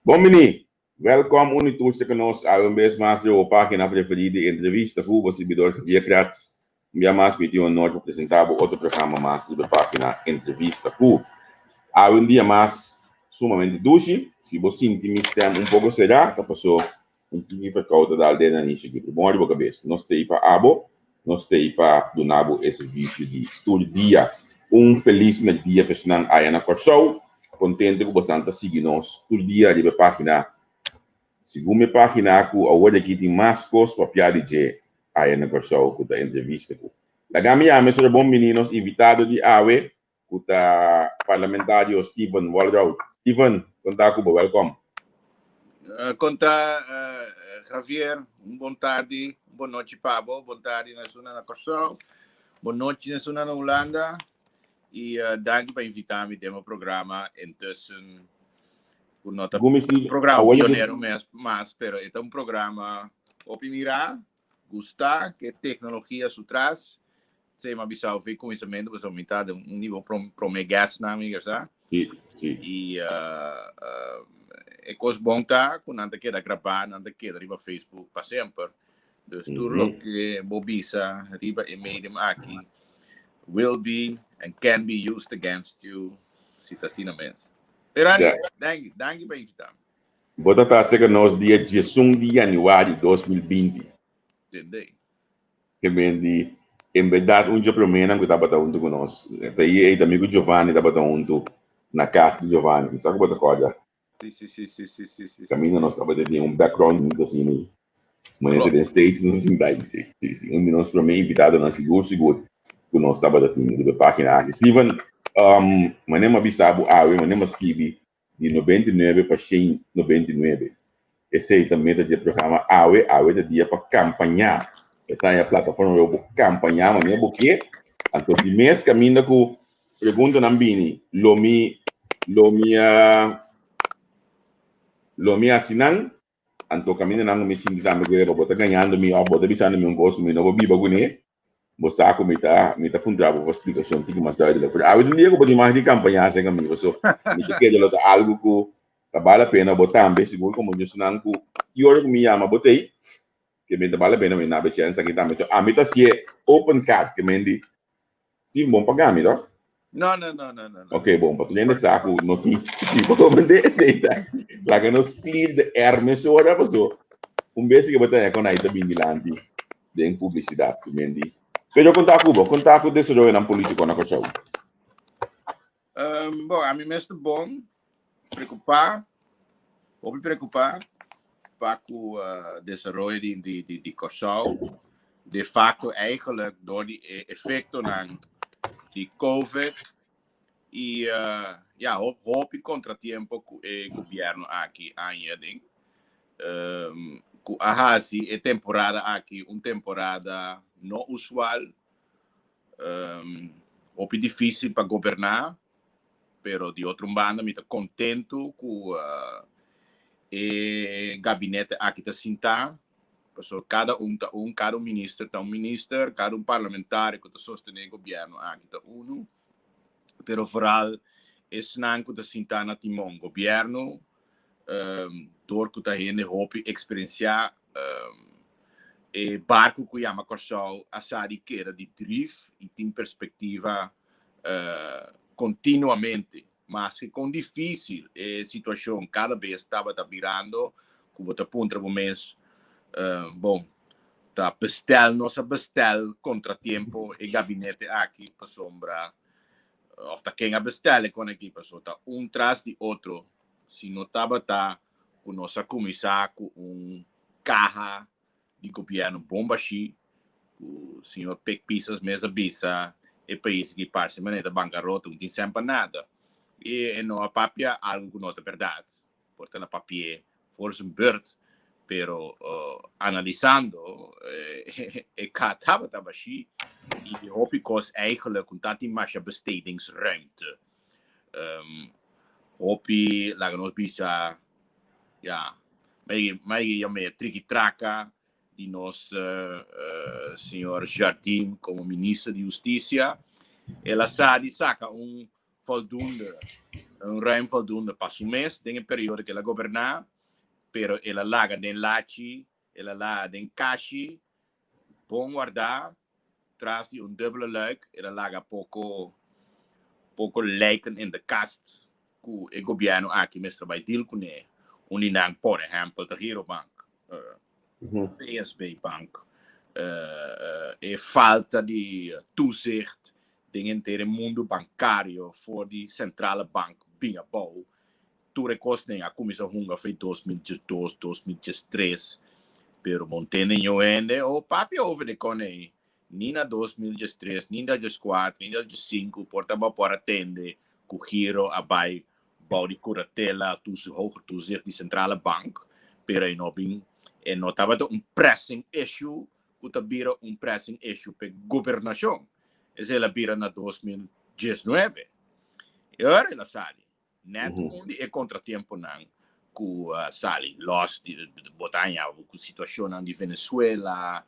Bon bini! Welkom un i tur serka nos awe un bes mas riba bo pagina preferí di entrevista ku bo sirbidor Javier Kratz. Un bia mas mi tin honor pa presentá bo otro programa mas riba e pagina Entrevista ku. Awe un dia mas sumamente dushi. Si bo sinti mi stèm un poko será ta paso un tiki perkou ta dal den nanishi aki. Pero bon riba kabes, nos ta ei pa abo, nos ta ei pa duna bo e servisio di tur dia. Un felis merdia pa esnan aya na Kòrsou. Kontento ku bosan ta sigui nos tur dia riba e página. Segun mi página ku awor di aki tin mas kos papia di dje aya na Kòrsou ku ta entrevista ku. Laga mi yama esora bon bini nos invitado di awe ku ta parlamentario Steven Walroud. Steven, konta ku bo, wèlkòm. Konta Javier, un bon tardi, un bon nochi pa bo, bon tardi na esuna na Kòrsou, bon nochi na esuna na Hulanda i danki pa invitá mi den bo programa Intussen ku no ta programa pionero mes mas, pero e ta un programa hopi mirá, gustá, ku e teknologia su tras. Sey m'a bisa of e kuminsamentu pasobra mi ta den un di bo prome guestnan mi sa. Si, si. I e kos bon ta ku nan ta keda grabá, nan ta keda riba Facebook pa semper. Dus tur loke bo bisa riba e medium aki will be and can be used against you si ta asina mes. Pero anyway, danki, danki pa invitá mi. Bo ta ta serka nos dia 11 di yanüari 2020. Tende. Ke men di, En bèrdat un dje proménan ku tabata huntu ku nos. Ta i ei tambe ku Giovanni tabata huntu na kas di Giovanni. Mi sa ku bo ta kòrda. Si, si, si, si, si, si, si, Kaminda nos tabata tin un background bunita asina ei. Manera ta den States nos a sinta ei. Si, si, si. Un di nos promé invitadonan sigur sigur ku nos tabata tin riba e página aki. Steven, manera mi a bisa bo awe, manera mi a skibi di 99 pa 199. Esei ta meta dje programa awe. Awe ta dia pa kampañá. E ta e plataforma pa bo kampañá manera bo ke. Anto di mes kaminda ku preguntanan bini, lo mi lo mi lo mi hasi nan. Anto kaminda nan ku mi sinti tambe ku bo ta gañando mi òf bo ta bisando mi un kos ku mi no por biba kuné. Bo sa ku mi ta mi ta puntra bo pa splikashon tiki mas duidelik. Pero awe ta un dia ku bo tin mas di kampañá aserka mi, paso mi ta kere lo ta algu ku ta bal la pena bo tambe, sigur komo ñosnan ku ki ora ku mi yama bo t'ei, ke mi ta bal la pena mi nabe chèns aki tambe. So ami ta hasié open card, ke men di, Steven bon paga mi to? No, no, no, no, no, no. Ok, bon, pa tur hende sa ku no tin si bo mende esei ta laga nos clear the air mesora, paso un bes ke bo ta haña kon ai ta bin dilanti den publisidat ku men di. Pero konta ku bo, konta ku desaroyonan politiko na Kòrsou. Bon, ami mes ta bon, preokupá, hopi preokupá pa ku desaroyo di di di di Kòrsou. De facto eigenlijk door di e efectonan di Covid i ya hopi contratiempo ku e gobierno aki a haña den ku a hasi e temporada aki un temporada no usual, hopi difícil pa goberná. Pero di otro banda mi ta contento cu e gabinete aki ta sinta, pasobra cada un ta un, cada un minister ta un minister, cada un parlamentario cu ta sostene e gobierno aki ta uno, pero vooral esnan cu ta sinta na timon gobierno, door cu ta hende hopi experiencia, e barco cu yama Corsou a sa di keda di drief y tin perspectiva continuamente, maske con dificil e situacion cada bes tabata birando, cu bo ta puntra bo mes, bon, ta bestel nos a bestel contratiempo e gabinete aki pasobra, of ta ken a bestel e con aki, pasobra ta un tras di otro, si no tabata cu nos a cuminsa cu un caha di gobierno bon bashí ku señor Pik Pisas mes a bisa e pais aki parse manera ta bankarota, no tin sèn pa nada. I e no a papia algu ku no ta bèrdat, por ta el a papi'é for zijn beurt, pero analisando e ka tabata bashí i hopi kos eigenlijk ku ta tin masha bestedingsruimte. Hopi laga nos bisa Ya, mai yam'é triki traka di nos señor Jardim komo minister di hustisia. El a sa di saka un Voldoende, un ruim voldoende pa su mes den e periodo ku el a goberná, pero el a laga den lachi, el a laga den kashi, bon wardá, tras di un dubbele luik, el a laga poko poko lijken in de kast ku e gobièrnu aki mester bai deal kuné. Un di nan, por ehèmpel, ta Girobank, PSB Bank, e falta di toezicht den henter e mundu bankario for di Centrale Bank bin abou. Tur e kosnan a kuminsá hunga for di 2012, 2013, pero bo tende niun hende o papia over di kon ei, ni na 2013, ni na 2014, ni na 2005 por ta bo por a tende ku Giro a bai bou di kuratela, hoger toezicht di Centrale Bank, pero e no bin, e no tabata un pressing issue ku ta bira un pressing issue p'e gobernashon. Esei el a bira na 2019. E ora el a sali. Net un di e kontratiemponan ku a sali, los di bo ta haña ku situashonnan di Venezuela,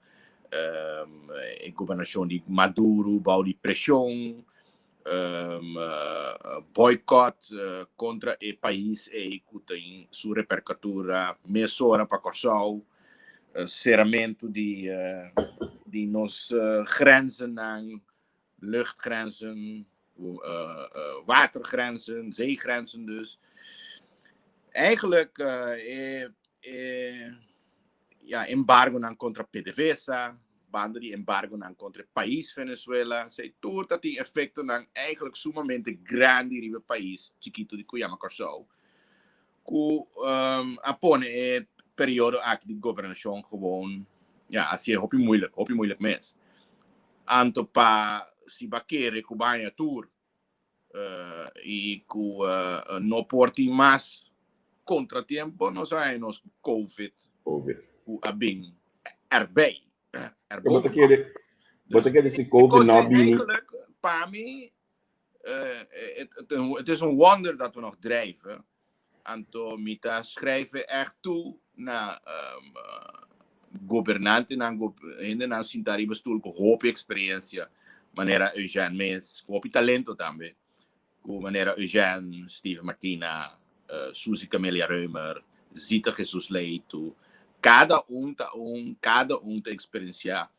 e gobernashon di Maduro bou di preshon, boycott kontra e pais ei ku tin su reperkatura mesora pa Kòrsou, seramentu di di nos grenzennan, luchtgrenzen, watergrenzen, zeegrenzen dus. Eigenlijk e e ja, embargonan kontra PDVSA, banda di embargonan kontra e pais Venezuela, esei tur ta tin efektonan eigenlijk sumamente grandi riba e pais chikitu di ku yama Kòrsou, ku a pone e periodo aki di gobernashon gewoon, ja, a sier hopi moeilijk, hopi moeilijk mes. Anto pa si bo a kere ku bo a haña tur i ku no por tin mas kontratiempo, nos a haña nos ku Covid ku a bin erbij. Bo ta kere, bo ta kere si Covid no a bini? Eigenlijk, pa mi, het is een wonder dat we nog drijven. Anto mi ta schrijven echt toe na gobernantenan, hendenan sinta riba stoel ku hopi experiencia, manera Eugène mes, ku hopi talento tambe, ku manera Eugène, Steven Martina, Suzy Camelia Römer, Zita Jesus Leito, kada un ta un, kada un ta experiencia.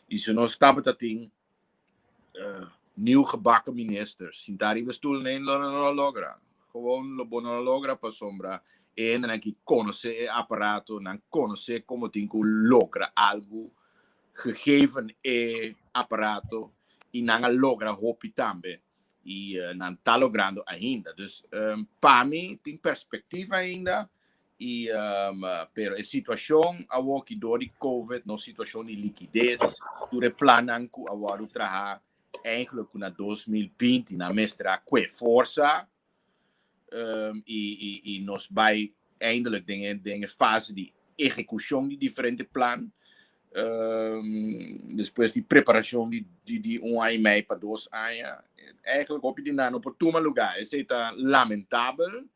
I si nos tabata tin nieuw gebakken ministers sinta riba stoel nee lo no lo logra. Gewoon lo bo no lo logra pasobra e hendenan ki konosé e aparato, nan konosé komo tin ku logra algu gegeven e aparato i nan a logra hopi tambe i nan ta logrando ainda. Dus pa mi tin perspektiva ainda I pero e situashon awoki dor di Covid, nos situashon di likides, tur e plannan ku a wòrdu traha eigenlijk ku na 2020 nan mester a kue forsa i i i nos bai eindelijk den e den e fase di ehekushon di diferente plan despues di preparashon di di di un aña i mei pa dos aña eigenlijk hopi di nan no por tuma lugá. Esei ta lamentabel.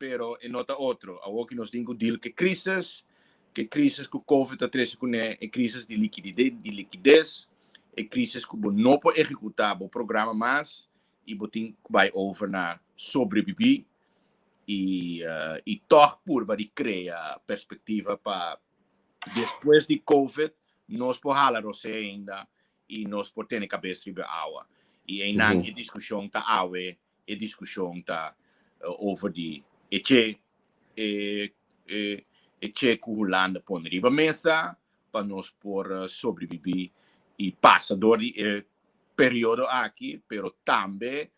Pero e no ta otro. Awor ki nos tin ku deal ku e crisis, ku e crisis ku Covid a trese kuné, e crisis di liquidez, di liquidez, e crisis ku bo no por ehekutá bo programa mas i bo tin ku bai over na sobrebibí i i tòg purba di krea perspektiva pa despues di Covid nos por hala rosé ainda i nos por tene kabes riba e awa. I einan e diskushon ta awe E diskushon ta over di e che e e e che ku Hulanda pone riba mesa pa nos por sobreviví i pasa dor di e periodo aki, pero tambe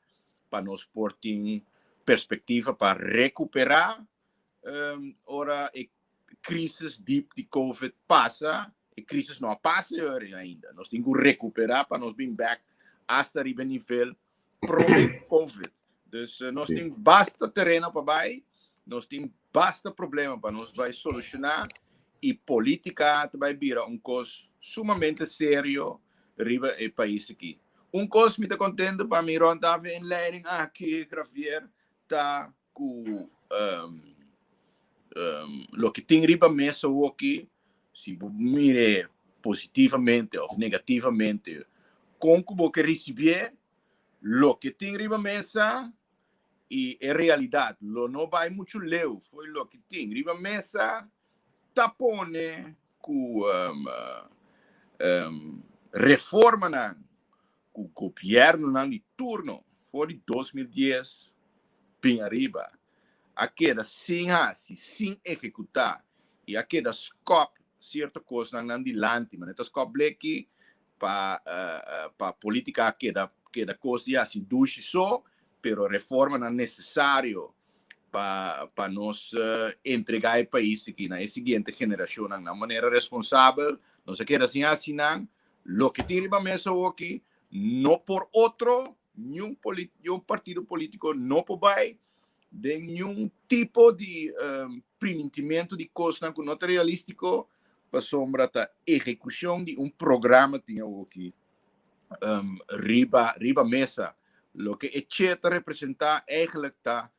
pa nos por tin perspektiva pa rekuperá ora e crisis diep di Covid pasa, e crisis no a pasa ainda. Nos tin ku rekuperá pa nos bin bek hasta riba e nivel prome Covid. Dus nos tin basta tereno pa bai, nos tin basta problema pa nos bai solushoná i polítika ta bai bira un kos sumamente serio riba e pais aki. Un kos mi ta kontento pa mi rond af e inleiding aki, Javier, ta ku loke tin riba mesa awoki, si bo mire positivamente of negativamente, kon ku bo ke risibié, Loke tin riba mesa i e realidat lo no bai muchu leu fo'i loke tin riba mesa ta pone ku reformanan ku gobièrnunan di turno for di 2010 bin ariba a keda sin hasi, sin ehekutá i a keda skòp sierto kosnan nan dilanti, manera ta skòp bleki pa pa polítika keda keda kos di hasi dushi so, pero reformanan nesesario pa pa nos entregá e pais aki na e siguiente generashonnan na manera responsabel, nos a keda sin hasi nan. Loke tin riba mesa awoki no por otro, niun niun partido polítiko no por bai den niun tipo di primintimentu di kosnan ku no ta realístiko, pasobra ta ehekushon di un programa tin awoki riba riba mesa. Loke e che ta representá eigenlijk ta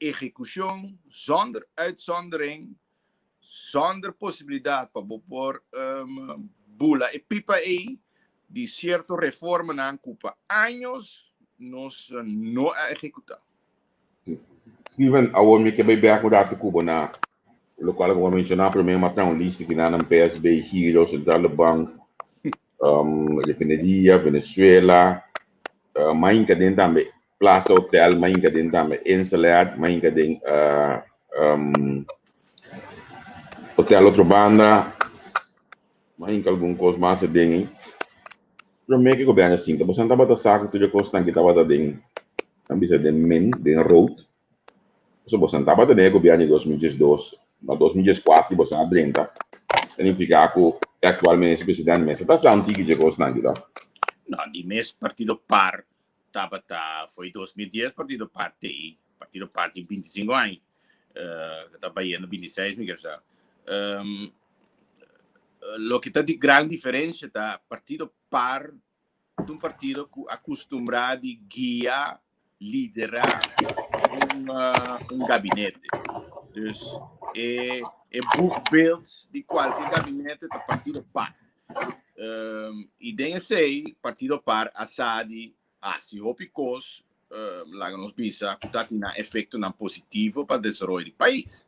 ehekushon zonder uitzondering, zonder posibilidat pa bo por bula e pipa ei di sierto reformanan ku pa años nos no a ehekutá. Steven, awor mi ke bai bek un ratu ku bo na lokual ku bo a menshoná promé, m'a traha un lista ki nan PSB, Giro, Centrale Bank, Refineria, Venezuela, m'a hinka den tambe Plaza Hotel, m'a hinka den tambe Insulet, m'a hinka den Hotel Otrobanda, m'a hinka algun kos mas aden ei. Promé ku gobièrnu a sinta, boso tabata sa ku tur e kosnan ki tabata den, nan bisa den min, den rood. Pasobra boso tabata den e gobièrnu di 2012, na 2014 boso a drenta, ta nifiká ku e aktual minister presidente mester ta sa un tiki dje kosnan aki to. No, di mes partido par tabata fo'i 2010 partido par tei, partido par tin 25 aña, ta bayendo 26 mi ker sa. Loke ta di gran diferencia ta partido par ta un partido cu a custumbra di guia, lidera un gabinete. Dus e boegbeeld di cualkier gabinete ta partido par. Y den esey partido par a sa di hasi hopi cos, laga nos bisa, cu ta tin nan efectonan positivo pa desaroyo di pais.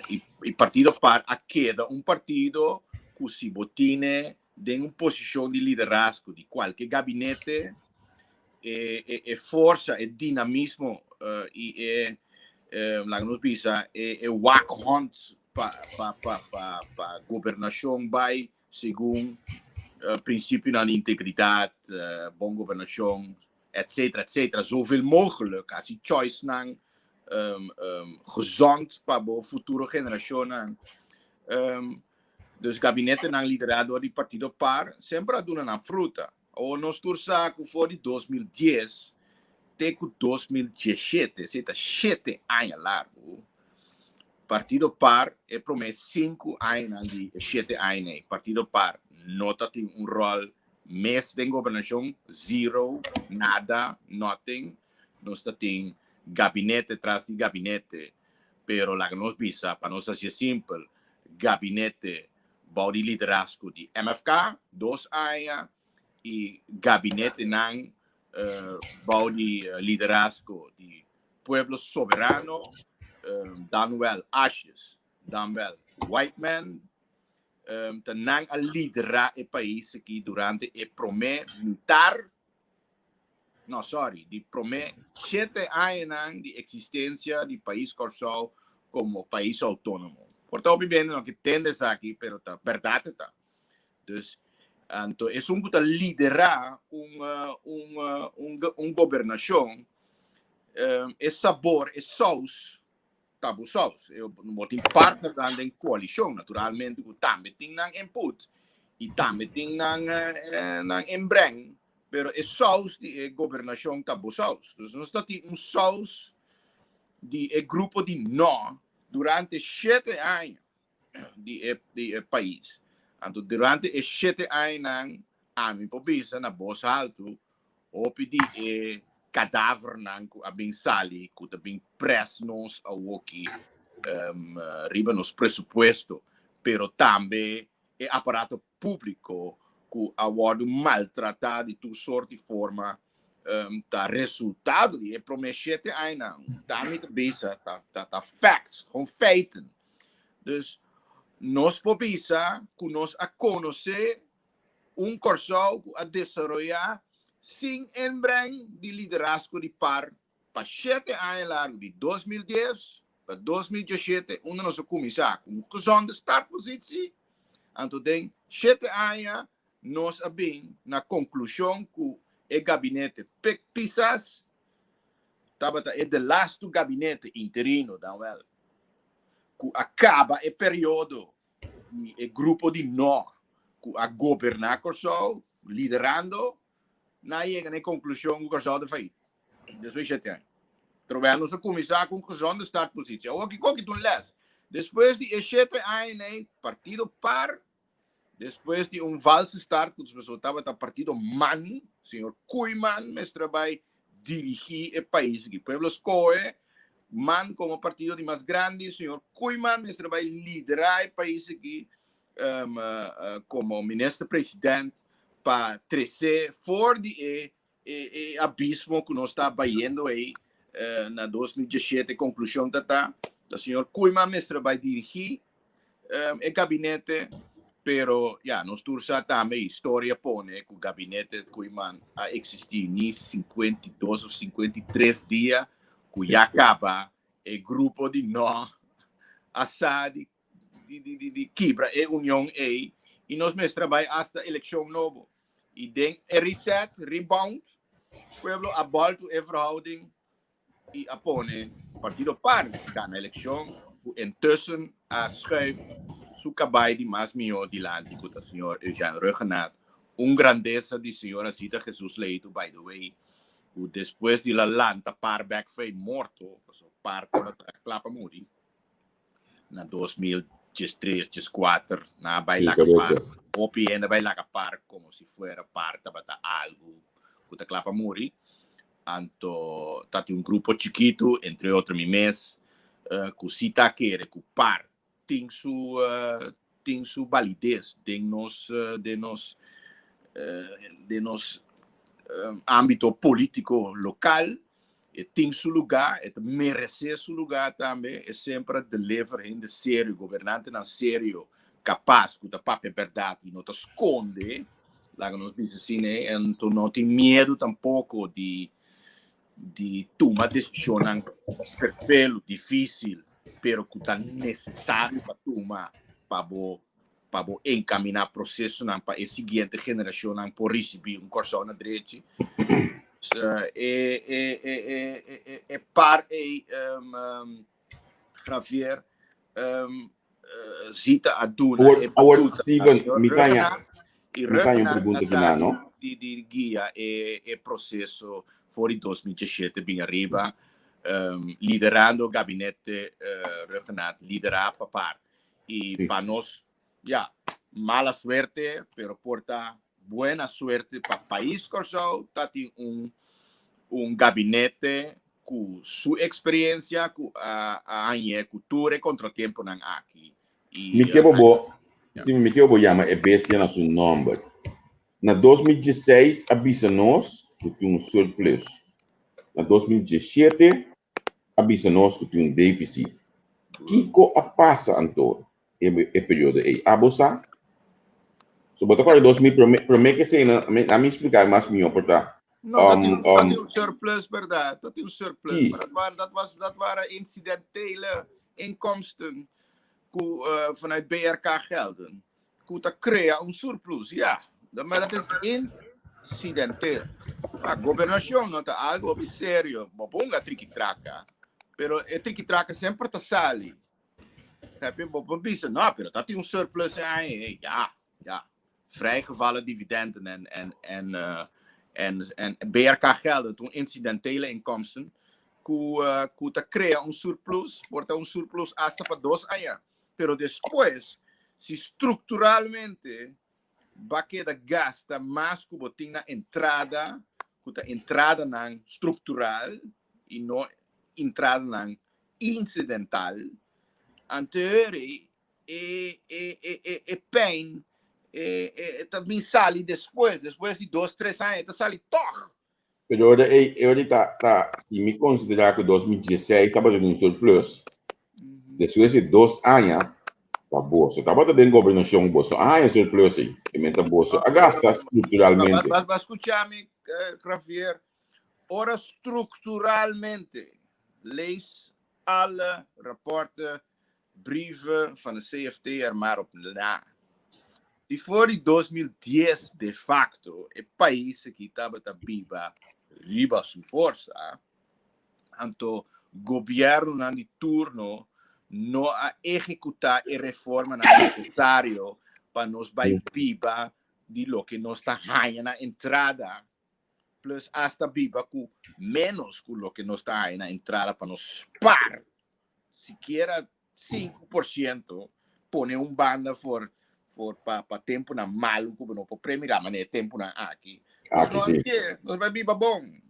Y partido par a keda un partido cu si bo tine den un posicion di liderazgo di cualke gabinete, e forsa, e dinamismo y e, laga nos bisa, e waakhond pa gobernacion bay segun principionan di integridad, bon gobernacion, etcetera, etcetera. Zoveel mogelijk, haci choicenan gezond pa bo futuro generacionnan. Dus gabinetenan lidera door di partido par semper a duna nan fruta. Awor nos tur sa ku for di 2010 te ku 2017, esei ta shete aña largu, partido par e promé sinku añanan di e shete aña ei, partido par no ta tin un ròl mes den gobernashon, zero, nada, nothing. Nos ta tin gabinete tras di gabinete, pero laga nos bisa, pa nos hasié simpel, gabinete bou di liderazgo di MFK dos aña i gabinetenan bou di liderazgo di Pueblo Soberano, dan wel Asjes, dan wel Whiteman, ta nan a lidera e pais aki durante e promé mitar, no sorry, di promé shete añanan di eksistensia di pais Kòrsou komo pais outónomo. Por ta hopi bende no ke tende esaki, pero ta bèrdat e ta. Dus, anto esun ku ta liderá un un un un gobernashon, e sabor, e sous ta bo sous. E bo tin partnernan den koalishon, naturalmente ku tambe tin nan input i tambe tin nan nan inbreng, pero e sous di e gobernashon ta bo sous. Dus nos ta tin un sous di e grupo di no durante shete aña di e di e pais. Anto durante e shete añanan ami por bisa na bos haltu hopi di e kadavernan ku a bin sali ku ta bin pres nos awoki riba nos presupuesto, pero tambe e aparato públiko ku a wòrdu maltratá di tur sort di forma. Ta resultado di e promé shete añanan. Ta mi ta bisa, ta facts, gewoon feiten. Dus nos por bisa ku nos a konosé un Kòrsou ku a desaroyá sin inbreng di liderazgo di par pa shete aña largu, di 2010 pa 2017, unda nos a kuminsá ku un gezonde startpositie, anto den shete aña nos a bin na konklushon ku e gabinete Pik Pisas tabata e de lastu gabinete interino dan wel ku a kaba e periodo di e grupo di no ku a goberná Kòrsou liderando nan a yega na e konklushon ku Kòrsou ta fayit despues di shete aña. Terwijl nos a kuminsá ku un gezonde startpositie. Awor kiko ki ta un lès? Despues di e shete aña ei partido par Despues di un valse start ku pasobra tabata partido man, señor Koeiman mester a bai dirigí e pais aki. Pueblo skohe man komo partido di mas grandi, señor Koeiman mester a bai liderá e pais aki komo minister president pa trese for di e e abismo ku nos ta bayendo ei na 2017 konklushon ta ta ta señor Koeiman mester bai dirigí e gabinete pero ya nos tur sa tambe historia pone ku gabinete Koeiman a eksistí ni 52 of 53 dia ku ya kaba e grupo di no a sa di di kibra e union ei i nos mester a bai hasta elekshon nobo. I den e reset, rebound, pueblo a boltu e verhouding i a pone Partido par gana elekshon ku intussen a schuif su kabai di mas mihó dilanti ku ta señor Eugène Rhuggenaath. Un grandesa di señora Zita Jesus Leito by the way ku despues di la lanta par bek fei morto, pasobra par tabata kla pa muri. Na 2013, 14, nan a bai laga par. Hopi hende a bai laga par como si fuera par tabata algo cu ta cla pa muri. Anto ta tin un grupo chikito, entre otro mi mes, cu si ta kere cu par tin su tin su validez den nos den nos den nos ambito politico local. E tin su lugá, e ta meresé su lugá tambe. E semper a deliver hende serio, gobernantenan serio, kapas, ku ta papia bèrdat i no ta skonde, laga nos bisa asina, anto no tin miedu tampoko di di tuma desishonnan ferfelu, difísil, pero ku ta nesesario pa tuma pa bo pa bo encaminá procesonan pa e siguiente generacionnan por ricibí un Kòrsou na drechi. E, e, e, e, e, e par ei, Javier, Zita a duna Awor, e awor, batuta a Steven, señor mi taña, Rhuggenaath i mi taña un Rhuggenaath a pregunta sa kina, di, no? di, di guia e, e proceso for di 2017 bin ariba, liderando gabinete Rhuggenaath, liderá pa par. Y pa nos, ya, mala suerte, pero por ta buena suerte pa pais Kòrsou, ta tin un un gabinete ku su experiencia ku a a hañ'é ku tur e kontratiemponan aki. Y Mi ke bo bo, si mi ke bo yama e bestia na su nòmber. Na 2016 a bisa nos ku tin un surplus. Na 2017 a bisa nos ku tin un défisit. Kiko a pasa anto e e periodo ei? Abo sa? So bo ta kòrda 2000 promé promé ke esei nan mi ami splika mas mihó por ta. No, dat tin, dat tin un surplus, berdad. Dat tin un surplus. Sí. Maar dat waren, dat was, dat waren incidentele inkomsten ku uh, vanuit BRK gelden. Ku ta krea un surplus, ja. Maar dat is incidenteel. Maar gobernacion no ta algo hopi serio. Bo ponga trikitraka, pero e trikitraka semper ta sali. Heb je, bo por bisa, no, pero ta tin un surplus ahí. Ja, ja. Vrijgevallen dividenden en BRK gelden, toen incidentele inkomsten, ku ta krea un surplus, por ta un surplus hasta pa 2 aña. Pero despues, si structuralmente ba keda gasta mas ku bo tin na entrada, ku ta entradanan structural i no entradanan incidental, anto e e e e e e pijn e e ta bin sali despues, despues di 2, 3 aña, e ta sali tog. Pero ora ei, e ora ta, ta, si mi konsiderá ku 2016 tabata un surplus, despues di 2 aña, ta boso tabata den gobernashon, boso a haña surplus ei. I menta boso a gasta strukturalmente. Ba skucha mi, Javier. Ora strukturalmente, lees alle rapporten, brieven van de CFT er maar op na. Die voor die 2010 de facto, e pais aki tabata biba riba su forsa, anto gobièrnu di turno no a ehekutá e reforma nesesario pa nos bai biba di loke nos ta haña na entrada plus hasta biba ku menos ku loke nos ta haña na entrada pa nos spar sikiera 5% pone un banda for pa tempunan malu ku no por premirá manera tempunan aki. Nos Aki no sí. hasié, nos bai biba bon.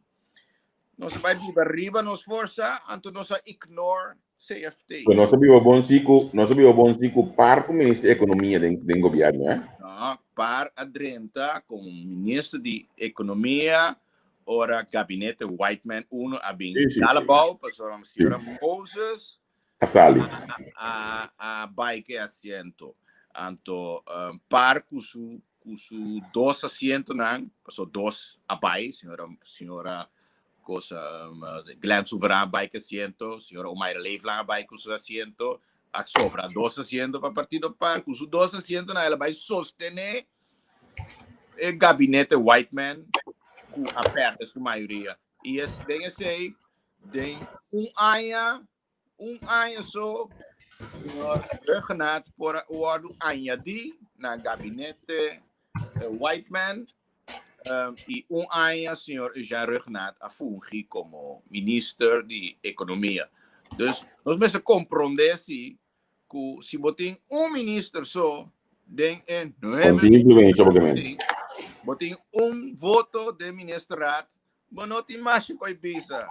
Nos bai biba riba nos forsa, anto nos a ignore CFT. Pero nos a biba bon sí ku, nos a biba bon sí ku PAR ku minister di ekonomia den gobièrnu, eh? No, PAR a drenta komo minister di ekonomia ora gabinete Whiteman 1 a bin dal abou, pasobra señora Moses A sali. a bai ku e asiento. Anto PAR ku su dos asientonan, pasobra dos a bai, señora cosa Glenn Souveran a bai ku asiento, señora Omayra Leeflang a bai ku su asiento, a sobra dos asiento pa partido PAR, ku su dos asientonan el a bai sostené e gabinete Whiteman ku a pèrdè su mayoria. I es den esei, den un aña so, señor Rhuggenaath por a wòrdu añadí na gabinete Whiteman i un aña señor Eugène Rhuggenaath a fungi komo minister di ekonomia. Dus nos mester komprondé si ku si bo tin un minister so den e nuebe Kon tin influensia obviamente. bo tin un voto den ministerraad, bo no tin mas ku bisa.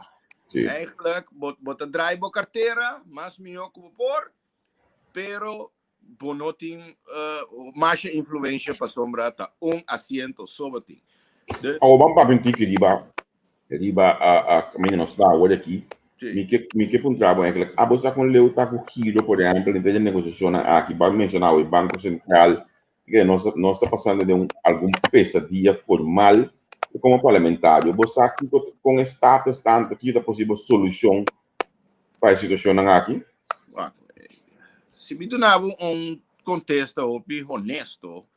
Eigenlijk, bo ta draai bo kartera, mas mihó ku bo por, pero bo no tin mas influensia pasobra ta un asiento so bo tin. Dus, Awor ban papia un tiki riba a kaminda nos ta awor aki. Mi ke puntra bo eigenlijk, abo sa kon leu ta ku giro, por ehèmpel, den e negosiashonnan aki, ban menshoná e Banko Sentral, ke nos ta pasando den algun pesadia formal komo parlamentario. Bo sa kiko kon e status ta, kiko ta posibel solushon pa e situashonnan aki? Si mi duna bo un kontesta hopi honesto,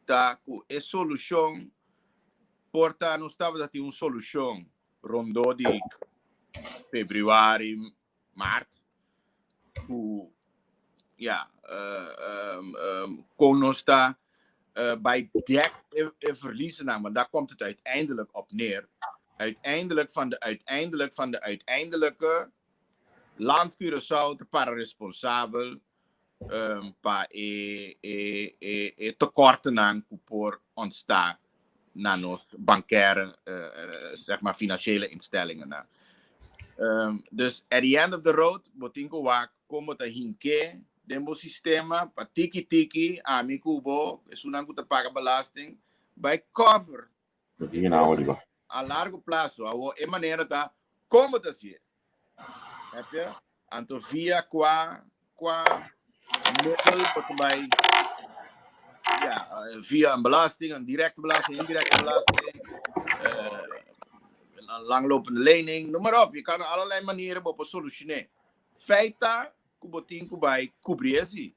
ta ku e solushon por ta nos tabata tin un solushon rondó di febrüari, mart, ku ya, kon nos ta bai dek e verliezen, maar daar komt het uiteindelijk op neer. Uiteindelijk van de uiteindelijk van de uiteindelijke land Curaçao ta para responsabel pa e tekortennan ku por ontstaan na nos bankaire, zeg maar financiële instellingen. Dus at the end of the road, bo tin ku wak kon ta hinke den bo sistema pa tiki tiki, ami ku bo, esunnan ku ta paga belasting, bai cover a largo plaso. E manera ta kon ta hasié. Anto via kua middel bo ta bai, ja, via een belasting, een directe belasting, indirecte belasting, een langlopende lening, noem maar op. Je kan allerlei manieren op solushoná. Feit ta ku bo tin ku bai kubri esei.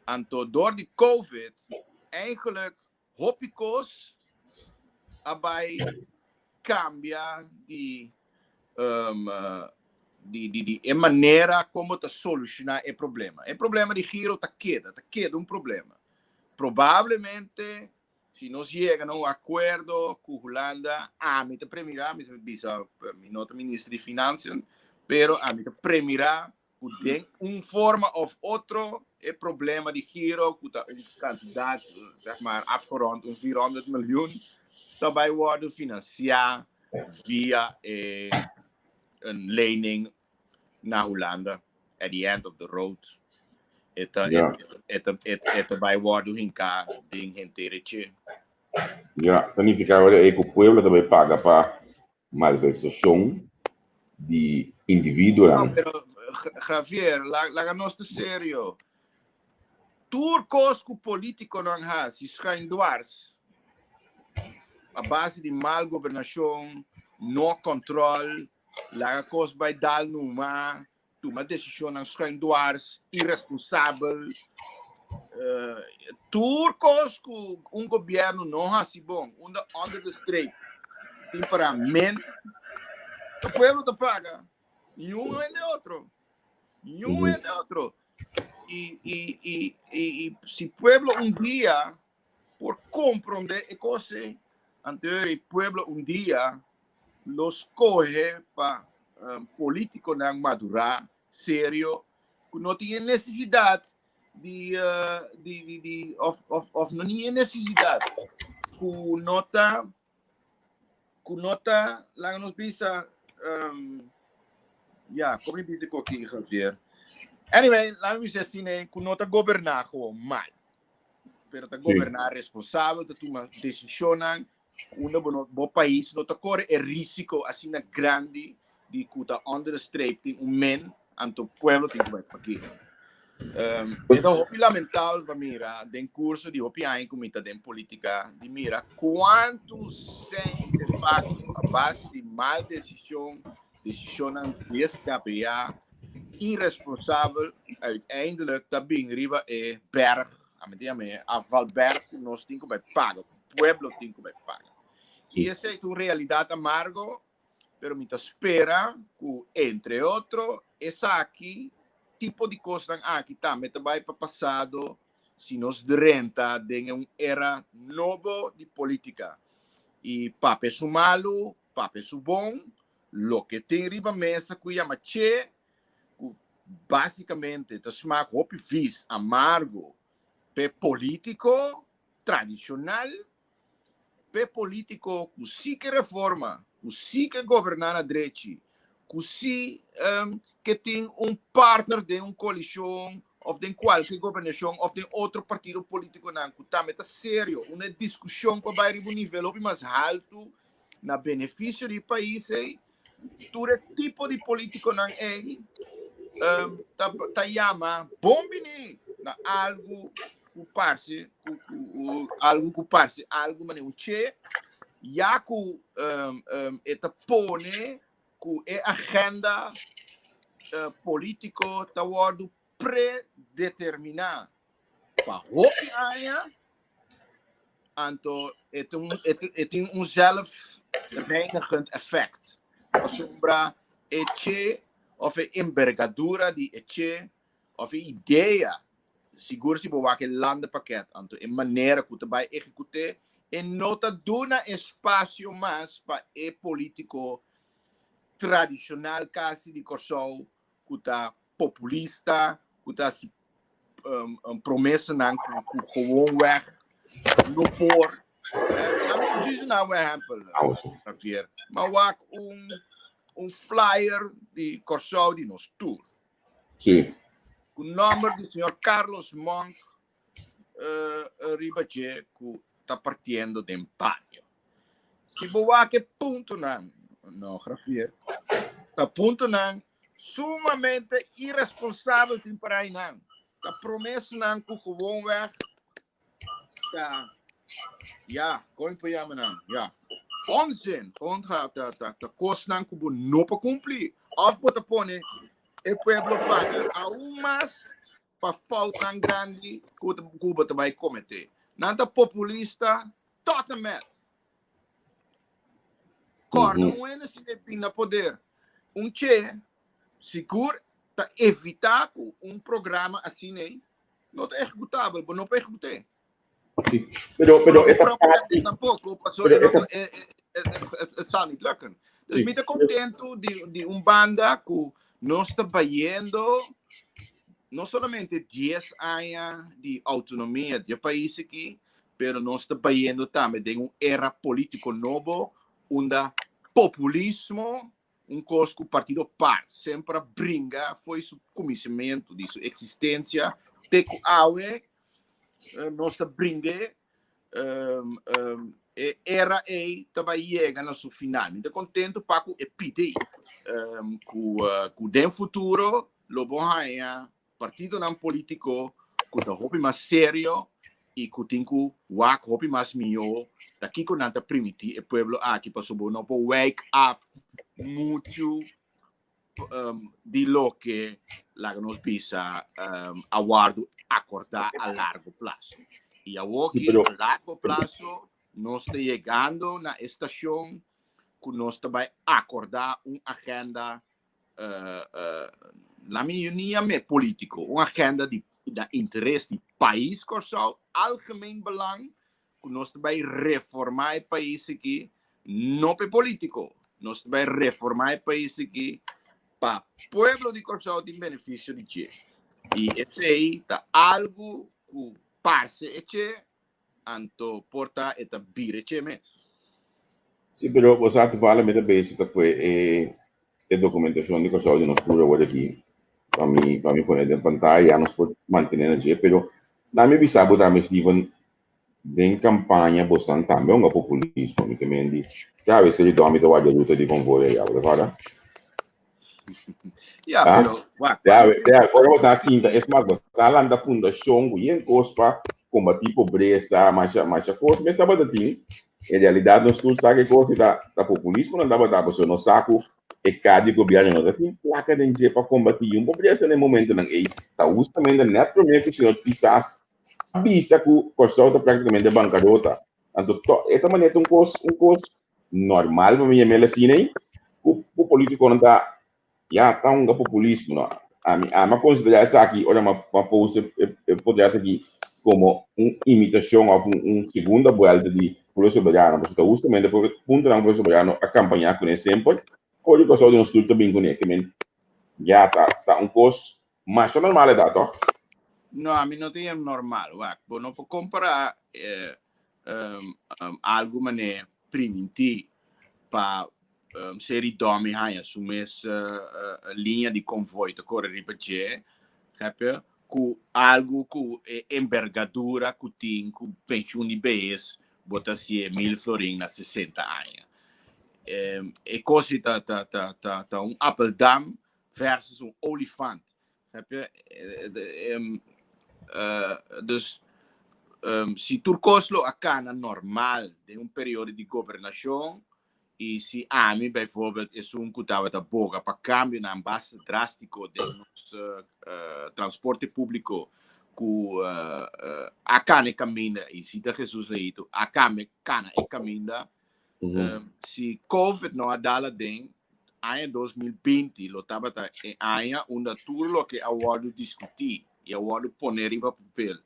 Anto door di COVID, eigenlijk hopi kos a bai kambia di e manera kon ta solushoná e problema. E problema di giro ta keda un problema. Probablemente, si nos yega na un akuerdo ku Hulanda, ami ta premirá, mi bisa, mi no ta minister di Finansa, pero ami ta premirá ku den un forma òf otro e problema di giro, ku ta un kantidat, zeg maar, afgerond, un 400 miljoen, ta bai wòrdu finansiá via een lening na Hulanda at the end of the road. E ta bai wòrdu hinká den henter. Ja, signifiká ku e pueblo tambe paga pa. Malversacion di individuonan. No, pero Javier, laga nos ta serio. Tur kos ku politikonan hasi schuin dwars a base di mal gobernashon, no kòntròl, laga kos bai dal numa, tuma desishonnan schuin dwars, iresponsabel. Tur kos ku un gobièrnu no hasi bon, unda under the streep tin para men, e pueblo ta paga. Niun hende otro. Niun hende otro. I, i, i, i, i si pueblo un dia por comprende e kos ei, anto e pueblo un dia lo scoge pa politiconan madura, serio, cu no tin e necesidad di, di, di, di of, of, of no tin e necesidad cu no ta, cu no ta, laga nos bisa, ya, como mi bisa cu aki, Javier? Anyway, laga mi bisa asina, cu no ta goberna gewoon mal, pero ta goberna responsabel, ta tuma decisionnan unda bo no, bo pais no ta kore e risiko asina grandi di ku ta under the streep tin un men, anto pueblo tin ku bai pag'é. E ta hopi lamentabel pa mira den kurso di hopi aña ku mi ta den politika di mira kuantu sèn de fakto a base di mal desishon, desishonnan deskabeyá, iresponsabel, uiteindelijk ta bin riba e berg, a mi ta yama e afvalberg ku nos tin ku bai paga. Pueblo tin ku bai paga. I esei ta un realidat amargo, pero mi ta spera ku entre otro esaki tipo di kosnan aki tambe ta bai pa pasado si nos drenta den un era nobo di politika. I papia su malu, papia su bon, loke tin riba mesa ku yama che, ku basikamente ta smak hopi vis amargo p'e politiko, tradicional p'e politico cu si ke reforma, cu si ke goberna na drechi, cu si ke tin un partner den un coalicion of den cualke gobernacion of den otro partido politiconan cu tambe ta serio, un discusion cu a bay riba un nivel hopi mas halto na beneficio di e pais ey, tur e tipo di politiconan ey ta, ta yama bon bini na algo ku parse ku, ku, algo ku parse algo mane un che ya ku um, um, e ta pone ku e agenda uh, politico ta wordu predeterminá pa hopi aña. Anto e tin un, e tin un zelfreinigend effect. Pasobra e che of e envergadura di e che of e idea, sigur si bo wak e landenpakket, anto e manera ku ta bai ehekut'é, e no ta duna espasio mas pa e politiko tradishonal kasi di Kòrsou ku ta populista, ku ta hasi promesanan ku gewoonweg no por. Laat me djis na un ehempel, Javier. Ma wak un un flyer di Kòrsou di nos tur. Sí. Ku nòmber di señor Carlos Monk riba dje ku ta partiendo den bario. Si bo wak e puntonan, no Javier, ta puntonan sumamente iresponsabel tin para einan. Ta promesanan ku gewoonweg ta, ya, kon por yama nan? Ya, onzin. Gewoon ta, ta, ta, ta kosnan ku bo no por kumpli. Òf bo ta pone e pueblo paga aun mas pa foutnan grandi ku ku bo ta bai kometé. Nan ta populista tot en met. Kòrda un hende si e bin na poder. Un che sigur ta evitá ku un programa asina ei no ta ehekutabel, bo no por ehekut'é. Pero, pero e ta parti tampoko, pasobra e, e, e, e zal niet lukken. Dus mi ta contento di, di un banda ku nos ta bayendo no solamente 10 aña di autonomia di e pais aki, pero nos ta bayendo tambe den un era politico nobo unda populismo, un kos ku Partido par semper a bringa fo'i su kuminsamentu di su eksistensia te ku awe, nos ta bring'é. E era ei ta bai yega na su final. Mi ta kontentu pa ku e pidi ku ku den futuro lo bo haña partidonan polítiko ku ta hopi mas serio i ku tin ku wak hopi mas mihó ta kiko nan ta primití e pueblo aki pasobra bo no por wijk af muchu di loke laga nos bisa a wòrdu akordá a largo plaso. I awoki a largo plaso nos ta yegando na e stashon ku nos ta bai akordá un agenda la mi ni yam'é polítiko, un agenda di na interes di pais Kòrsou, algemeen belang, ku nos ta bai reformá e pais aki, no pa e polítiko, nos ta bai reformá e pais aki pa pueblo di Kòrsou tin benefisio di dje. I esei ta algu ku parse e che, anto por ta e ta bira e che mes. Sí, pero bo sa toevallig mi ta bezig ta kue e e dokumentashon di Kòrsou di nos tur awor aki pa mi pa mi pone den pantaya ya nos por mantené na dje, pero na mi bisa bo tambe Steven Den campaña bosan tambe hunga populismo, mi ta mendi cada vez di domi ta warda ruta di convoy allá, bo ta corda? Ja, Ah? pero wak, Ya, ya, ora bosan a sinta, es mas, bosan a lanta fundacion cu yen cos pa combati pobreza, masha, masha cos mes tabata tin. En realidad nos tur sa ke cos ta, ta populismo nan tabata, pasobra nos sa cu e ka di gobierno no ta tin placa den dje pa combati un pobreza na e momentonan ey. Ta hustamente net prome cu señor Pisas a bisa ku Kòrsou ta práktikamente bankarota. Anto to e ta manera ta un kos un kos normal pa mi yam'el asina ei ku ku polítikonan ta ya ta hunga populismo no. Ami ami a konsiderá esaki ora mi a post e e potrèt aki komo un imitashon òf un un segunda buèlta di Pueblo Soberano pasobra ta hustamente puntonan ku Pueblo Soberano a kampañá kuné semper ora di Kòrsou di nos tur ta bin kuné ke men ya ta ta un kos Masha normal e ta, toch? No, ami no ta yama normal. Wak, bo no por kompará algu manera primintí pa Seri Domi haña su mes liña di konvoi ta kore riba dje, begrijp je? Ku algu ku e embergadura ku tin ku penshun di behes bo ta hasié mil florin na 60 aña. E kos ei ta ta ta ta ta un appeldam versus un olifant. Snap je? Dus si tur kos lo a kana normal den un periodo di gobernashon i si ami bijvoorbeeld esun ku tabata boga pa kambionan basta drástiko den nos transporte públiko ku a kana e kaminda i si ta Jesus Leito a kana e kaminda. Si Covid no a dal aden, aña 2020 lo tabata e aña unda tur loke a wòrdu diskutí i a wòrdu poné riba papel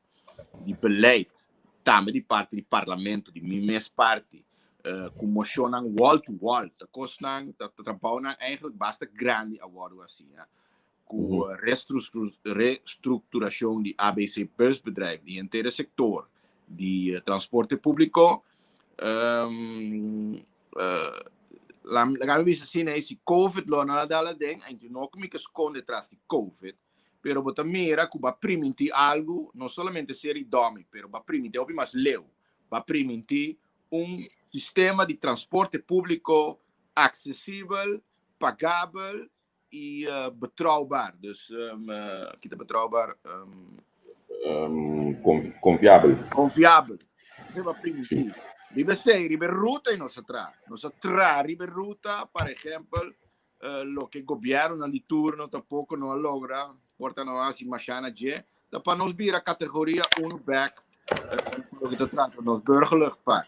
di beleid, tambe di parti di parlamento, di mi mes parti, ku moshonnan wall to wall, ta kosnan, ta trabounan eigenlijk basta grandi a wòrdu hasi, ku restrukturashon di ABC Busbedrijf, di henter e sektor di transporte públiko. Laga mi bisa asina, si Covid lo no a dal aden, anto no ku mi ke skonde tras di Covid, pero bo ta mira ku bo a primintí algu, no solamente seri dòmi, pero bo a primintí hopi mas leu, bo a primintí un sistema di transporte públiko aksesibel, pagabel i betrouwbaar. Dus kita betrouwbaar? Confiabel. Confiabel. Esei bo a primintí. Riba esei, riba e ruta ei nos a traha. Nos a traha riba e ruta, par ehèmpel, loke gobièrnunan di turno tampoko no a logra, por ta no a hasi mashá na dje, ta pa nos bira kategoria uno bèk pa loke ta trata nos burgerluchtvaart.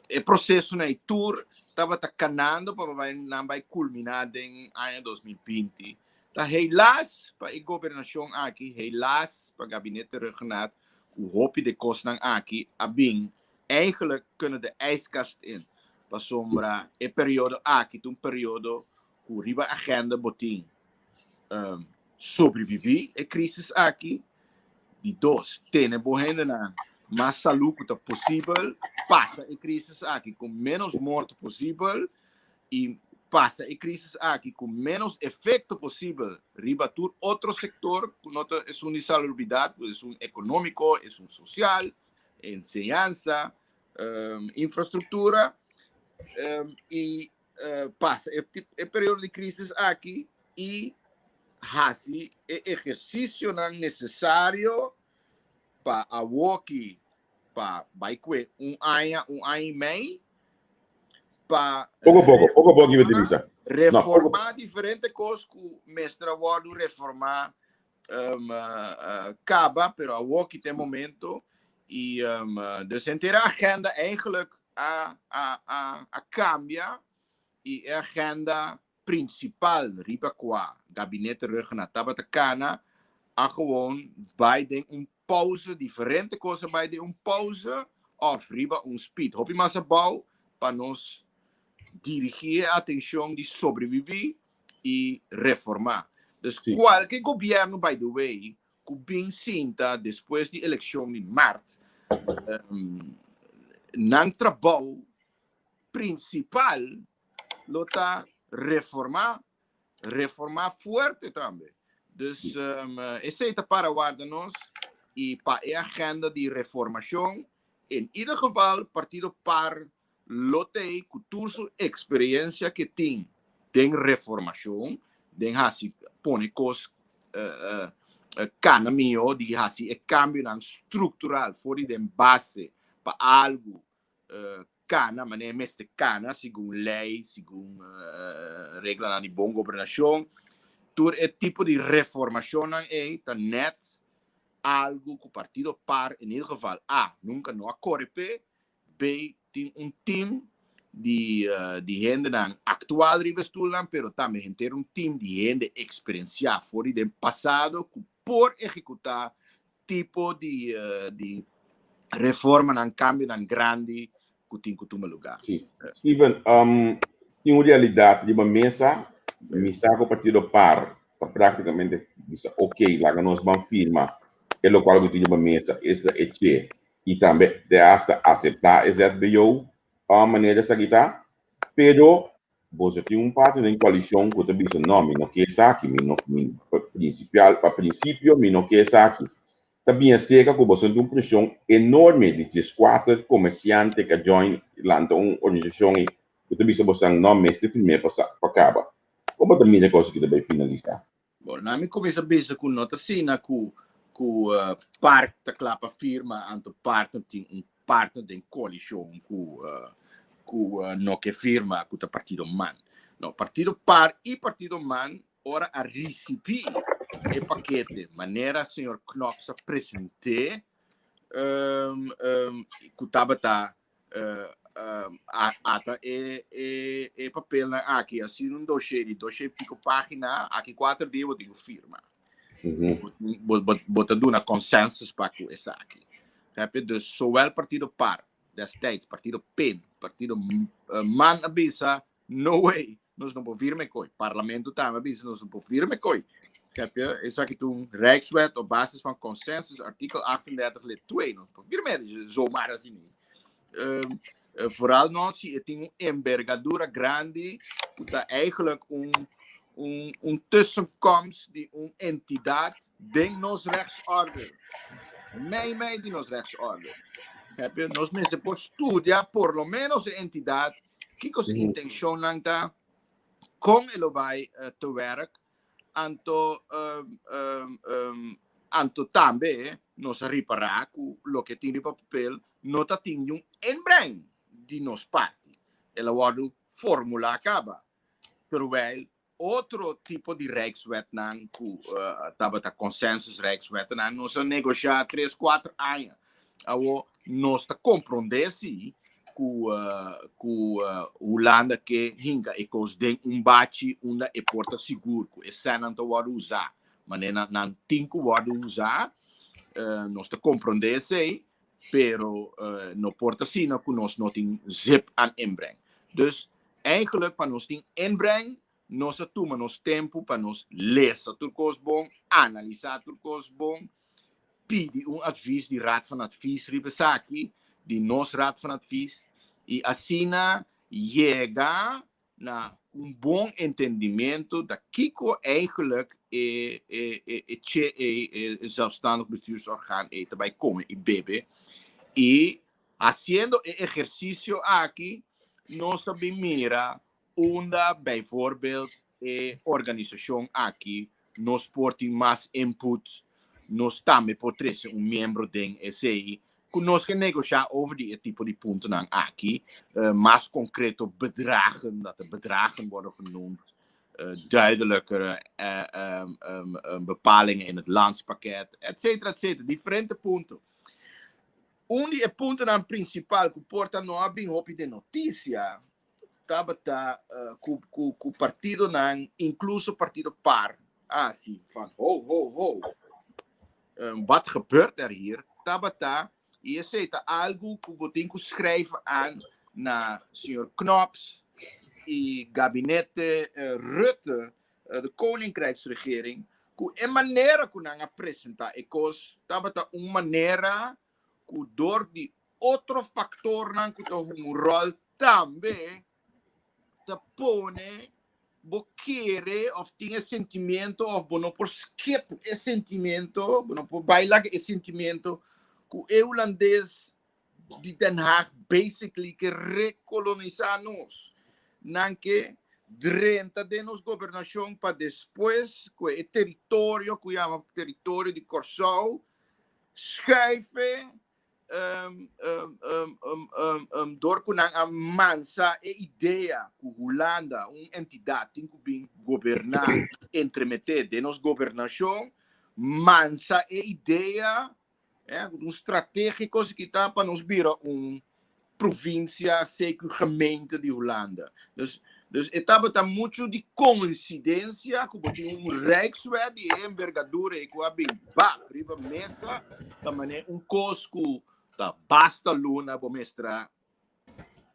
E prosesonan ei tur tabata kanando pa bai nan bai kulminá den aña 2020. Ta helaas pa e gobernashon aki, helaas pa gabinete Rhuggenaath ku hopi di e kosnan aki a bin eigenlijk kunnen de ijskast in. Pasobra e periodo aki ta un periodo ku riba agenda bo tin sobreviví e crisis aki. Di dos, tene bo hendenan mas salú ku ta posibel, pasa e crisis aki ku ménos morto posibel i pasa e crisis aki ku ménos efekto posibel riba tur otro sektor ku no ta esun di salubridat, esun ekonómiko, esun sosial. enseñansa, infrastruktura i pasa e periodo di krisis aki i hasi e ehersisionan nesesario pa awoki pa bai kue un aña, un aña i mei pa Poko poko, poko poko iba bisa. Reformá diferente kos ku mester a wòrdu reformá kaba, pero awoki ta e momento i dus henter e agenda eigenlijk a a a a kambia i e agenda prinsipal riba kua Gabinete Rhuggenaath tabata kana a gewoon bai den un pauze, diferente kos a bai den un pauze òf riba un speed hopi mas abou pa nos dirigí e atenshon di sobrebibí i reformá. Dus kualke gobièrnu, by the way, ku bin sinta despues di elekshon di mart, nan trabou prinsipal lo ta reformá, reformá fuerte tambe. Dus esei ta para warda nos i pa e agenda di reformashon, in ieder geval Partido par lo t'ei ku tur su eksperensia ke tin den reformashon, den hasi pone kos kana mihó, di hasi e kambionan struktural for di den base pa algu kana manera e mester kana segun lei, segun reglanan di bon gobernashon. Tur e tipo di reformashonnan ei ta nèt algu ku Partido par in ieder geval A nunka no a kore p'e, B tin un team di di hendenan aktual riba e stulnan pero tambe henter un team di hende eksperensiá for di den pasado ku por ehekutá tipo di di reformanan, kambionan grandi ku tin ku tuma lugá. Sí. Steven, tin un realidat riba mesa, mi sa ku Partido par ta práktikamente bisa ok, laga nos ban firma e lokual ku tin riba mesa, esta e che i tambe te hasta aseptá e ZBO manera esaki ta, pero boso tin un parti den koalishon ku ta bisa no, mi no ke esaki, mi no, mi prinsipial, pa prinsipio mi no ke esaki. Ta bien serka ku boso tin un preshon enorme di dieskuater komersiante ku a join lanta un organisashon i ku ta bisa boso no mester firm'é pa pa kaba. Kon bo ta mira e kos aki ta bai finalisá? Bon, na mi kuminsá bisa ku no ta asina ku ku park ta kla pa firma, anto partner tin un partner den koalishon ku ku no ke firma ku ta Partido man. No, Partido par i Partido man ora a risibí e pakete manera señor Knops a present'é ku tabata ata e e e papelnan aki a sido un dossier di dossier pico pagina aki cuater dia bo tin ku firma. Bo bo bo ta duna consensus pa ku esaki. Heb je? Dus zowel partido par destijds, partido pin, partido man a bisa no way, nos no por firma e koi. Parlamento tambe a bisa nos no por firma e koi. Heb je? Esaki ta un Rijkswet op basis van consensus, artikel 38 lid 2. Nos por firma e zomaar asina. Vooral no si e tin un envergadura grandi ku ta eigenlijk un un un tussenkomst di un entidat den nos rechtsorde. Mei mei di nos rechtsorde. Heb je? Nos mester por studia por lo menos e entidat kiko su intenshonnan ta, kon e lo bai te werk, anto anto tambe nos a ripará ku loke tin riba papel no ta tin niun inbreng di nos parti. El a wòrdu formulá kaba, terwijl otro tipo di rijkswetnan ku tabata consensus rijkswetnan nos a negoshá tres kuater aña. Awo nos ta komprondé si ku ku Hulanda ke hinka e kos den un bachi unda e por ta sigur ku e sènnan ta wòrdu usá manera nan tin ku wòrdu usá. Nos ta komprondé esei, pero no por ta asina ku nos no tin zip aan inbreng. Dus eigenlijk pa nos tin inbreng nos a tuma nos tempu pa nos lesa tur kos bon, analisá tur kos bon, pidi un advies di Raad van Advies riba esaki, di nos Raad van Advies, i asina yega na un bon entendimiento ta kiko eigenlijk e e e e che ei e zelfstandig bestuursorgaan ei ta bai come i bebe. I hasiendo e ehersisio aki nos a bin mira unda bijvoorbeeld e organisashon aki nos por tin mas input, nos tambe por trese un miembro den esei ku nos ke negoshá over di e tipo di puntonan aki, mas konkreto bedragen, dat er bedragen worden genoemd, duidelijkere bepalingen in het landspakket, et cetera, et cetera, diferente punto. Un di e puntonan prinsipal ku por ta no a bin hopi den notisia tabata ku ku ku partidonan, inkluso partido par, a hasi van ho, ho, ho, wat gebeurt er hier, tabata, i esei ta algu ku bo tin ku skrijf aan na señor Knops i gabinete Rutte, de Koninkrijksregering, ku e manera ku nan a presentá e kos tabata un manera ku dor di otro faktornan ku ta hunga un ròl tambe ta pone bo kere òf tin e sentimiento òf bo no por skip e sentimiento, bo no por bai laga e sentimiento ku e hulandes di Den Haag basically ke rekolonisá nos. Nan ke drenta den nos gobernashon pa despues ku e teritorio ku yama teritorio di Kòrsou schuife dor ku nan a mansa e idea ku Hulanda, un entidat, tin ku bin goberná, entremeté den nos gobernashon, mansa e idea, un stratégiko si ta pa nos bira un provinsia, seku gemeente di Hulanda. Dus, dus e tabata muchu di koinsidensia ku bo tin un Rijkswet di e envergadura ei ku a bin bap riba mesa ta manera un kos ku ta basta luna bo mester a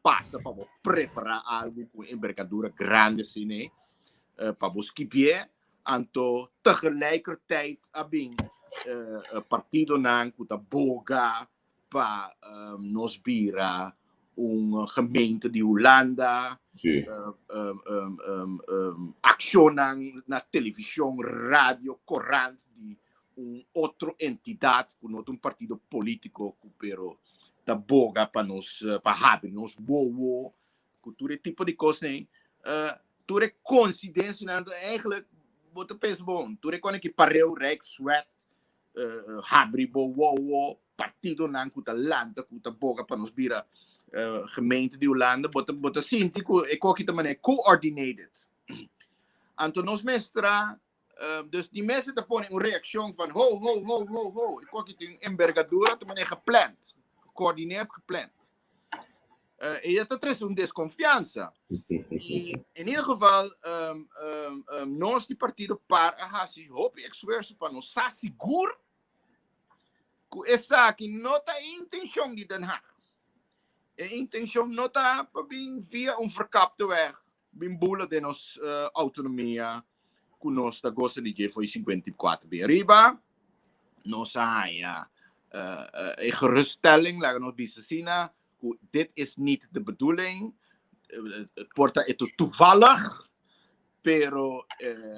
pasa pa bo prepará algu ku un envergadura grandi asina ei pa bo skibié. Anto tegelijkertijd a bin partidonan ku ta boga pa nos bira un gemeente di Hulanda, accionnan na television, radio, corant di un otro entidad cu no ta un partido politico cu pero ta boga pa nos pa habri nos wowo cu tur e tipo di cosnan tur e coincidencianan ta eigenlijk bo ta pensa bon tur e cosnan ki pareu Rijkswet habri bo wowo, partidonan ku ta lanta, ku ta boga pa nos bira gemeente di Hulanda, bo ta, bo ta sinti ku e koki ta manera coordinated. Anto nos mester a, dus di mester ta pone un reakshon van ho, ho, ho, ho, ho, e koki tin envergadura ta manera gepland, gecoördineerd gepland. E ta trese un desconfianza. Y in ieder geval, nos di partido par a hasi hopi esfuerzo pa nos sa sigur ku esaki no ta e intencion di Den Haag. E intencion no ta pa bin via un verkapte weg bin bula den nos autonomia ku nos ta gosa di dje for e 54 bin riba. Nos a haña e geruststelling, laga nos bisa asina, ku dit is niet de bedoeling. Por ta eto toevallig, pero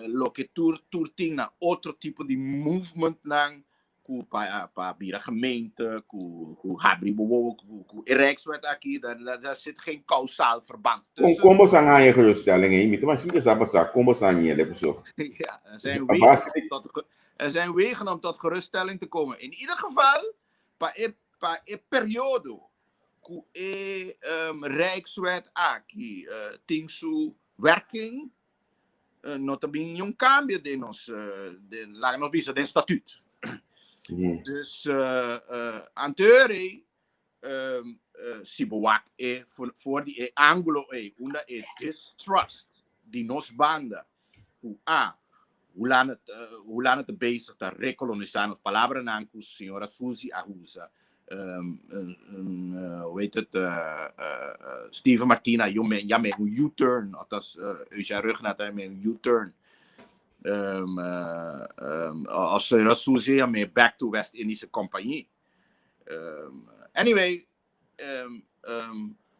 loke tur tur tin na otro tipo di movementnan ku pa pa bira gemeente, ku ku habri bo wowo ku ku e Rijkswet aki, daar daar zit geen kausaal verband Kon tussen. kon bo sa haña geruststelling ei? Mi ta mas interesá pa sa kon bo sa hañ'el e pasobra. Ja, er zijn A wegen base om di tot er zijn wegen om tot geruststelling te komen. In ieder geval, pa e pa e periodo ku e Rijkswet aki tin su werking, no ta bin niun kambio den nos, den, laga nos bisa, den statuut. Dus anterior ei, si bo wak e for di e ángulo ei, unda e distrust di nos banda ku a Hulanda, Hulanda ta bezig ta rekolonisá nos, palabranan ku señora Suzy a usa, hoe heet het, Steven Martina yam'é un U-turn, althans Eugène Rhuggenaath a yam'é un U-turn. Of señora Suzy a yam'é back to West Indische Compagnie. Anyway,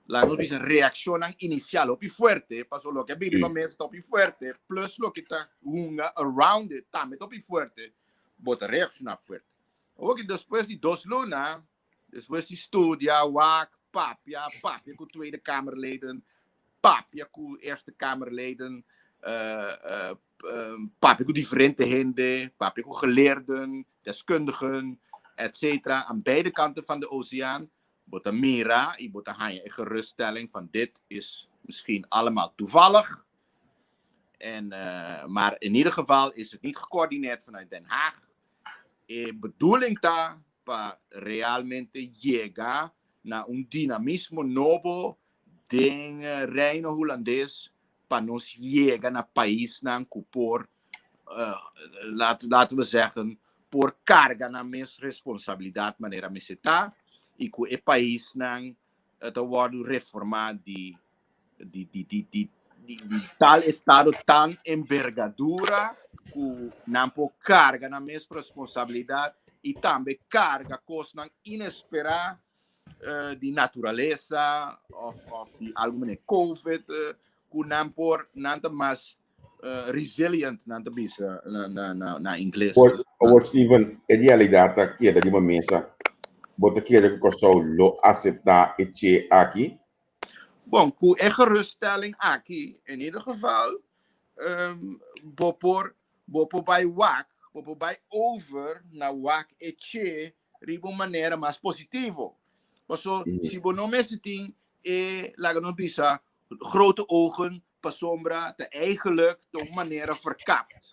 laga nos bisa reaccionnan inicial hopi fuerte, paso loke a bini pa mesa ta hopi fuerte, plus loke ta hunga around it tambe ta hopi fuerte, bo ta reacciona fuerte. Awor ki despues di 2 luna, Despues di studia, wak, papia, papia ku Tweede Kamerleden, papia ku Eerste Kamerleden, papia ku diferente hende, papia ku geleerden, deskundigen, etc. Aan beide kanten van de oceaan, bo ta mira i bo ta haña e geruststelling van dit is misschien allemaal toevallig. En, maar in ieder geval is het niet gecoördineerd vanuit Den Haag. E bedoeling ta pa realmente yega na un dinamismo nobo den Reino Hulandes pa nos yega na paisnan ku por, laten we zeggen, por karga nan mes responsabilidat manera mester ta i ku e paisnan ta wòrdu reformá di di di di di di di tal estado tan envergadura ku nan por karga nan mes responsabilidat i tambe karga kosnan inesperá di naturalesa of of di algu manera covid ku nan por nan ta mas resilient nan ta bisa na na na na ingles. Awor Steven, e realidat ta keda riba mesa. Bo ta kere ku Kòrsou lo aseptá e che aki? Bon, ku e geruststelling aki, in ieder geval, bo por bo por bai wak, bo por bai over na wak e che riba un manera mas positivo. Paso, si bo no mester tin e, laga nos bisa, grote ogen, pasobra ta eigenlijk ta un manera verkapt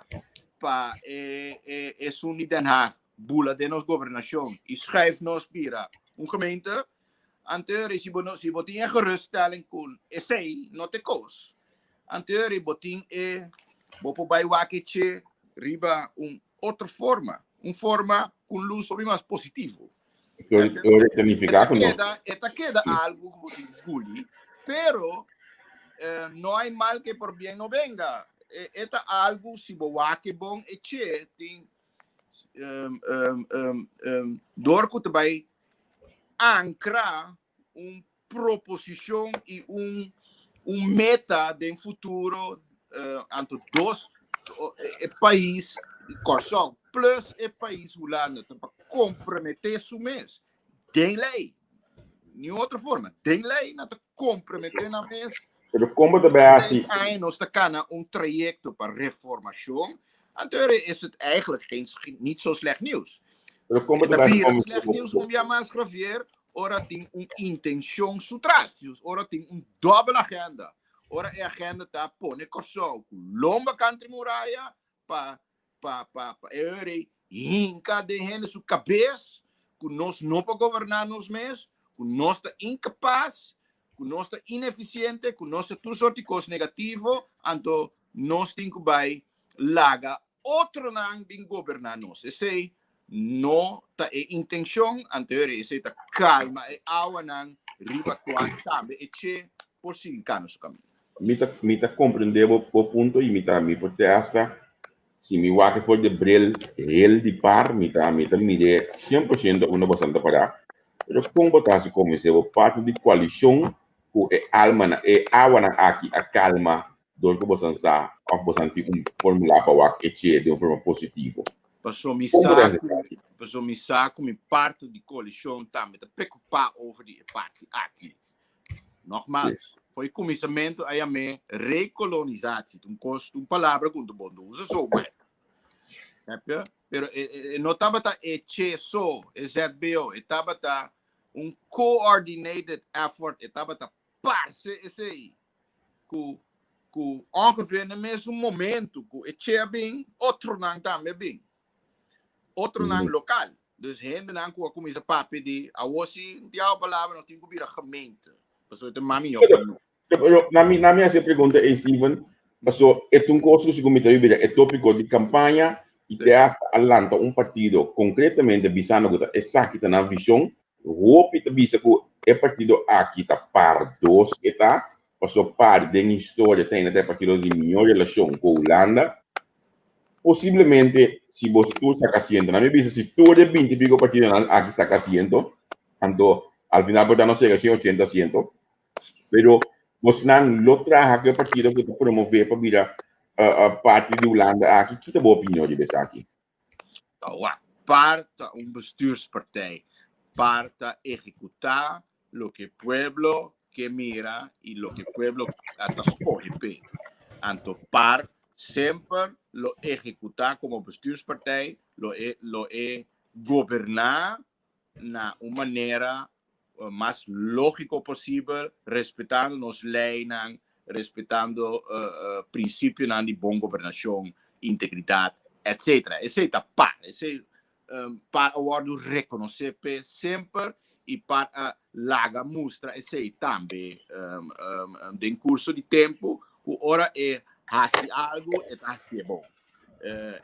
pa e e esun di Den Haag bula den nos gobernashon i schuif nos bira un gemeente. Anterior si bo no si bo tin e geruststelling ku esei no ta e kos, anterior bo tin e bo por bai wak e che riba un otro forma, un forma ku un lus hopi mas positivo. Ora ta nifiká ku nos. E ta keda algu ku bo tin guli, pero no hay mal que por bien no venga. E ta algu si bo wak e bon e che tin dor ku ta bai ankra un proposishon i un un meta den futuro anto dos e pais Kòrsou plus e pais Hulanda ta pa komprometé su mes den lei ni otro forma den lei nan ta komprometé nan mes. Pero kon bo ta bai hasi? Tres aña nos ta kana un trayekto pa reformashon anto is het eigenlijk geen niet zo slecht nieuws. Pero kon bo ta bai hasi? Slecht nieuws un bia mas Javier ora tin un intencion su tras, dus ora tin un dobbel agenda. Ora e agenda ta pone Kòrsou ku lomba kantri muraya pa pa pa pa e ora ei hinka den hende su kabes ku nos no por goberná nos mes, ku nos ta inkapas, ku nos ta inefisiente, ku nos ta tur sort di kos negativo, anto nos tin ku bai laga otronan bin goberná nos. Esei no ta e intencion, anto esei ta calma e awanan riba cua tambe e che por sigui cana su caminda. Mi ta mi ta comprende bo bo punto y mi ta mi por te hasta si mi wak for de bril heel di par mi ta mi ta mire 100% unda bosan ta pará pero con bo ta hasi convence bo parti di coalicion cu e almanan e awanan aki a calma Dor ku bosan sa òf bosan tin un formulá pa wak e che den un forma positivo. Paso mi sa ku paso mi sa ku mi parto di koalishon tambe ta preokupá over di e parti aki. Nogmaals, for e kuminsamentu a yam'é rekolonisatie, ta un kos, ta un palabra ku no ta bon ta usa zomaar. Snap je? Pero e e no tabata e che so, e ZBO, e tabata un coordinated effort, e tabata parse esei. ku ku ongeveer na mesun momento ku e che a bin, otronan tambe a bin. Otronan lokal. Dus hendenan ku a kuminsá papia di awor si un tiago palabra nos tin ku bira gemeente. Pasobra e ta mas mihó pa nos. Pero na mi na mi hasi e pregunta ei Steven, paso e ta un kos ku segun mi ta bira e topiko di kampaña i te hasta a lanta un partido konkretamente bisando ku ta esaki ta nan vishon. Hopi ta bisa ku e partido aki ta par dos e ta, paso par den historia ta hende ta e partido di mihó relashon ku Hulanda. Posiblemente si bo tur saka asiento, nan mi bisa si tur e binti pico partidonan aki saka asiento, anto al final por ta nos yega 180 asiento, pero bosnan lo traha ku e partido ku ta promove pa bira parti di Hulanda aki, ki ta bo opinion riba esaki? Wak, par ta un bestuurspartij. Par ta ehekutá loke pueblo ke mira i loke pueblo ta skohe p'e. Anto par semper lo ehekutá komo bestuurspartij, lo e lo e goberná na un manera mas lógiko posibel, respetando nos leinan, respetando prinsipionan di bon gobernashon, integridat, etcetera. Esei ta par. Esei par a wòrdu rekonosé p'e semper i par a laga mustra esei tambe den kurso di tempu ku ora e hasi algu e ta hasié bon.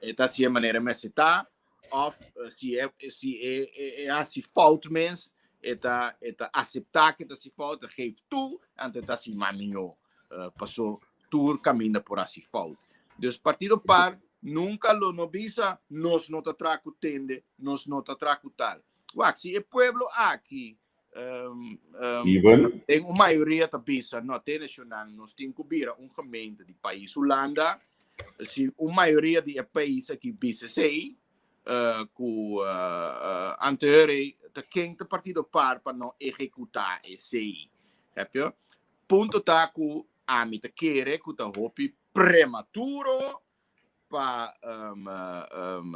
E ta hasié manera e mester ta òf si e si e hasi fout mes e ta e ta aseptá ku e ta hasi fout, e geef toe anto e ta hasi mas mihó paso tur kaminda por hasi fout. Dus Partido par nunka lo no bisa nos no ta traha ku tende, nos no ta traha ku tal. Wak, si e pueblo aki den un mayoria ta bisa no tene shonnan nos tin ku bira un gemeente di pais Hulanda, si un mayoria di e pais aki bisa esei, ku anteher ta ken ta Partido par pa no ehekutá esei. Heb? Punto ta ku ami ta kere ku ta hopi prematuro pa um, um,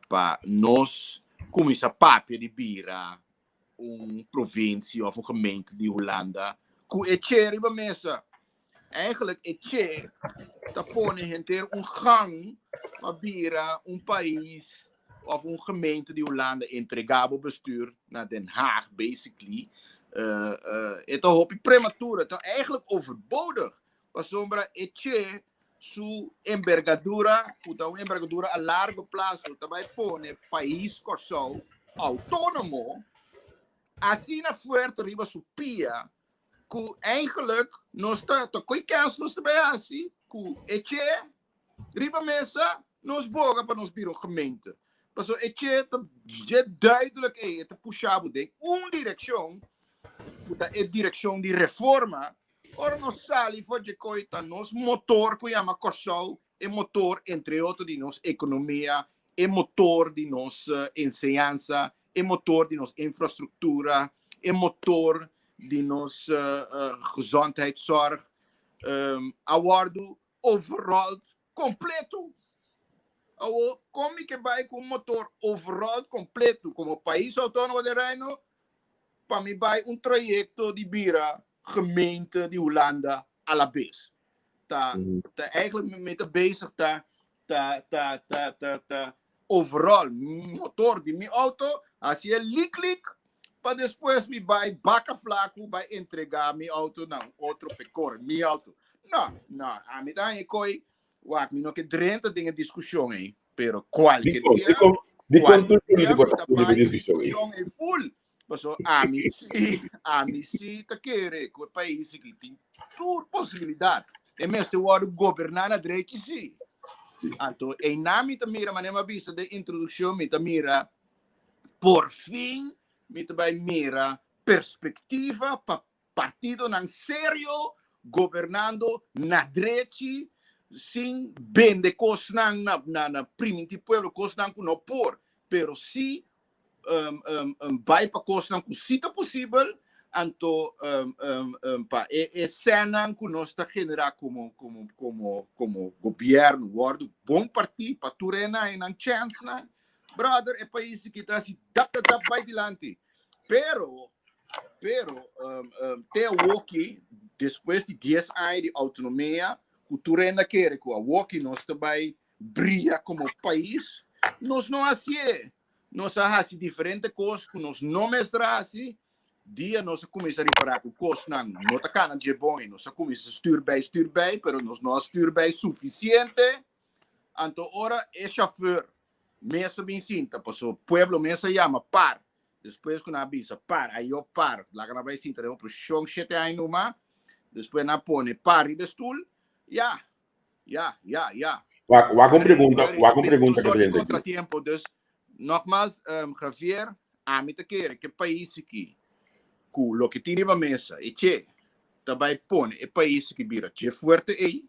pa nos kuminsá papia di bira un provinsia of un gemeente di Hulanda ku e che riba mesa. Eigenlijk e che ta pone henter un gang pa bira un pais of un gemeente di Hulanda entregá bo bestuur na Den Haag basically. E ta hopi prematuro, e ta eigenlijk overbodig pasobra e che su enbergadura, ku ta un enbergadura a largo plazo, ta bai pone pais Kòrsou outónomo asina fuerte riba su pia ku eigenlijk nos ta ta koi kens nos ta bai hasi ku e che riba mesa nos boga pa nos bira un gemeente. Pasobra e che ta dje duidelijk ei, e ta pusha bo den un direkshon ku ta e direkshon di reforma. Ora nos sali for dje koi ta nos motor ku yama Kòrsou, e motor entre otro di nos ekonomia, e motor di nos enseñansa, e motor di nos infrastruktura, e motor di nos gezondheidszorg, a wòrdu overrold kompleto. Awor, kon mi ke bai ku un motor overrold kompleto komo pais outónomo den Reino pa mi bai un trayekto di bira gemeente di Hulanda a la bes? Ta ta eigenlijk mi ta bezig ta ta ta ta ta ta overall motor di mi auto hasi e lik lik pa despues mi bai baka flaku bai entrega mi auto na un otro pe kore mi auto. No, no, ami ta haña koi wak mi no ke drenta den e diskushon ei, pero kualke Dikon, dia dikon, dikon kualke tur dia polítiko mi ta ta full den bai diskushon ei? diskushon ei full. Paso ami si, ami si ta kere ku e pais aki tin tur posibilidat. E mester wòrdu goberná na drechi si. Anto einan mi ta mira, manera mi a bisa den introdukshon, mi ta mira por fin mi ta bai mira perspektiva pa partidonan serio gobernando na drechi sin bende kosnan na na na priminti pueblo kosnan ku no por, pero si bai pa kosnan ku si ta posibel, anto pa e e sènnan ku nos ta generá komo komo komo komo gobièrnu wòrdu bon partí pa tur e nan e nan chènsnan. Brother, e pais aki ta hasi dap dap dap bai dilanti. Pero pero te awoki despues di dies aña di outonomia ku tur hende a kere ku awoki nos ta bai bria komo pais, nos no hasié. Nos a hasi diferente kos ku nos no mester a hasi. Dia nos a kuminsá ripará ku kosnan no ta kana dje bon i nos a kuminsá stür bei, stür bei, pero nos no a stür bei sufisiente. Anto ora e shofùr mes a bin sinta, pasobra pueblo mes a yama par, despues ku nan a bisa par, ayo par, laga nan bai sinta den oposishon shete aña numa, despues nan a pone par riba e stul, ya, Ya, ya, ya. Wak, wak un pregunta, wak un pregunta que te Contratiempo, dus nogmaals, Javier, ami ta kere ke pais aki ku loke tin riba mesa e che ta bai pone e pais aki bira dje fuerte ei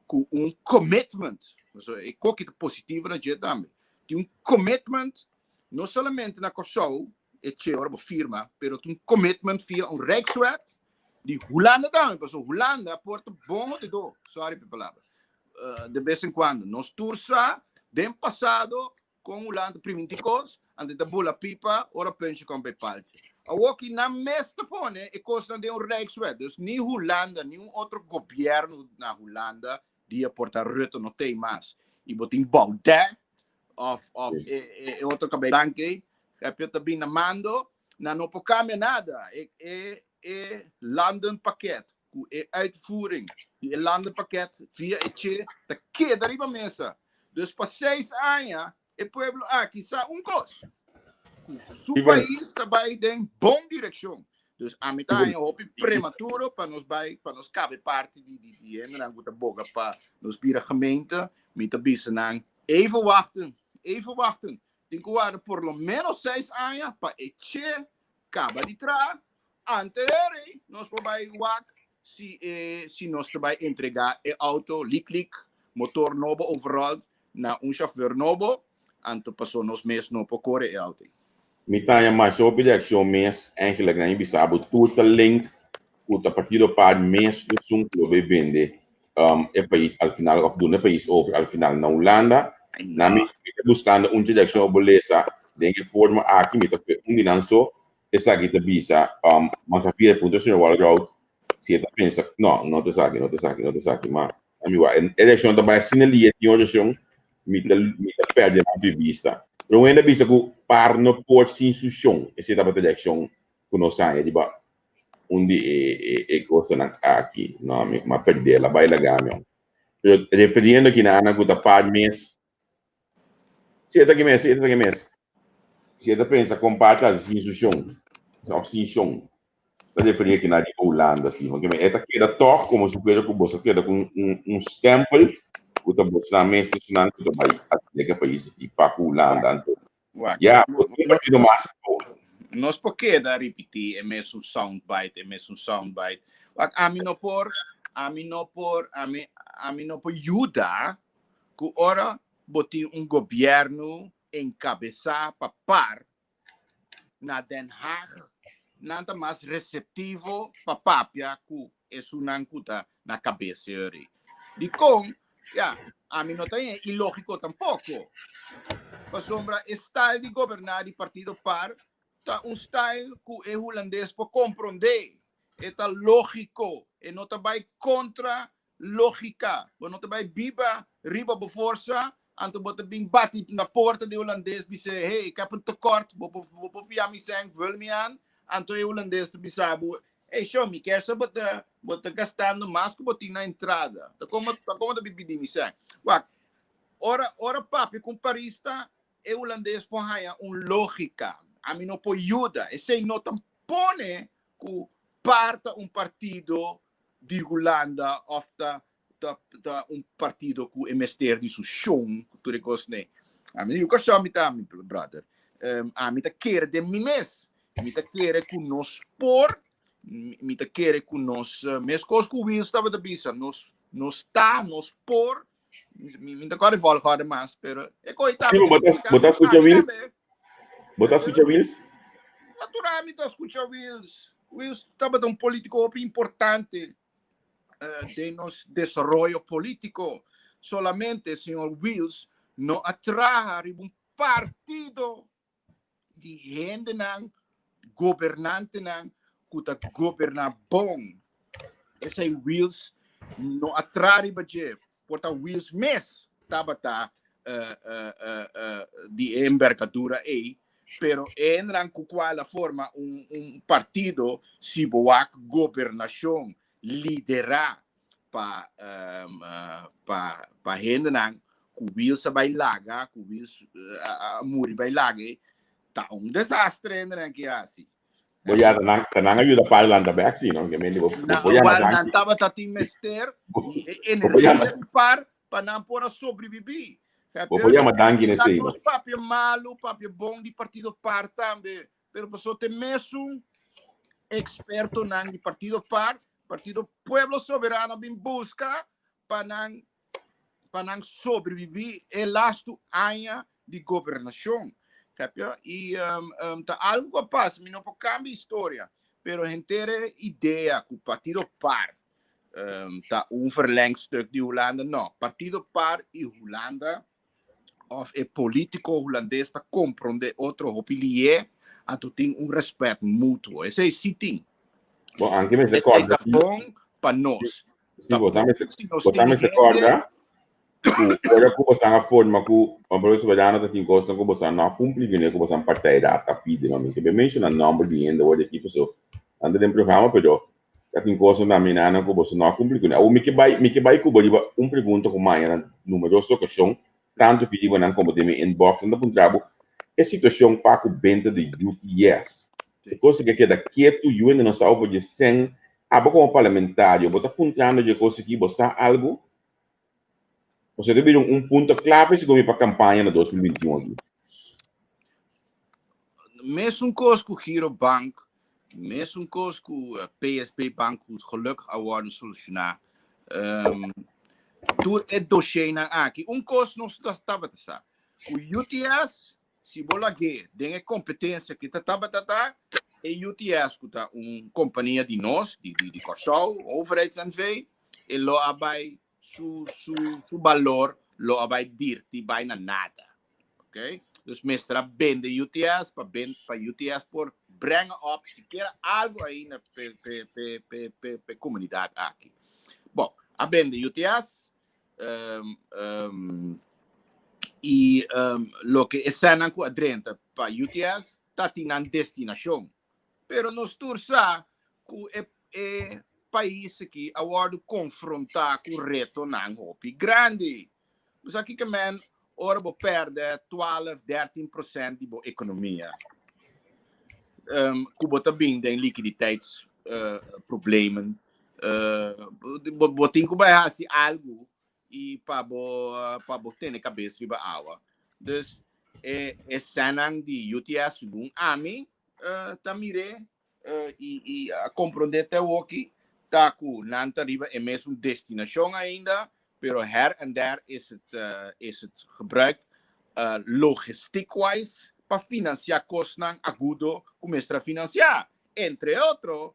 ku un commitment, so e koki ta positivo na dje tambe, tin un commitment no solamente na Kòrsou. e che ora bo firma, pero ta un commitment via un Rijkswet di Hulanda tambe, pasobra Hulanda por ta bon hodedó, sorry pa e palabra, de bes en cuando. Nos tur sa den pasado con Hulanda priminti cos, anto ta bula pipa ora puntje komt bij paaltje. Awoki nan mes ta pone e cosnan den un Rijkswet, dus ni Hulanda ni un otro gobierno na Hulanda dia por ta Rutte no tei mas y bo tin Baudet of of e, e, e otro cabey blanke heb ta bin na mando na no por cambia nada e e e landenpakket ku e uitvoering di e landenpakket via e che ta keda riba mesa dus pa 6 aña e pueblo aki sa un kos ku su pais ta bai den bon direkshon dus ami ta haña hopi prematuro pa nos bai pa nos kabe parti di di di hendenan ku ta boga pa nos bira gemeente mi ta bisa nan even wachten even wachten tin ku warda por lo menos 6 aña pa e che kaba di traha ante nos por bai wak si e si nos ta bai entrega e auto lik lik motor nobo overall na un chauffeur nobo anto paso nos mes no por kore e auto. Mi ta haña masha hopi reaccion mes, eigenlijk nan bisa bo tur ta link cu ta Partido Par mes esun cu lo bay bende e pais al final of duna e pais over al final na Hulanda. Nan mi ta buscando un reaccion op bo lesa den e forma aki mi ta fe un di nan so esaki ta bisa mas a fia puntra señor Walroud si e ta pensa no no ta esaki no ta esaki no ta esaki ma ami wak e reaccion ta bay asina lie tin oracion mi ta mi ta perde nan di vista pero un hende a bisa cu par no por sin su shon esey tabata reaccion cu nos haña riba un di e e e cosanan aki no mi a perde la bay laga mi pero referiendo aki na ana cu ta par mes Si e ta ki mes, si e ta ki mes. Si e ta pensa kon pa ta sin su shon, of sin shon. Ta referí aki na di Hulanda, si. Porque e ta keda tòg komo si fuera ku boso keda ku un, un stempel ku ta bosnan mes personan ku ta bai atende ke pais aki pa ku Hulanda. Anto, Wak, ya, bo tin nos, partido nos, mas. nos por keda ripití e mesun soundbite, e mesun soundbite. Wak, ami no por, ami no por, ami, ami no por yuda ku ora bo tin un gobièrnu enkabesá pa par na Den Haag, nan ta mas reseptivo pa papia ku esunnan ku ta na kabes yori. Dikon? Ya, ami no ta ilógiko tampoko. Pasobra e style di goberná di partido par ta un style ku e hulandes por komprondé. E ta lógiko, e no ta bai kontra lógika. Bo no ta bai biba riba bo forsa, anto bo ta bin bati na porta di hulandes bis'é, hey, ik heb een tekort, bo por bo por fia mi sèn, vul mi aan. Anto e hulandes ta bisa bo, hey, sho, mi kier sa bo ta bo ta gastando mas ku bo tin na entrada. Ta komo ta komo ta bin pidi mi sèn? Wak, ora ora papia ku un parista, e hulandes por haña un lógika. Ami no por yuda. Esei no ta pone ku par ta un partido di Hulanda of ta ta ta un partido ku e mester di su shon ku tur e kos ne. Ami yu kòrsou mi ta mi brother. Ami ta kere den mi mes. Mi ta kere ku nos por, mi ta kere ku nos meskos ku Wiels tabata bisa nos nos ta, nos por. Mi mi ta kòrda e volgorde mas, pero e koi Sí, tabata bo ta, nifiká bo ta skucha ami Wiels? tambe. Bo ta skucha Wiels? Natural mi ta skucha Wiels. Wiels tabata un polítiko hopi importante den nos desaroyo polítiko. Solamente señor Wiels no a traha riba un partido di hendenan, gobernantenan ku ta goberná bon. Esei Wiels no a traha riba dje. Por ta Wiels mes tabata di e embergadura ei, pero e hendenan ku kual a forma un un partido si bo wak gobernashon liderá pa pa pa hendenan ku Wiels a bai laga, ku Wiels a muri bai laga ei, ta un desastre hendenan ke hasi. Bo ya ta nan ta nan a yuda pa lanta bek si no, ke mende bo Na bo yama wal nan danki. tabata tin mester di e Bo por yama energia di par pa nan por a sobrevibí. Bo por yama danki na Laga esei no. nos papia malu, papia bon di partido par tambe, pero pasobra te mesun expertonan di partido par, partido Pueblo Soberano bin buska pa nan pa nan sobreviví e lastu aña di gobernashon. Heb je? I ta algu ku a pasa, mi no por kambia historia, pero henter e idea ku Partido par ta un verlengstuk di Hulanda, no. Partido par i Hulanda òf e polítiko hulandes ta komprondé otro hopi lié, anto tin un rèspèt mutuo. Esei sí tin. Bon, anke mester Esei kòrda ta sí. bon pa nos. Sí, Ta bo bon mester, si nos bo tin mester hende. kòrda ku ora ku bosan a forma ku Pueblo Soberano ta tin kosnan ku bosan no a kumpli kuné ku bosan partijraad a pidi. No, mi ke be menshoná nòmber di hende awor di aki paso nan ta den programa, pero Ta tin kosnan na mi nan ku boso no a kumpli kuné. Awor mi ke bai, mi ke bai ku bo riba un pregunta ku maña na numeroso okashon, tantu fi riba nan komo den mi inbox, nan ta puntra bo e situashon pa ku benta di UTS. E kos aki a keda ketu, yu hende no sa over dje sèn. Abo komo parlamentario, bo ta puntrando dje kos aki, bo sa algu? Pasobra ta bira un punto klave segun mi pa kampaña na 2021 aki. Mesun kos ku Girobank, mesun kos ku PSB Bank ku gelukkig a wòrdu solushoná. Tur e dosheinan aki. Un kos nos tabata sa, ku UTS Si bo lag'é den e kompetensia ku ta tabata ta, e UTS ku ta un kompania di nos, di di Kòrsou, Overheids NV, e lo a bai su su su balor lo a bai dirti bai na nada. Ok? Dus mester a bende UTS pa ben pa UTS por brenga op sikiera algu ainda p'e p'e p'e p'e p'e p'e komunidat aki. Bon, a bende UTS, Um, um, i um, loke e sènnan ku a drenta pa UTS ta tin nan destinashon. Pero nos tur sa ku e, e pais aki a wòrdu konfrontá ku retonan hopi grandi. Bo sa kiko men ora bo pèrdè 12, 13% di bo ekonomia. Um, ku bo ta bin den likiditeits uh, problemen. Bo, bo tin ku bai hasi algu i pa bo, pa bo tene kabes riba awa. Dus e, e sènnan di UTS segun ami ta mir'é i, i a komprondé te awoki ta ku nan ta riba e mesun destinashon ainda, pero her en der is het, is het gebruikt logistiek-wise pa finansiá kosnan agudo ku mester a finansiá. Entre otro,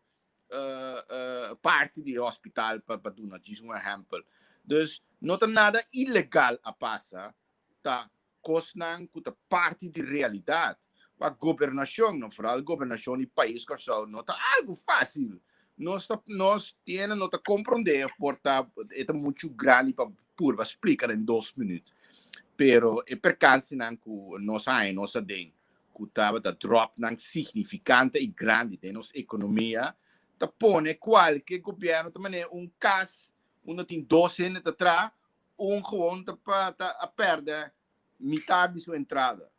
parti di e hospital pa pa duna djis un ehempel. Dus no ta nada ilegal a pasa, ta kosnan ku ta parti di realidat. Pa gobernashon, no foral gobernashon di pais Kòrsou no ta algu fásil. Nos ta nos tiene no ta komprondé por ta e ta muchu grandi pa purba splika den dos minüt. Pero e perkansenan ku nos haña nos aden ku tabata dropnan signifikante i grandi den nos ekonomia, ta pone kualke gobièrnu ta manera un kas unda tin dos hende ta traha, un gewoon ta ta a pèrdè mitar di su entrada.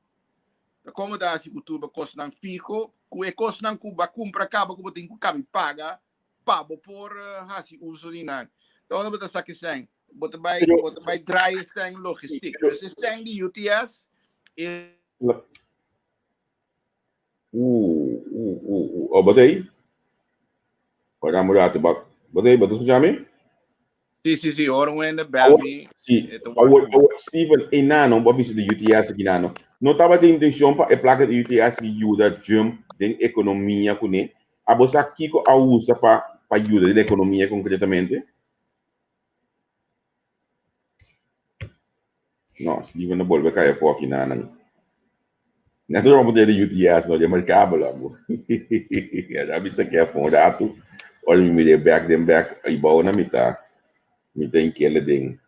Ta komo ta hasi ku tur bo kosnan fiho, ku e kosnan ku bo a kumpra kaba ku bo tin ku kabi paga pa bo por hasi uso di nan. Ta unda bo ta saka e sèn? Bo ta bai bo ta bai draai e sèn logistik. Dus e sèn di UTS e Uh, uh, uh, uh. Oh, bo ta ei? Ora un rato, bo, bo ta ei? Bo ta skucha mi? Sí, sí, sí, ora un hende bel mi. Sí, awor, awor, Steven, e nano, bo a bisa di UTS aki nano. No tabata intencion pa e placa di UTS ki yuda jump den economia kuné. Abo sa kiko a usa pa pa yuda den economia concretamente? No, Steven a bolbe kai afó aki nanan. Net ora bo di UTS no remarkabel amo. A bisa ke afó un ratu, ora mi mir'é bek den bek i bou na mi ta mi ta inkele den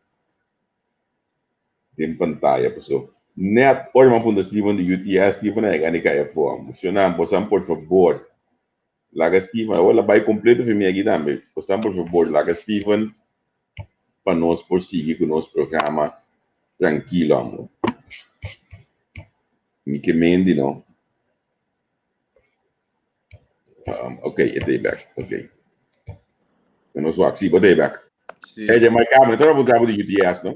den pantaya paso net ora mi a puntra Steven di UTS, Steven a yega ni kai afó amo. Shonnan, bosan por fabor Laga Steven, awor la bai completo fi mi aki tambe. Bosan por favor laga Steven pa nos por sigui cu nos programa trankilo amor. Mi ke mendi no. Um, ok, e ta bek. Ok. Nos wak, si, bo ta bek. Sí. Hey, de my camera, todo apuntado de UTS, no?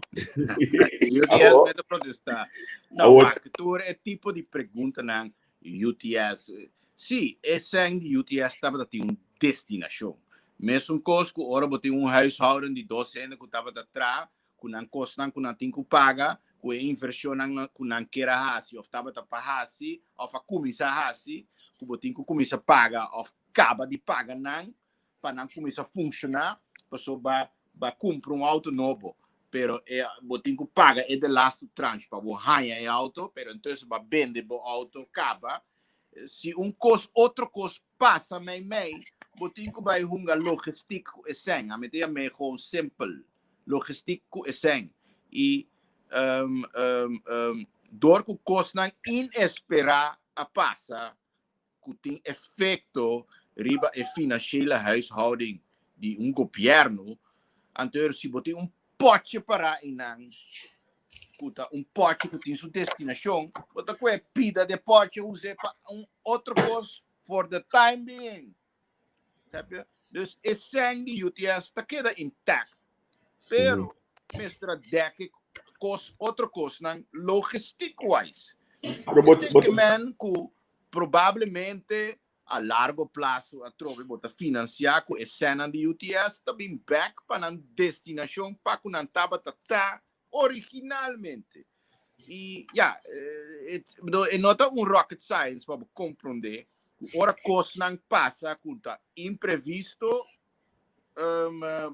UTS me ta protesta. No, Awor- wak, tur e tipo di preguntanan UTS, Sí, e sèn di UTS tabata tin un destinashon. Mesun kos ku ora bo tin un huishouden di dos hende ku tabata traha, ku nan kosnan ku nan tin ku paga, Ku e invershonnan ku nan kier a hasi òf tabata pa hasi òf a kuminsá hasi, ku bo tin ku kuminsá paga òf kaba di paga nan pa nan kuminsá funshoná, pasobra bo a kumpra un outo nobo, pero e bo tin ku paga e de lastu tranche pa bo haña e outo, pero entonces bo a bende bo outo kaba. Si un kos otro kos pasa meimei, bo tin ku bai hunga logistiek ku e sèn. Ami ta yam'é gewoon simpel, logistiek ku e sèn. I dor ku kosnan inesperá a pasa ku tin efekto riba e financiële huishouding di un gobièrnu, anto si bo tin un pòtje pará einan ku ta un pòtje ku tin su destinashon, bo ta kohe pida di e pòtje us'é pa un otro kos for the time being. Dus e sèn di UTS ta keda intact, pero mester a dèk e kos, otro kosnan logistiek wise. Esei ke men ku probablemente A largo plaso atrobe bo ta finansiá ku e sènnan di UTS ta bin bèk pa nan destinashon pa ku nan tabata ta originalmente. I ya, e no ta un rocket science pa bo komprondé ku ora kosnan pasa ku ta imprevisto,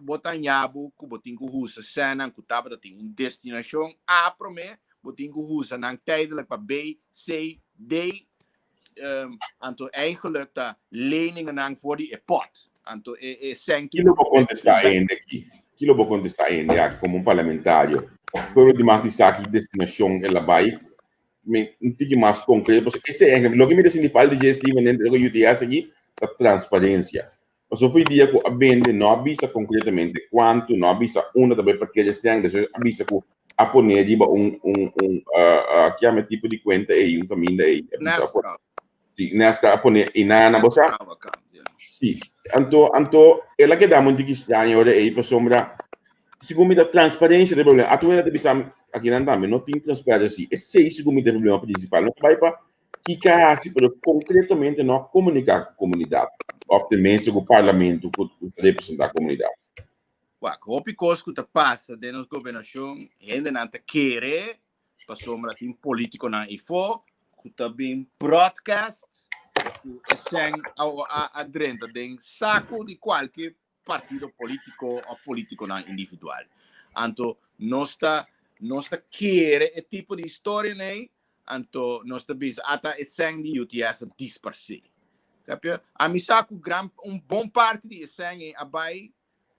bo ta haña bo ku bo tin ku usa sènnan ku tabata tin un destinashon A promé, bo tin ku usa nan tijdelijk pa B, C, D. Anto eigenlijk ta leningennan for di e pòt. Anto e sèn Ki lo bo kontestá hende aki? Ki lo bo kontestá hende aki komo un parlamentario? Pueblo di mas di sa ki destinashon el a bai. Mi un tiki mas konkreto pasobra esei eigenlijk loke mi ta sinti falta dje Steven dentro di UTS aki ta transparensia. Pasobra for e dia ku a bende no a bisa konkretamente kuantu, no a bisa unda ta bai parkera e sèn, despues a bisa ku a pone riba un un un ki yama e tipo di kuenta ei, un kaminda ei, a bisa a pone, si, Nesca a pone inana, bo sa? Si, anto anto el a keda un tiki straño ora ei pasobra segun mi ta transparensia ta e problema, atuwel a ta bisa mi akinan tambe no tin transparency, esei segun mi ta e problema prinsipal, no ta bai pa Kiko a hasi pero konkretamente no a komuniká ku komunidat òf tenminste ku parlamento ku ta representá komunidat? Wak, hopi kos ku ta pasa den nos gobernashon, hendenan ta kere pasobra tin politikonan ifó ku ta bin broadcast ku esèn a drenta den saku di kualke partido polítiko òf polítikonan individual. Anto nos ta nos ta kere e tipo di historianan ei, anto nos ta bisa ata e sèn di UTS a disparsé. Kapia? Ami sa ku gran un bon parti di e sèn ei a bai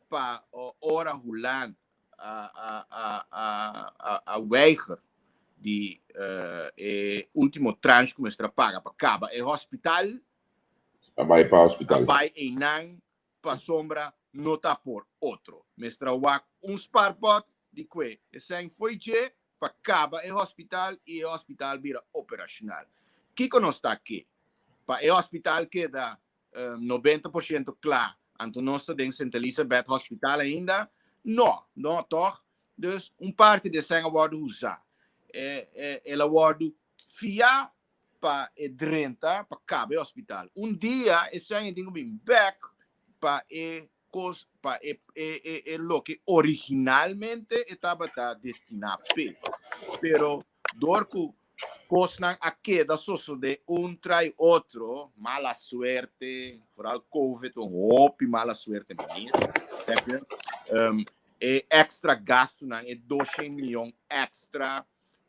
pa ora Hulanda a a a a a a weiger di e último tranche ku mester a paga pa kaba e hospital. A bai pa hospital. A bai einan pasobra no ta por otro. Mester a wak un spaarpot di kue e sèn fo'i dje pa kaba e hospital i e hospital bira operacional. Kiko nos ta ke? Pa e hospital keda 90% kla, anto nos ta den Sint Elisabeth Hospital ainda? No, no tòg? Dus un parti di e sèn a wòrdu usá. El a wòrdu fiá pa e drenta pa caba e hospital. Un dia e sèn tin cu bin bek pa e cos pa e e e e loke originalmente e tabata destina p'e. Pero door cu cosnan a keda sosode un trai otro, mala suerte, vooral covid un hopi mala suerte mes, e extra gastunan, e 200 miyon extra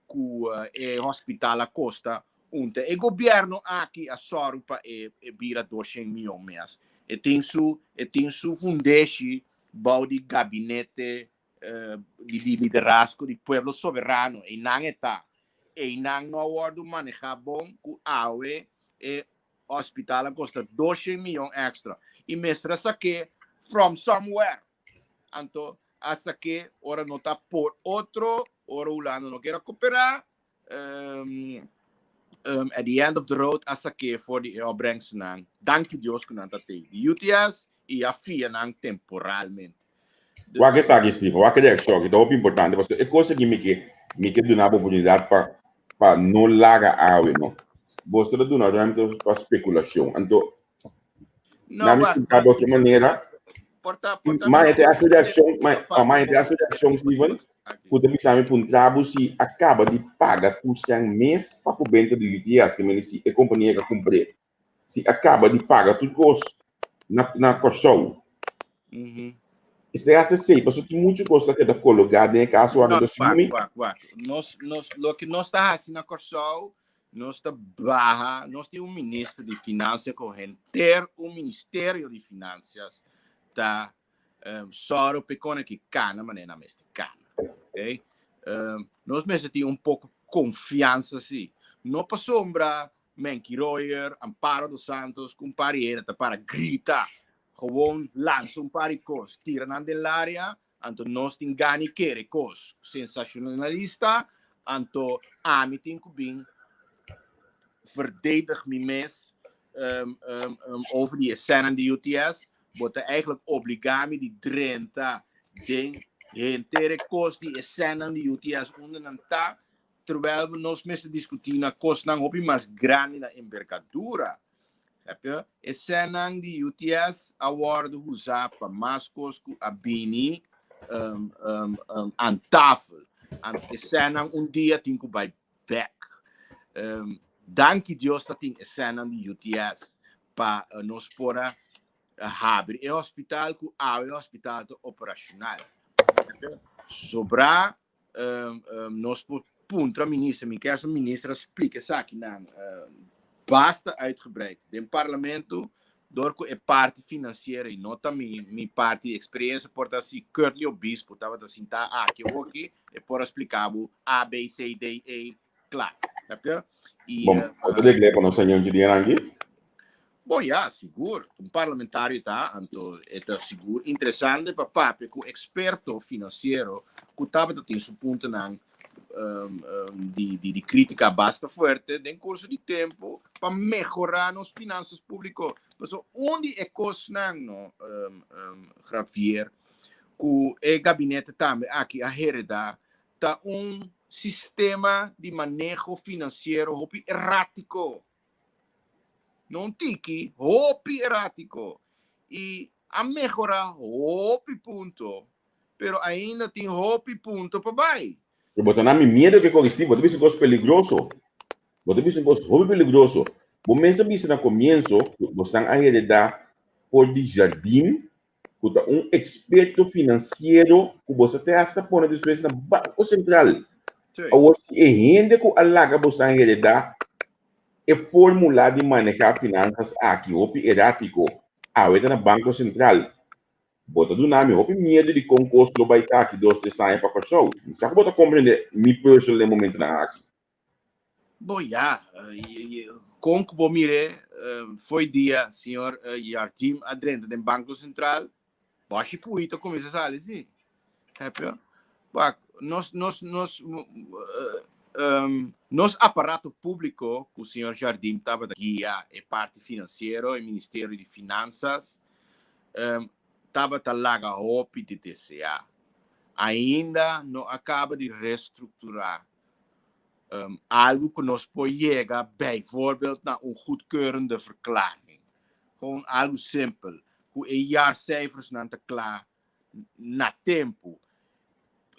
ku e hospital a kosta unta e gobierno aki a sòru pa e e bira 200 mion mes. E tin su e tin su fundeshi bou di gabinete di di liderazgo di Pueblo Soberano. Einan e ta. Einan no a wòrdu manehá bon ku awe e hospital a kosta 200 mion extra i mester a sak'é from somewhere. Anto a sak'é ora no ta por otro, ora Hulanda no kier a koperá, um, um, at the end of the road a sak'é for di e opbrengstnan. Danki Dios ku nan ta tei di UTS i a fia nan temporalmente. Dus, Wak esaki, Steven, wak e reakshon aki ta hopi importante pasobra e kos aki mi ke mi ke duna bo oportunidat pa pa no laga awe no. Boso ta duna ruimte pa spekulashon. Anto no, na mi wak, sintá di otro manera. Porta, porta. Ma e te reaccion, ma, ma e te reaccion, Steven, ku te bisa mi puntra bo si a kaba di paga tur sèn mes pa ku benta di UTS, ke mene si e kompania ka kumpr'é. Si a kaba di paga tur kos na Kòrsou. Esei a hasi pasobra tin muchu kos ta keda kologá den e kaso aki. No, wak, wak, wak. Nos, nos, loke nos ta hasi na Kòrsou, nos ta baha, nos tin un minister di Finansia ku henter un ministerio di Finansias ta sòru pa e kone ki kana manera nan mester kana. Okay? Nos mester tin un poko konfiansa si. No pasobra Menky Royer, Amparo dos Santos ku un par di hende ta para grita, gewoon lansa un par di kos, tira nan den laria, anto nos tin gana i kere kos sensacionalista, anto ami tin ku bin verdedig mi mes over di e sènan di UTS, bo ta eigenlijk obliga mi di drenta den henter e kos di e sènan di UTS unda nan ta, terwijl nos mester diskutí na kosnan hopi mas grandi na enbergadura. Heb je? E sènnan di UTS a wòrdu usá pa mas kos ku a bini aan tafel. Anto e sènnan un dia tin ku bai bèk. Danki Dios ta tin e sènnan di UTS pa nos por a habri e hospital ku awe e hospital ta operashonal. Sobrá nos por puntra minister, mi kier sa minister a splika esakinan basta uitgebreid den parlamento door ku e parti financiero y no ta mi mi parti di experiencia por ta si Curtly Obispo tabata sinta aki oki e por a splika bo A B C D E kla. Snap je? Y, Bon, bo ta regl'é pa nos aña un dje aki? Bon, ya, sigur. Un parlamentario ta, anto e ta sigur interesante pa papia ku eksperto finansiero ku tabata tin su puntonan di di di kritika basta fuerte den kurso di tempu pa mehorá nos finansas públiko. Pasobra un di e kosnan, no, Javier, ku e gabinete tambe aki a heredá ta un sistema di maneho finansiero hopi erátiko. No un tiki, hopi erátiko. I a mehorá hopi punto, pero ainda tin hopi punto pa bai. Pero bo ta na mi miedo ke koristi, bo ta bisa un kos peligroso. Bo ta bisa un kos hopi peligroso. Bo mes a bisa na komienso ku bosnan a heredá for di Jardim ku ta un eksperto finansiero ku boso te hasta pone despues na Banko Sentral. Awor si e hende ku a laga boso heredá e fórmula di manehá finansas aki hopi erátiko, awe ta na Banko Sentral. Bo ta duna mi hopi miedu di kon kos lo bai ta aki dos tres aña pa Kòrsou. Mi sa ku bo ta komprendé mi personal den momentunan aki. Bon ya, kon ku bo mir'é fo'i dia señor Jardim a drenta den Banko Sentral, bòshi pui ta kuminsá sali si. Hepio? Wak, nos, nos, nos, nos aparato públiko ku señor Jardim tabata guia e parti finansiero, e Ministerio di Finansas, tabata laga hopi di deseá. Ainda no a kaba di restrukturá algu ku nos por yega bijvoorbeeld na un goedkeurende verklaring. Gewoon algu simpel, ku e jaarcijfersnan ta kla na tempu.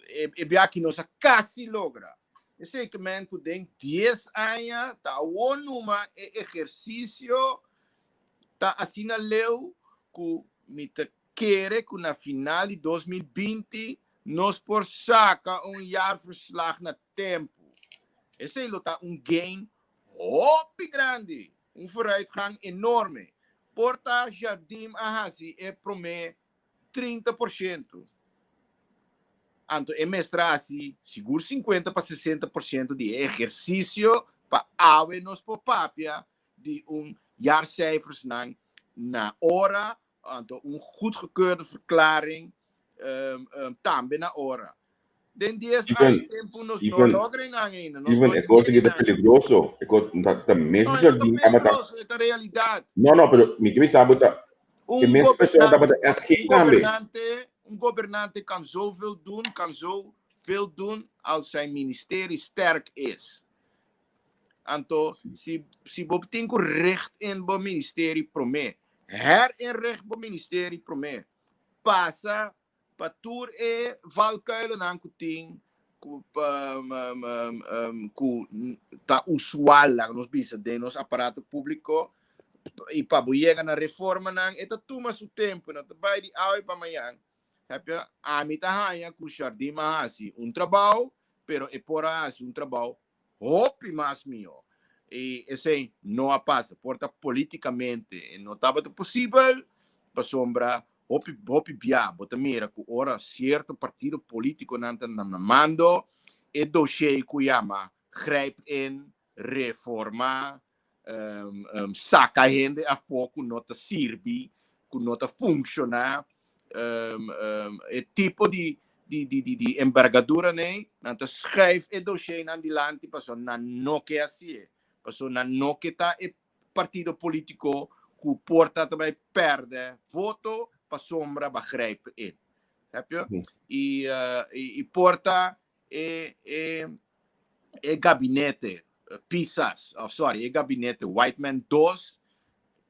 E biaha nos a kasi logra. Esei ke men ku den dies aña ta awor numa e ehersisio ta asina leu ku mi ta kere ku na final di 2020 nos por saka un jaarverslag na tempu. Esei lo ta un gain hopi grandi, un vooruitgang enorme. Por ta Jardim a hasi e promé 30%. Anto e mester a hasi sigur 50 pa 60% di e ehersisio pa awe nos por papia di un jaarcijfersnan na ora Anto un goedgekeurde verklaring tambe na ora. Den dies aña tempu nos no logra einan ainda. Nos no e cosa que ta peligroso. E cosa ta ta mes no, ta peligroso, e ta realidad. No, no, pero mi ke bisa bo ta un mes persona tabata SG tambe. Un gobernante kan zoveel doen, kan zoveel doen als zijn ministerie sterk is. Anto, si, si bo tin ku richt in bo ministerie promé, herinricht bo ministerie promé. pasa pa tur e valkuilennan ku tin ku ku ta usual laga nos bisa den nos aparato públiko i pa bo yega na reformanan e ta tuma su tempu, no ta bai di awe pa mañan. Ami ta haña ku Jardim a hasi un trabou, pero e por a hasi un trabou hopi mas mihó. I esei no a pasa. Por ta polítikamente e no tabata posibel, pasobra hopi hopi bia bo ta mira ku ora sierto partido polítikonan ta na mando, e doshé ku yama grijp in, reforma, saka hende afó ku no ta sirbi, ku no ta funshoná, e tipo di di di di di enbergadura nei, nan ta schuif e doshé-nan dilanti pasobra nan no ke hasié, pasobra nan no ke ta e partido polítiko ku por ta ta bai pèrdè voto pasobra ba grijp in. Heb je? I i por ta e e e gabinete Pisas, of sorry, e gabinete Whiteman 2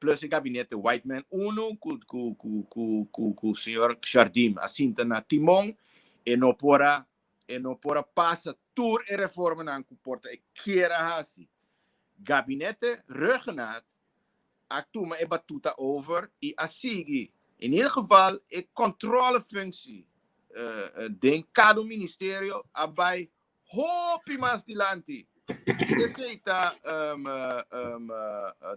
plus e gabinete Whiteman 1 ku ku ku ku ku ku señor Jardim a sinta na timon e no por a e no por a pasa tur e reformanan ku por ta e kier a hasi. Gabinete Rhuggenaath a tuma e batuta over i a sigui in ieder geval e controlefunctie den kada un ministerio a bai hopi mas dilanti. I esei ta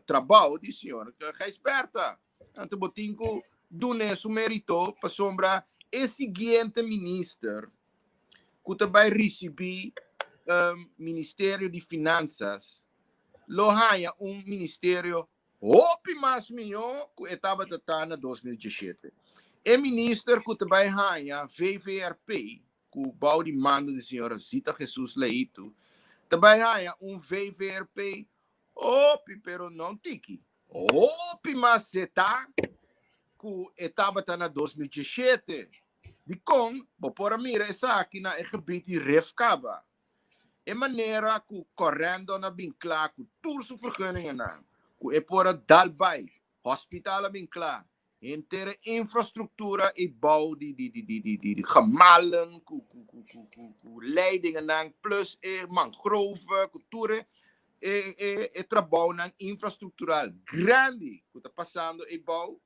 trabou di señor Gijsbertha. Anto bo tin ku dun'é su merito pasobra e siguiente minister ku ta bai risibí Ministerio di Finanzas lo haña un ministerio hopi mas mihó ku e tabata ta na 2017. E minister ku ta bai haña VVRP, ku bou di mando di señora Zita Jesus Leito, ta bai haña un VVRP hopi, pero no tiki, hopi mas zetá ku e tabata na 2017. Dikon? Bo por a mira esaki na e gebied di Rif kaba. E manera ku Corendon a bin kla ku tur su vergunningennan, ku e por a dal bai, hospital a bin kla, henter e infrastruktura i bou di di di di di di gemalen ku ku ku ku ku ku leidingennan plus e mangrove ku tur e e e e trabounan infrastruktural grandi ku ta pasando ei bou,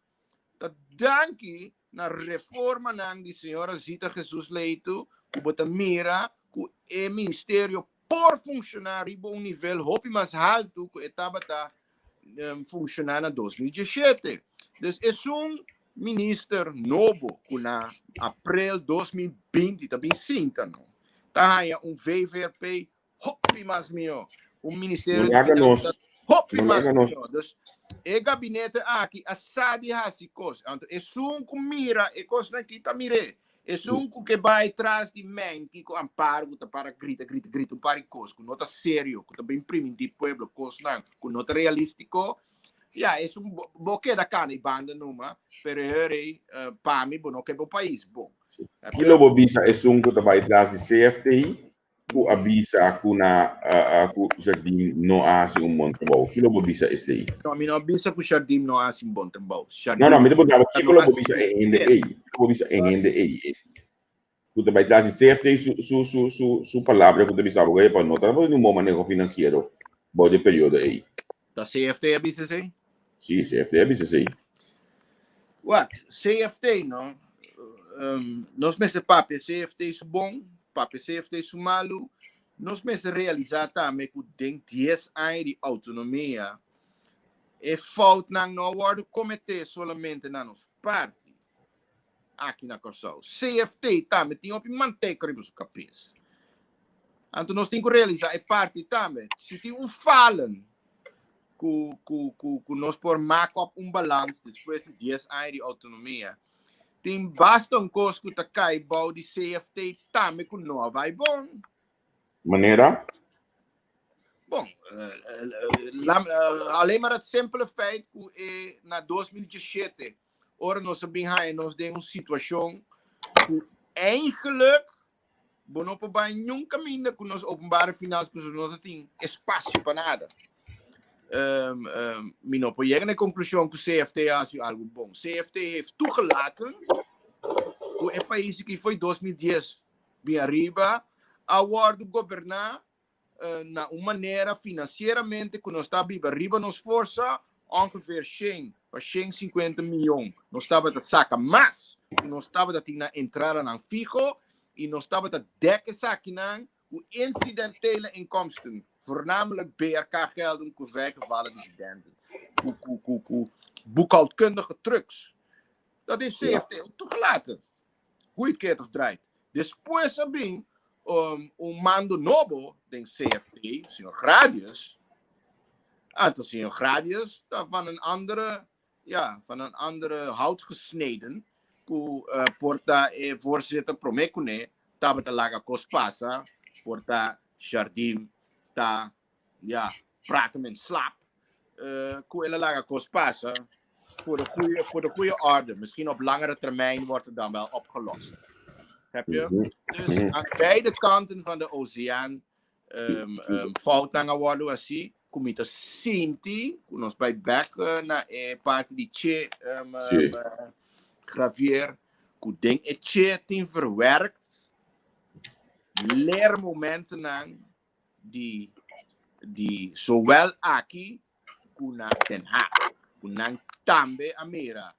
Ta danki na reformanan di señora Zita Jesus Leito ku bo ta mira ku e ministerio por funshoná riba un nivel hopi mas haltu ku e tabata funshoná na 2017. Dus esun minister nobo ku na aprel 2020 ta bin sinta no ta haña un VVRP hopi mas mihó. Un ministerio di finanzas hopi mas mihó. Dus e gabinete aki a sa di hasi kos. Anto esun ku mira e kosnan aki ta mir'é. Esun ku ke bai tras di Menki ku Amparo ku ta para grita grita grita un par di kos ku no ta serio, ku ta bin primintí pueblo kosnan ku no ta realístiko, ya esun bo keda kana i banda numa, pero e hora ei pa mi bo no ke bo pais bon. Kilo bo bisa esun ku ta bai tras di CFT ku a bisa ku na ku Jardim no a hasi un bon trabou? Kilo bo bisa esei? No, mi no a bisa ku Jardim no a hasi un bon trabou. No, no, mi ta puntra bo kiko lo bo bisa e hende ei? Kiko bo bisa e hende ei? Ku ta bai tras di CFT su su su su su palabra ku ta bisa bo epa no ta un bon maneho finansiero bou di e periodo ei. Ta CFT a bisa esei? Sí, CFT a bisa esei. Wak, CFT no, nos mester papia CFT su bon, papia CFT su malu. Nos mester realisá tambe ku den dies aña di outonomia e foutnan no a wòrdu kometé solamente na nos parti aki na Kòrsou. CFT tambe tin hopi manteca riba su kabes. Anto nos tin ku realisá e parti tambe. Si tin un falen ku ku ku ku nos por mak op un balans despues di dies aña di outonomia, tin basta un kos ku ta kai bou di CFT tambe ku no a bai bon. Manera? Bon, alleen maar het simpele feit ku e na 2017 ora nos a bin haña nos den un situashon ku eigenlijk Bo no por bai niun kaminda ku nos openbare finanzas pasobra no ta tin espasio pa nada. Um, um, mi no por yega na e konklushon ku CFT a hasi algu bon. CFT heeft toegelaten Ku e pais aki foi 2010 bin ariba a wòrdu goberná na un manera financieramente ku nos ta biba riba nos forsa, ongeveer 100 pa 150 miyon nos tabata saka mas ku nos tabata tin na entradanan fiho i nos tabata dek esakinan ku incidentele inkomsten, voornamelijk BRK-gelden ku vrijgevallen dividenden, ku ku ku ku boekhoudkundige trucs. Dat heeft CFT ook toegelaten. Hoe je het keert of draait. Despues a bin un mando nobo den CFT, señor Gradius. Anto señor Gradius ta van een andere, ja, van een andere hout gesneden, ku por ta e voorzitter promé kuné tabata laga kos pasa, por ta Jardim ta, ja, praat hem in slaap, ku el a laga kos pasa voor de goede orde. Misschien op langere termijn wordt het dan wel opgelost. Heb je? Dus aan beide kanten van de oceaan foutnan a wòrdu hasí, ku mi ta sinti ku nos bai bèk na e parti di Che Javier, ku den e Che tin verwerkt leermomentennan di di zowel aki ku na Den Haag, ku nan tambe a mira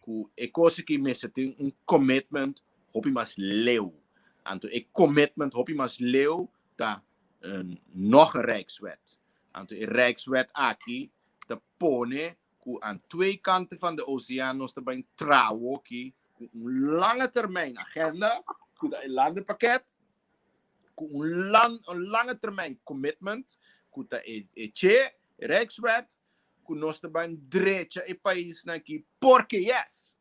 ku e kos aki mester tin un commitment hopi mas leu. Anto e commitment hopi mas leu ta nog een Rijkswet. Anto e Rijkswet aki ta pone ku aan twee kanten van de oceaan nos ta bai traha awoki ku un lange termijn agenda, ku ta e landenpakket, ku un lang, un lange termijn commitment, ku ta e, e che, e Rijkswet, ku nos ta ban drecha e paisnan aki porque yes.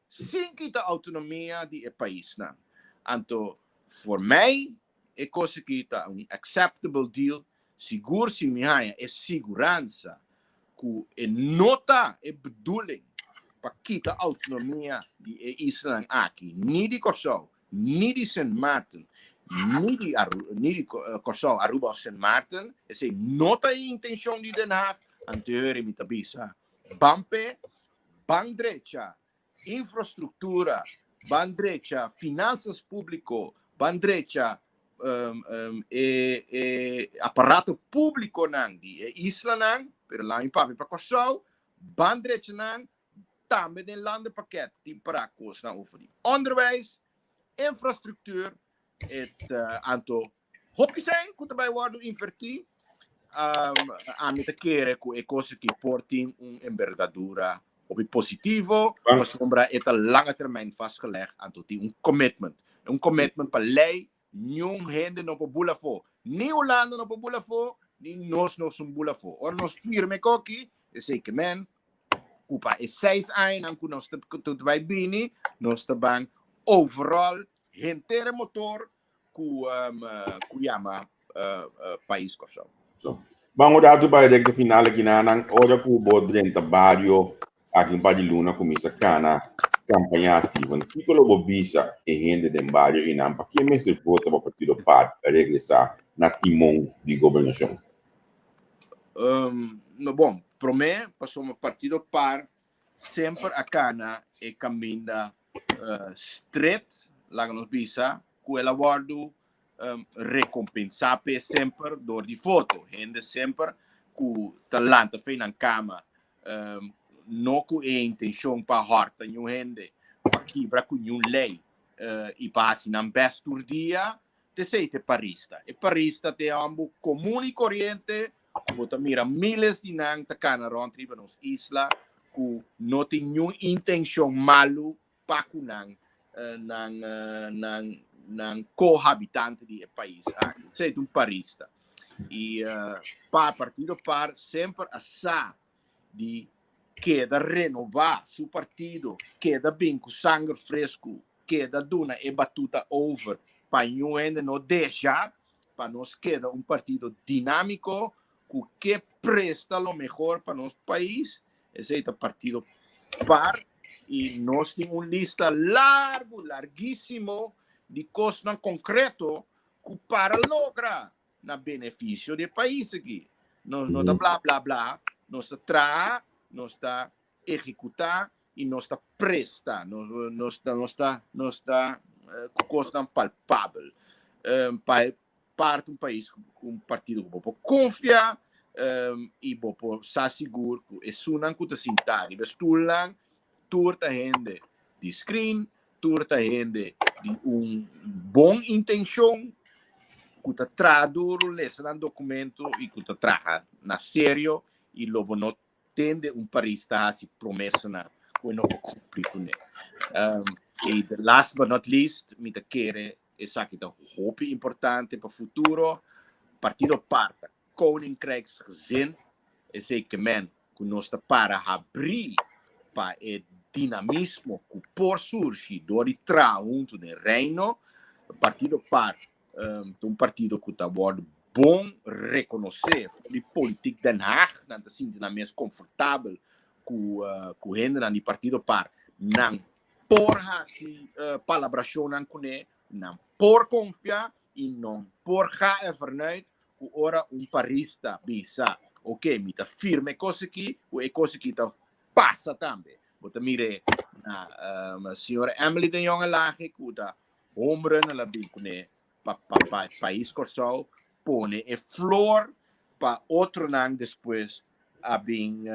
Sin kita autonomia di e paisnan. Anto, voor mij, e kos aki ta un acceptable deal, sigur si mi haña e siguransa ku e no ta e bedoeling pa kita autonomia di e islanan aki, ni di Kòrsou, ni di Sint Maarten, ni di Aru, ni di Kòrsou, Aruba òf Sint Maarten, esei no ta e intenshon di Den Haag, anterior mi ta bisa, ban p'e, ban drecha infrastruktura, ban drecha finansas públiko, ban drecha e e aparato públikonan di e islanan, pero laat mi papia pa Kòrsou, ban drecha nan, tambe den landenpakket tin para kosnan over di onderwijs, infrastruktuur, et anto hopi sèn ku ta bai wòrdu invertí. Ami ta kere ku e kos aki por tin un embergadura hopi positivo, pasobra e ta lange termijn vastgelegd, anto tin un commitment. Un commitment pa lei, niun hende no por bula afó. Ni Hulanda no por bula afó, ni nos no sun bula afó. Ora nos firma e koki, esei ke men ku pa e seis añanan ku nos ta bai bini, nos ta ban overall henter e motor ku ku yama Pais Kòrsou. So, ban un ratu pa e rekta final aki nan, ora ku bo drenta bario aki un par di luna kuminsa kana kampañá Steven, kiko lo bo bisa e hende den bario einan pa ke mester vota pa Partido par regresá na timon di gobernashon? No bon, promé pasobra Partido par semper a kana e kaminda stret, laga nos bisa, ku el a wòrdu rekompensá p'e semper dor di voto. Hende semper ku ta lanta fe nan kama no ku e intenshon pa hòrta niun hende, pa kibra ku niun lei i pa hasi nan bèst tur dia, T'esei t'e parista. E parista t'e hòmber komun i koriente ku bo ta mira miles di nan ta kana rònt riba nos isla ku no tin niun intenshon malu pa ku nan nan nan nan kohabitante di e pais aki. Esei ta un parista. I pa Partido par semper a sa di keda renobá su partido, keda bin ku sanger fresku, keda duna e batuta over pa niun hende no desha, pa nos keda un partido dinámiko ku ke presta lo mehor pa nos pais, esei ta Partido par i nos tin un lista largu, larguísimo di kosnan konkreto ku para logra na benefisio di e pais aki. Nos no ta bla bla bla, nos ta traha, nos ta ehekutá. i nos ta presta, nos nos ta nos ta nos ta ku kosnan palpabel. Pa parti un pais ku un partido ku bo por konfia i bo por sa sigur ku esunnan ku ta sintá riba e stulnan tur ta hende di screen, tur ta hende di un bon intenshon ku ta traha duru, lesa nan dokumento i ku ta traha na serio i lo bo no tende un paris ta hasi promesanan ku e no por kumpli kuné. I the last but not least, mi ta kere esaki ta hopi importante pa futuro, Partido par ta koninkrijksgezind, esei ke men ku nos ta para habrí pa e dinamismo ku por surgi dor di traha huntu den Reino. Partido par ta un partido ku ta wòrdu bon rekonosé for di politiek Den Haag. Nan ta sinti nan mes konfortabel ku ku hendenan di Partido par. Nan por hasi palabrashonnan kuné, nan por konfia i nan por ga ervan uit ku ora un parista bisa, oke, mi ta firma e kos aki, ku e kos aki ta pasa tambe. Bo ta mir'é na señora Emily de Jong Elhage ku ta Hombre nan la bin kuné pa pa pa pais Kòrsou pone e flor pa otronan despues a bin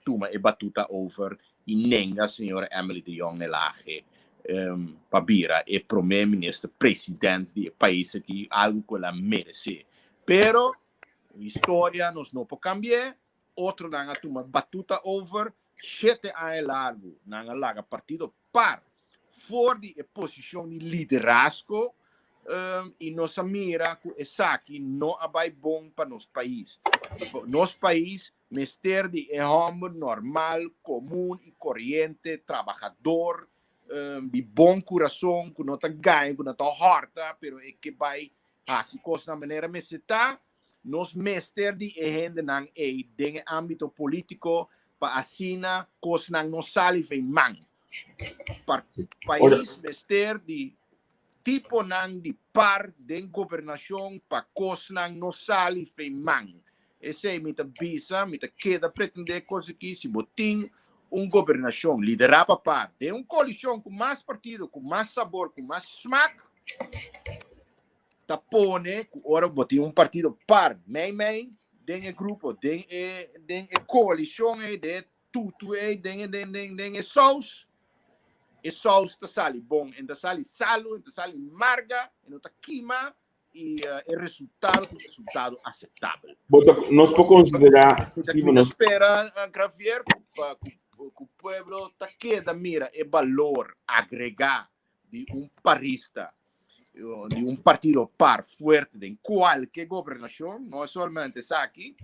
tuma e batuta over i nenga señora Emily de Jong Elhage pa bira e promé minister president di e pais aki, algu ku el a meresé. Pero historia nos no por kambi'é, otronan a tuma batuta over, shete aña largu nan a laga partido par for di e posishon di liderazgo i nos a mira ku esaki no a bai bon pa nos pais. Nos pais mester di e hòmber normal, komun i koriente, trabahador, di bon kurason, ku no ta gaña, ku no ta hòrta, pero e ke bai hasi kosnan manera mester ta. Nos mester di e hendenan ei den e ámbito polítiko pa asina kosnan no sali fei man. Pais mester di tiponan di par den gobernashon pa kosnan no sali fei man. Esei mi ta bisa, mi ta keda pretendé kos aki, si bo tin un gobernashon liderá pa par den un koalishon ku mas partido, ku mas sabor, ku mas smak, ta pone ku ora bo tin un partido par mei mei den e grupo, den e den e koalishon ei, den e tutu ei, den e den den den e sous, e sous ta sali bon, en ta sali salu, en ta sali marga, en no ta kima i e resultado ta un resultado aseptabel. Bo ta, nos por konsiderá, Mi ta spera, Javier, ku ku ku pueblo ta keda mira e balor agregá di un parista, di un partido par fuerte den kualke gobernashon, no solamente esaki,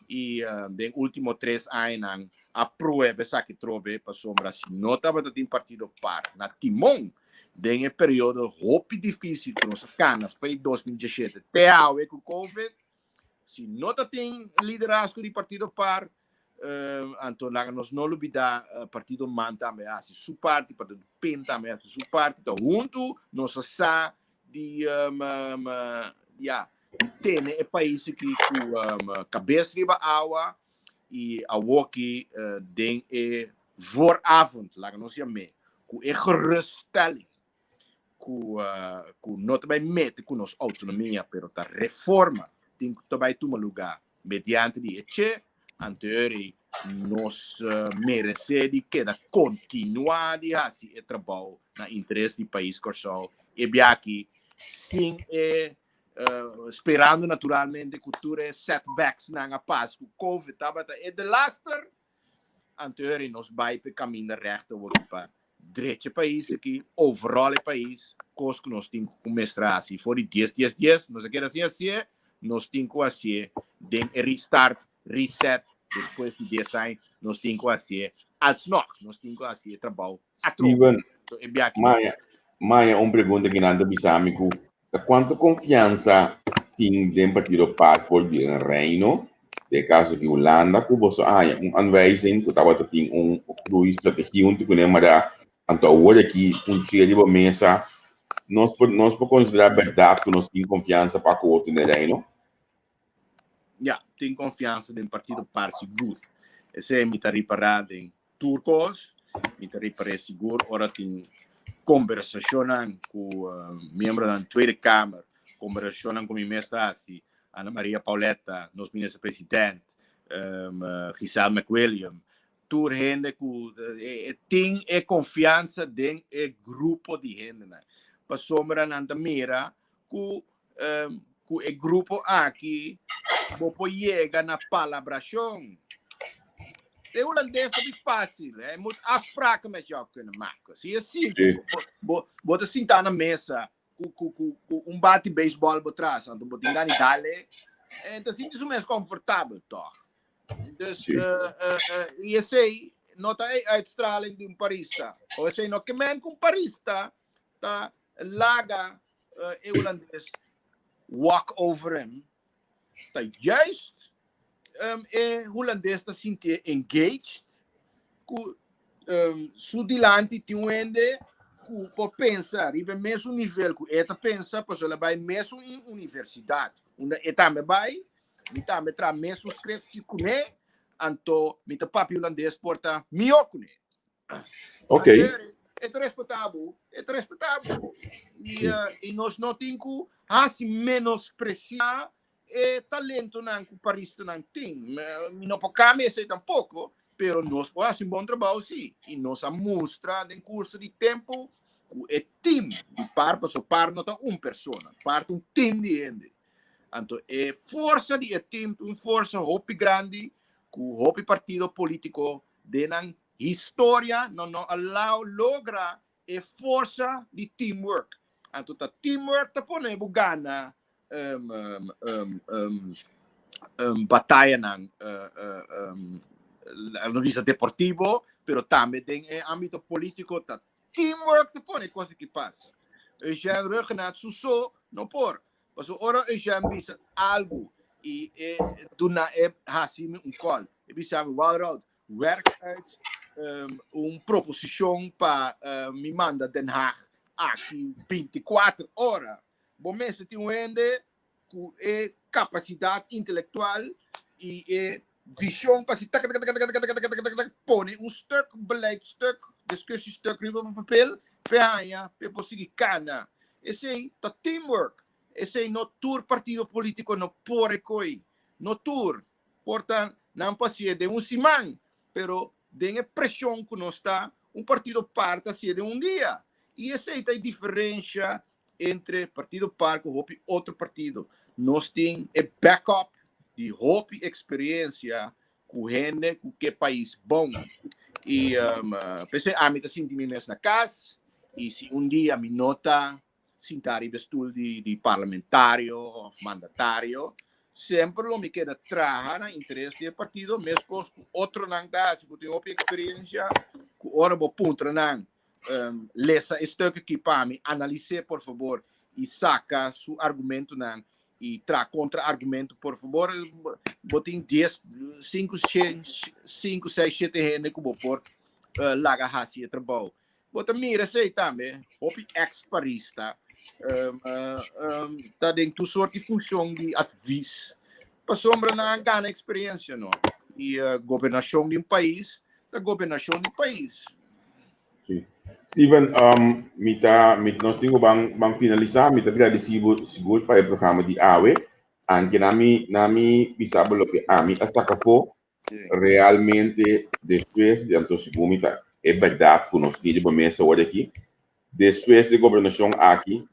i den último tres añanan a prueba esaki trobe, pasobra si no tabata tin partido par na timon den e periodo hopi difísil ku nos a kana fei 2017 te awe ku covid, si no ta tin liderazgo di partido par, Anto laga nos no lubida partido man tambe a hasi su parti, partido PIN tambe a hasi su parti, ta huntu nos a sa di ya di tene e pais aki ku kabes riba awa i awoki den e vooravond, laga nos yam'é, ku e geruststelling ku ku no ta bai mete ku nos outonomia pero ta reforma tin ku ta bai tuma lugá mediante di e che anteori nos meresé di keda kontinuá di hasi e trabou na interes di pais Kòrsou e biaha sin e sperando naturalmente ku tur e setbacks nan a pasa ku covid tabata e delaster anteori nos bai pa e kaminda règt awor pa drecha e pais aki, overall e pais, kos ku nos tin ku mester hasi. For di dies dies dies, nos a keda sin hasié, nos tin ku hasié den e restart, reset, despues di dies aña, nos tin ku hasié alsnog, nos tin ku hasi e trabou atrobe. Steven, So e biaha aki. Maya, Maya, un pregunta ki nan ta bisa mi ku ta kuantu konfiansa tin den Partido par for di den Reino, den e kaso di Hulanda, ku boso a haña un aanwijzing ku tabata tin un groeistrategie huntu kuné, mara anto awor aki un chia riba mesa, nos por nos por konsiderá bèrdat ku nos tin konfiansa pa ku otro den Reino? Ya, tin konfiansa den Partido par sigur. Esei mi ta ripará den tur kos. Mi ta ripar'é sigur ora tin kombersashonnan ku miembronan Tweede Kamer, kombersashonnan ku mi mes ta hasi, Ana Maria Pauletta, nos minister president, Giselle McWilliam, tur hende ku tin e konfiansa den e grupo di hendenan. Pasobra nan ta mira ku ku e grupo aki bo por yega na palabrashon. De holandés ta bi fácil, hè. Moet afspraken met jou kunnen maken. Si je sinti, bo, bo, bo ta sinta na mesa ku, ku, ku, ku un bati baseball bo tras, anto bo tin gani dale, en ta sinti su mes comfortabel, toch? Dus, uh, uh, uh, esei no ta e uitstraling di un parista. O esei no ke men ku un parista ta laga e hulandes walk over him. Ta juist e hulandes ta sintié engaged ku su dilanti tin un hende ku por pensa riba e mesun nivel ku e ta pensa, pasobra el a bai mesun universidat unda e tambe bai, mi tambe traha mesun scriptie kuné, anto mi ta papia hulandes por ta mihó kuné. Ok. E ta respetá bo, e ta respetá bo. I, uh, i nos no tin ku hasi menospresiá e talentonan ku paristanan tin. Mi no por kambia esei tampoko, pero nos por hasi un bon trabou sí. I nos a mustra den kurso di tempu ku e team di par, pasobra par no ta un persona, par ta un team di hende. Anto e forsa di e team ta un forsa hopi grandi ku hopi partido polítiko Den nan historia no no a lao logra e forsa di teamwork. Anto ta teamwork ta pone bo gana batayanan no bisa deportivo, pero tambe den e ambito politico ta teamwork ta pone cos aki pasa. Eugène Rhuggenaath su so no por. Pasobra ora Eugène bisa algu i e duna e hasi mi un call, e bisa mi, Walroud, werk uit un proposicion pa mi manda Den Haag aki 24 ora. Bo mester tin un hende ku e kapasidat intelektual i e vision pa si tak-tak-tak-tak-tak-tak-tak-tak pone un stuk beleidstuk, discussiestuk riba papel p'e haña p'e por sigui kana. Esei ta teamwork. Esei no tur partido politico no por e koe. No tur. Por ta nan por hasié den un siman, pero den e presion ku nos ta, un partido par ta hasié den un dia. I esei ta e diferensha entre Partido Par ku hopi otro partido. Nos tin e backup di hopi eksperensia ku hende ku ke pais bon. I p'esei ami ta sinti mi mes na kas i si un dia mi no ta sinta riba e stul di parlamentario òf mandatario, semper lo mi keda traha na interes di e partido meskos ku otronan ta hasi ku tin hopi eksperensia ku ora bo puntra nan Lesa e stuk aki pa mi, analis'é por fabor i saka su argumentonan i traha kontra argumento por fabor. Bo tin dies, sinku, sinku, seis, shete hende ku bo por laga hasi e trabou. Bo ta mira esei tambe, hopi ex-parista ta den tur sort di funshon di advis pasobra nan a gana eksperensia no. I gobernashon di un pais ta gobernashon di pais. Sí. Steven, um, mi ta, mi, nos tin ku ban, ban finalisá. Mi ta gradisí bo sigur pa e programa di awe. Anke na mi, na mi bisa bo loke ami a saka afó, realmente despues di, anto sigur mi ta e bèrdat ku nos tin riba mesa awor aki, despues di e gobernashon aki,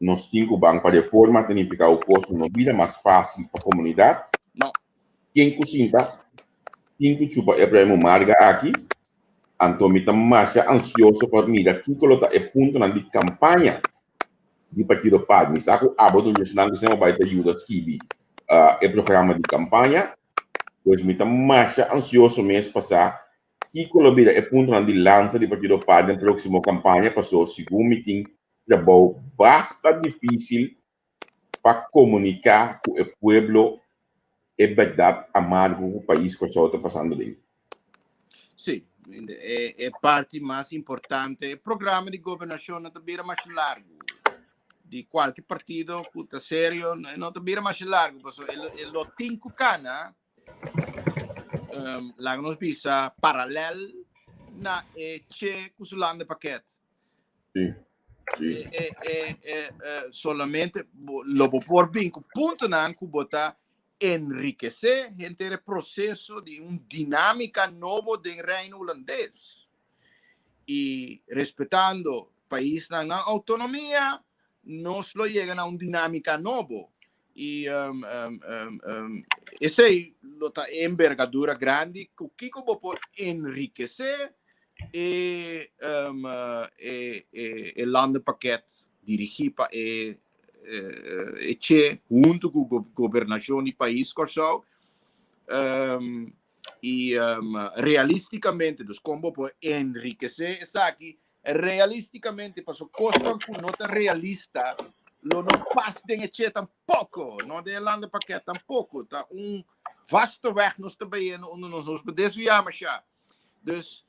nos tin ku ban pa reforma ta nifiká ku kos no bira mas fásil pa komunidat. No. Ken ku sinta tin ku chupa e premu marga aki, anto mi ta masha ansioso pa mira kiko lo ta e puntonan di kampaña di Partido pad. Mi sa ku abo ta un di esnan ku semper bai ta yuda skibi e programa di kampaña, pues mi ta masha ansioso mes pa sa kiko lo bira e puntonan di lansa di Partido pad den próksimo kampaña, paso segun mi tin trabou basta difísil pa komuniká ku e pueblo e bèrdat amargo ku pais Kòrsou ta pasando den. Sí, e parti mas importante, e programa di gobernashon no ta bira mas largu. Di kualke partido ku ta serio no ta bira mas largu, pasobra e lo tin ku kana, laga nos bisa, paralel. na e Che ku su landenpakket. Sí. Sí. Solamente lo bo por bin ku puntonan ku bo ta enrikesé henter e proseso di un dinámika nobo den Reino Hulandes. I respetando paisnan nan outonomia, nos lo yega na un dinámika nobo. I esei lo ta e enbergadura grandi ku kiko bo por enrikesé e e landenpakket dirigí pa e e Che huntu ku gobernashon di pais Kòrsou i realístikamente dus kon bo por enrikesé esaki Realisticamente, paso cosnan cu no ta realista lo no pas den e che tampoco, no den e landenpakket tampoco. Ta un vaste weg nos ta bayendo unda nos no por desvia masha. Dus,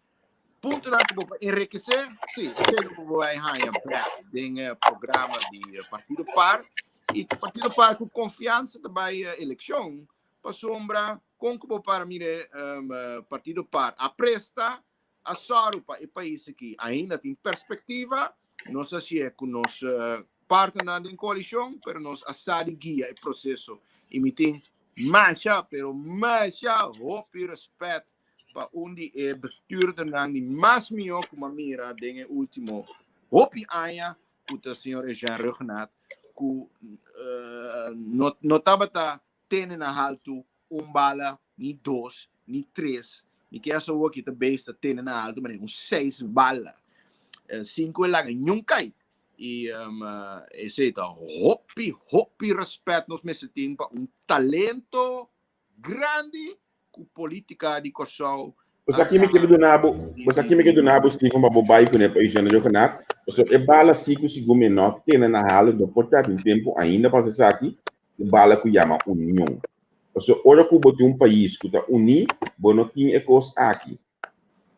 puntonan cu bo por enriquece, si, esey lo bo bay haya bek den e programa di Partido Par. Y Partido Par cu confiansa ta bay eleccion, pasobra con cu bo para mira Partido Par a presta a sòru pa e pais aki ainda tin perspektiva. Nos a hasié ku nos partnernan den koalishon, pero nos a sa di guia e proseso. I mi tin masha, pero masha hopi rèspèt pa un di e bestuurdernan di mas mihó ku mi a mira den e último hopi aña, ku ta señor Eugène Rhuggenaath, ku no tabata tene na haltu un bala, ni dos, ni tres. Mi kier sa awor ki ta beis ta tene na haltu manera un seis bala. Sin ku e laga niun kai. I esei ta hopi, hopi respet nos mester tin pa un talento grandi ku politika di Kòrsou Bo sa ki mi ke duna bo, bo sa ki mi ke duna bo Steven pa bo bai kuné pa Eugène Rhuggenaath? Pasobra e bala si ku sigun mi no tene na halu no por ta tin tempu ainda pa esaki, e bala ku yama union. Pasobra ora ku bo tin un pais ku ta uní, bo no tin e kos aki.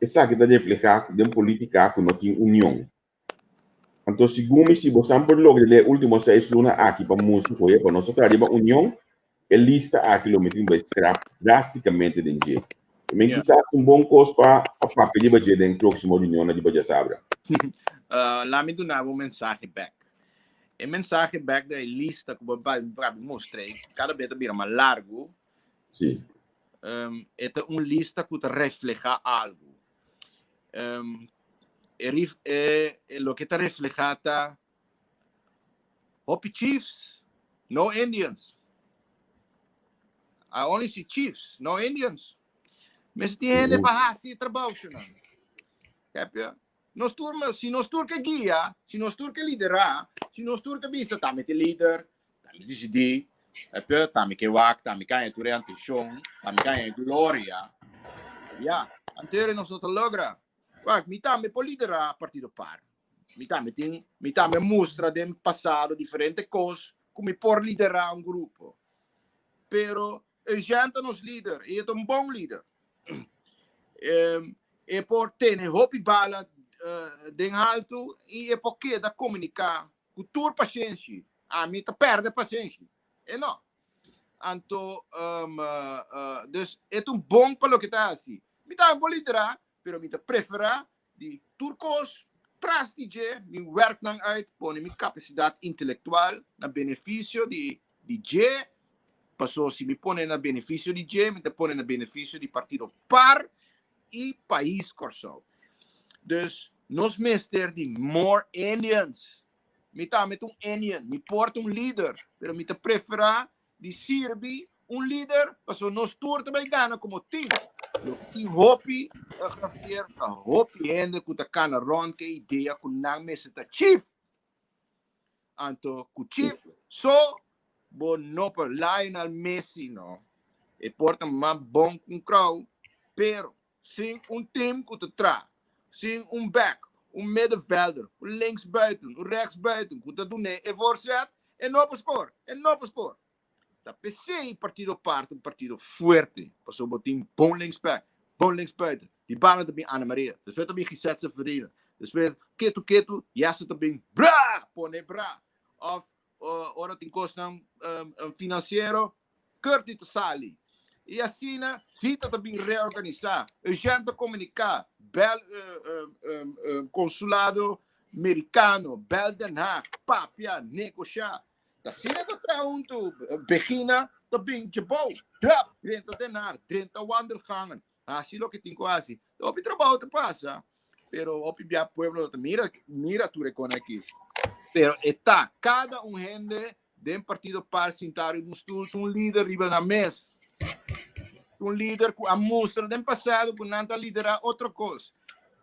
Esaki ta reflehá den politika ku no tin union. Anto segun mi si bosan por logra den e ultimo seis luna aki pa mustra ku oye pa nos ta traha riba union, e lista aki lo miti un bai skrap drasticamente den dje. I men kisas un bon kos pa pa papia riba dje den proximo reunionnan riba djasabra. Laat mi duna bo un mensahe bek. E mensahe bek den e lista ku bo bai mustra ei kada bes ta bira mas largu. Si. E ta un lista ku ta refleha algu. E rif e e loke ta reflehá ta hopi chiefs, no Indians. I only see chiefs, no Indians. Mester tin hende pa hasi e trabou nan. Heb Nos tur, si nos tur ke guia, si nos tur ke liderá, si nos tur ke bisa ta mi te lider, ta mi disidí, heb ta mi ke wak, ta mi kaña tur e atenshon, ta mi kaña e gloria. Ya, anterior nos no ta logra. Wak, mi tambe por liderá Partido Par. Mi tambe tin, mi tambe mustra den pasado diferente kos ku mi por liderá un grupo. Pero Eugène ta nos lider i e ta un bon lider. E por tene hopi bala den haltu i e por keda komuniká ku tur pashenshi. Ami ta pèrdè pashenshi, e no. Anto, dus e ta un bon pa loke ta hasi. Mi tambe por liderá, pero mi ta preferá di tur kos tras di dje, mi wèrk nan uit, pone mi kapasidat intelektual na benefisio di di dje, paso si mi pone na benefisio di dje, mi ta pone na benefisio di partido par i pais Kòrsou. Dus nos mester di more Indians. Mi tambe ta un Indian, mi por ta un lider, pero mi ta preferá di sirbi un lider, pasobra nos tur ta bai gana komo tim. Loke tin hopi, Javier, ta hopi hende ku ta kana rònt ku e idea ku nan mester ta chief. Anto ku chief so bo no por. Lionel Messi no, e por ta mas bon ku un krou, pero sin un tim ku ta traha, sin un back, un middenvelder, un linksbuiten, un rechtsbuiten ku ta dun'é e voorzet, e no por skor, e no por skor. Ta p'esei Partido par ta un partido fuerte, pasobra bo tin bon linksback, bon linksbuiten, di banda ta bin Ana Maria, despues ta bin Gisette Severina, despues ketu ketu Jesse ta bin bra pone bra, of ora tin kosnan finansiero Curtis ta sali. I asina Zita ta bin reorganisá. Eugène ta komuniká, bèl konsulado merikano, bèl Den Haag, papia, negoshá. Ta asina ta traha huntu. Begina ta bin djebou, hup, drenta Den Haag, drenta wandelgangen, hasi loke tin ku hasi. Hopi trabou ta pasa, pero hopi bia pueblo no ta mira, mira tur e kos aki. Pero e ta kada un hende den partido par sintá riba un stul, ta un lider riba nan mes. Un lider ku a mustra den pasado ku nan ta liderá otro kos.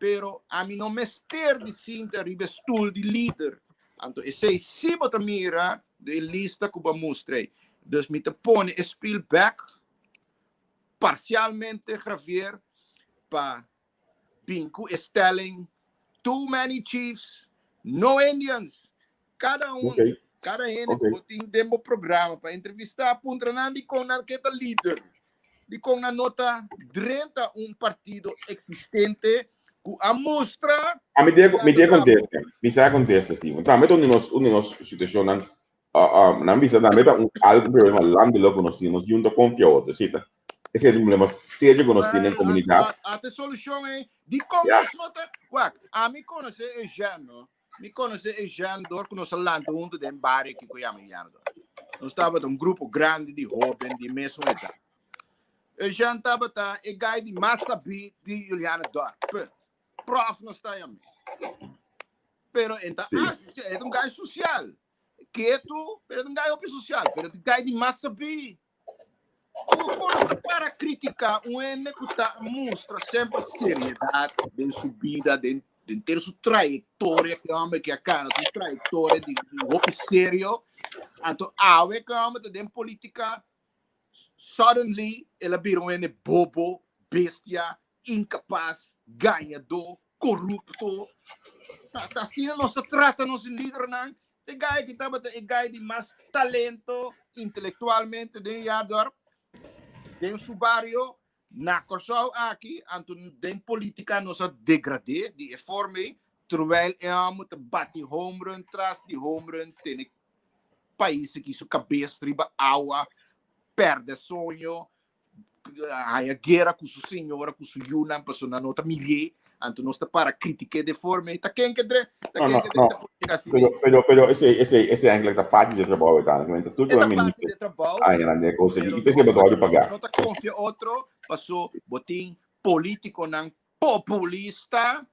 Pero ami no mester di sinta riba e stul di lider. Anto esei si bo ta mira den e lista ku bo a mustra ei. Dus mi ta pone e spil bèk parsialmente, Javier, pa bin ku e stelling Too many chiefs, no Indians. Kada un, kada hende ku bo tin den bo programa pa entrevistá, puntra nan dikon nan ke ta lider, dikon nan no ta drenta un partido eksistente ku a mustra. A mi tin mi tin e kontesta, mi sa e kontesta, Steven. Tambe ta un di nos un di nos situashonnan, nan bisa tambe ta un algu problema landelijk ku nos tin, nos yunta konfia otro, si ta. Ese es un problema serio ku nos tin den komunidat. Ata e solushon ei. Dikon nos no ta. Wak, ami konosé Eugène, no? Mi konosé Eugène dor ku nos a lanta huntu den bario aki ku yama Julianadorp. Nos tabata un grupo grandi di hóben di mesun edat. Eugène tabata e gai di mas sabí di Julianadorp. Punt. Prof nos ta yam'é. Pero e ta asosial, e ta un gai sosial. Ketu, pero e ta un gai hopi sosial. Pero e ta un gai di mas sabí. Ku para kritiká un hende ku ta mustra semper seriedat den su bida, den henter su trayektoria, ku e hòmber ke a kana su trayektoria di hopi serio. Anto awe ku e hòmber ta den politika, suddenly el a bira un hende bobo, bestia, inkapas, gañadó, korupto. Ta asina nos ta trata nos lidernan. E guy ki tabata e guy di mas talento intelektualmente den Yardorp, den su bario, na Kòrsou aki, anto den politika nos a degrad'é di e forma ei, terwijl e hòmber ta bati home run tras di home run, tene pais aki su kabes riba awa, pèrdè soño, haña guera ku su señora, ku su yunan, pasobra nan no ta mir'é, anto nos ta para kritik'é de forma ei. Ta ken ke dre, ta No, ken no, ke no. drenta politika asina Pero, ei? pero, pero ese, ese, ese eigenlijk ta parti di trabou uiteindelijk. Want tur E ta prome parti minister di trabou, aña nan de konsegui. pero I p'esei nos bo ta wòrdu no, pagá. no ta konfia otro, paso bo tin politikonan populista,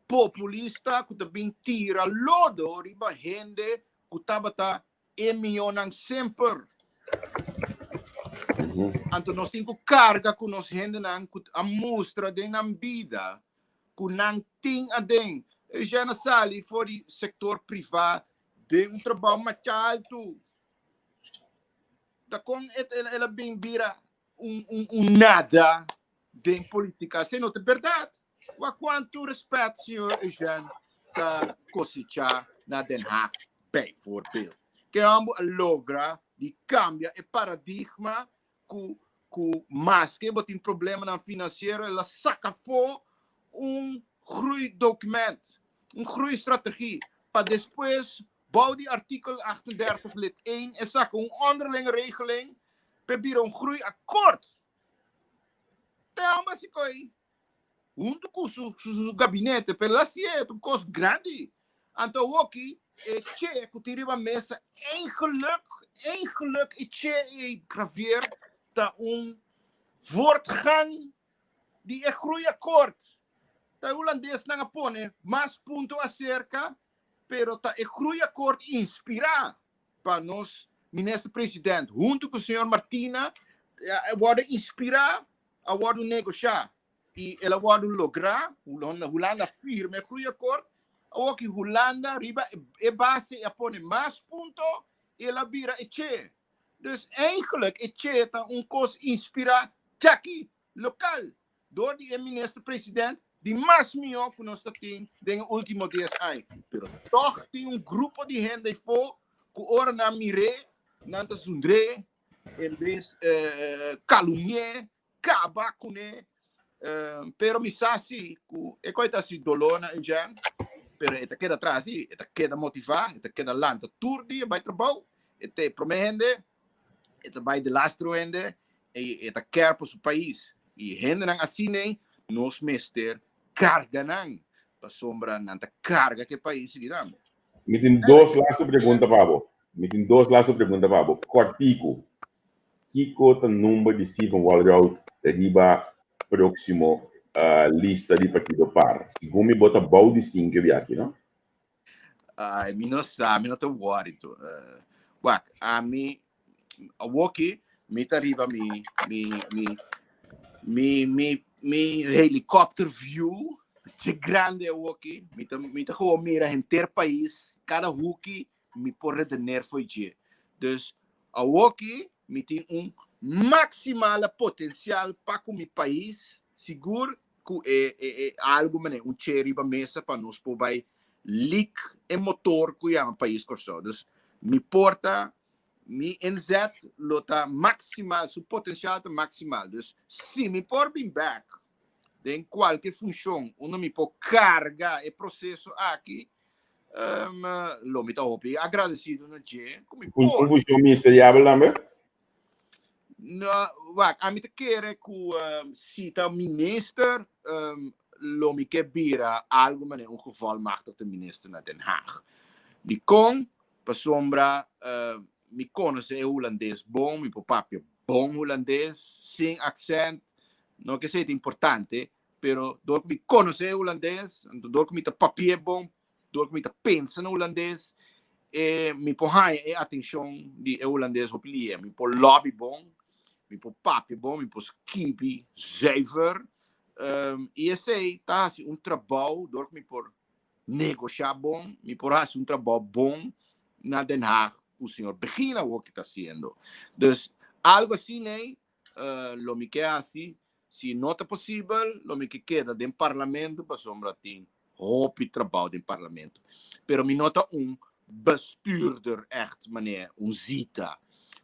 populista ku ta bin tira lodo riba hende ku tabata e mionan semper. Anto nos tin ku karga ku nos hendenan ku a mustra den nan bida ku nan tin aden. Eugène a sali for di sektor privá den un trabou masha altu. Ta kon el a bin bira un un nada den politica. Esei no ta berdad. Wak cuantu respet señor Eugène ta cosecha na Den Haag bijvoorbeeld. Ke homber a logra di cambia e paradigma cu cu maske bo tin problemanan financiero el a saca afo un groeidocument, un groeistrategie pa despues bou di artikel 38 lid 1 e saca un onderlinge regeling p'e bira un groeiakkoord. Te homber si koe huntu ku su su gabinete, pero el a hasié un kos grandi. Anto awoki e che ku tin riba mesa eigenlijk, eigenlijk e che ei Javier ta un voortgang di e groeiakkoord. Ta e hulandesnan a pone mas punto aserka, pero ta e groeiakkoord inspirá pa nos minister president huntu ku señor Martina a wòrdu inspirá, a wòrdu negoshá i el a wòrdu lográ. Hulanda a firma e groeiakkoord. Awor ki Hulanda riba e base a pone mas punto i el a bira e che. Dus eigenlijk e che ta un kos inspirá djaki lokal dor di e minister president di mas mihó ku nos ta tin den e último dies aña. Pero tòg tin un grupo di hende afó ku ora nan mir'é, nan ta zundr'é, en bes kalumni'é, kaba kuné. Pero mi sa si ku e koi ta hasi doló na Eugène, pero e ta keda tras di, e ta keda motivá, e ta keda lanta tur dia bai trabou, e ta e promé hende, e ta bai delastro hende. E, e ta care pa su pais. E hendenan asina ei, nos mester carga nan. Pasobra nan ta carga cu e pais aki tambe. Mi tin dos laatste pregunta pa bo. Mi tin dos laatste pregunta pa bo. Cortico, Kiko ta number di Steven Walroud riba proximo lista di partido par? Segun mi bo ta bou di cinco biaki, no? Ay, mi no sa, mi no ta worry to. Wak, ami awoki mi ta riba mi mi mi mi mi mi helicopter view te grande awoki. Mi ta mi ta gewoon mira henter pais, cada hoekie mi por redeneer fo'i dje. Dus awoki mi tin un maximale potencial pa cu mi pais, sigur cu e e e algo manera un che riba mesa pa nos por bay leak e motor cu yama pais Corsou. Dus mi por ta mi inzet lo ta maximal, su potencial ta maximal. Dus si mi por bin back den cualke funcion unda mi por carga e proceso aki, um, lo mi ta hopi agradecido na dje ku mi por. Un funcion ministeriabel tambe? No, wak, ami ta kere ku um, si ta minister, um, lo mi ke bira algo manera un gevolmachtigde minister na Den Haag. Dikon? Pasobra uh, mi konosé e hulandes bon, mi por papia bon hulandes, sin accent, no ke sea importante, pero door ku mi konosé hulandes, anto door ku mi ta papia bon, door ku mi ta pensa na hulandes, e mi por haña e atenshon di e hulandes hopi lihe. Mi por lobby bon, mi por papia bon, mi por skibi zuiver. I esei ta hasi un trabou door ku mi por negoshá bon, mi por hasi un trabou bon na Den Haag ku señor Begina awor ki ta hasiendo. Dus algo asina ei lo mi ke hasi. Si no ta posibel, lo mi ke keda den parlamento pasobra tin hopi trabou den parlamento. Pero mi no ta un bestuurder echt, manera un Zita.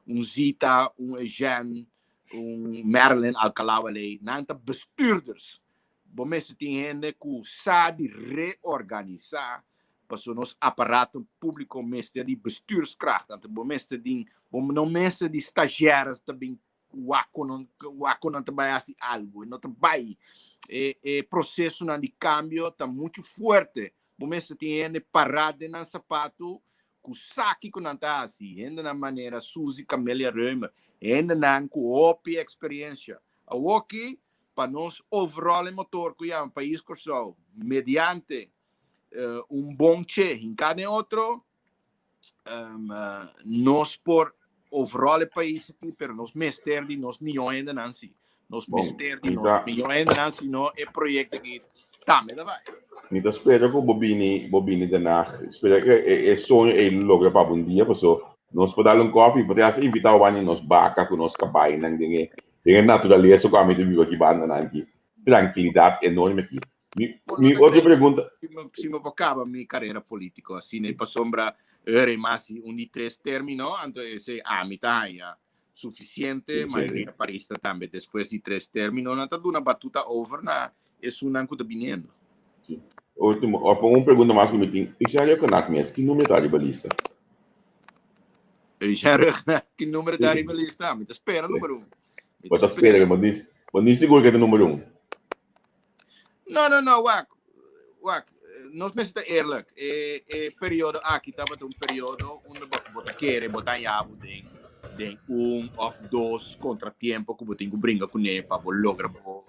Un Zita, un Eugène, un Marilyn Alcalá-Wallé, nan ta bestuurders. Bo mester tin hende ku sa di reorganisá, pasobra nos aparato públiko mester di bestuurskracht. Anto bo mester din, bo no mester di stagiaires ta bin wak kon nan, wak kon nan ta bai hasi algu. E no ta bai. E, e prosesonan di kambio ta muchu fuerte. Bo mester tin hende pará den nan sapatu ku sa kiko nan ta hasi. Hendenan manera Suzy Camelia Römer, hendenan ku hopi eksperensia. Awoki pa nos overall e motor ku yama Pais Kòrsou mediante un bon che hinká den otro, nos por overall e pais aki, pero nos mester di nos mihó hendenan si. Nos mester di nos mihó hendenan, si no e proyekto aki tambe ta bai. Mi ta spera ku bo bini, bo bini Den Haag. Spera ku e soño ei lo logra pa bo un dia, paso nos por dal un kòfi, bo ta hasta invitá bo bani nos baka ku nos kabainan den e Den e naturalesa ku ami ta biba aki bandanan aki, trankilidat enorme aki. Mi, mi otro pregunta. Si mi por kaba mi karera polítiko asina i pasobra ora mas di un di tres término, anto esei ami ta haña sufisiente, mayoria parista tambe despues di tres término nan ta duna batuta over na esunnan ku ta biniendo. Si. Último, of un pregunta mas ku mi tin. Richard Rhuggenaath mes, ki numero ta riba lista? Richard Rhuggenaath, ki numero ta riba lista? Mi ta spera numero un. Bo ta spera, bo ni, bo ni sigur ke ta numero un. No, no, no, wak, wak, nos mester ta eerlijk. E, e periodo aki tabata un periodo unda bo, bo ta kere, bo ta haña bo den, den un of dos contratiempo ku bo tin ku bringa kuné pa bo logra bo,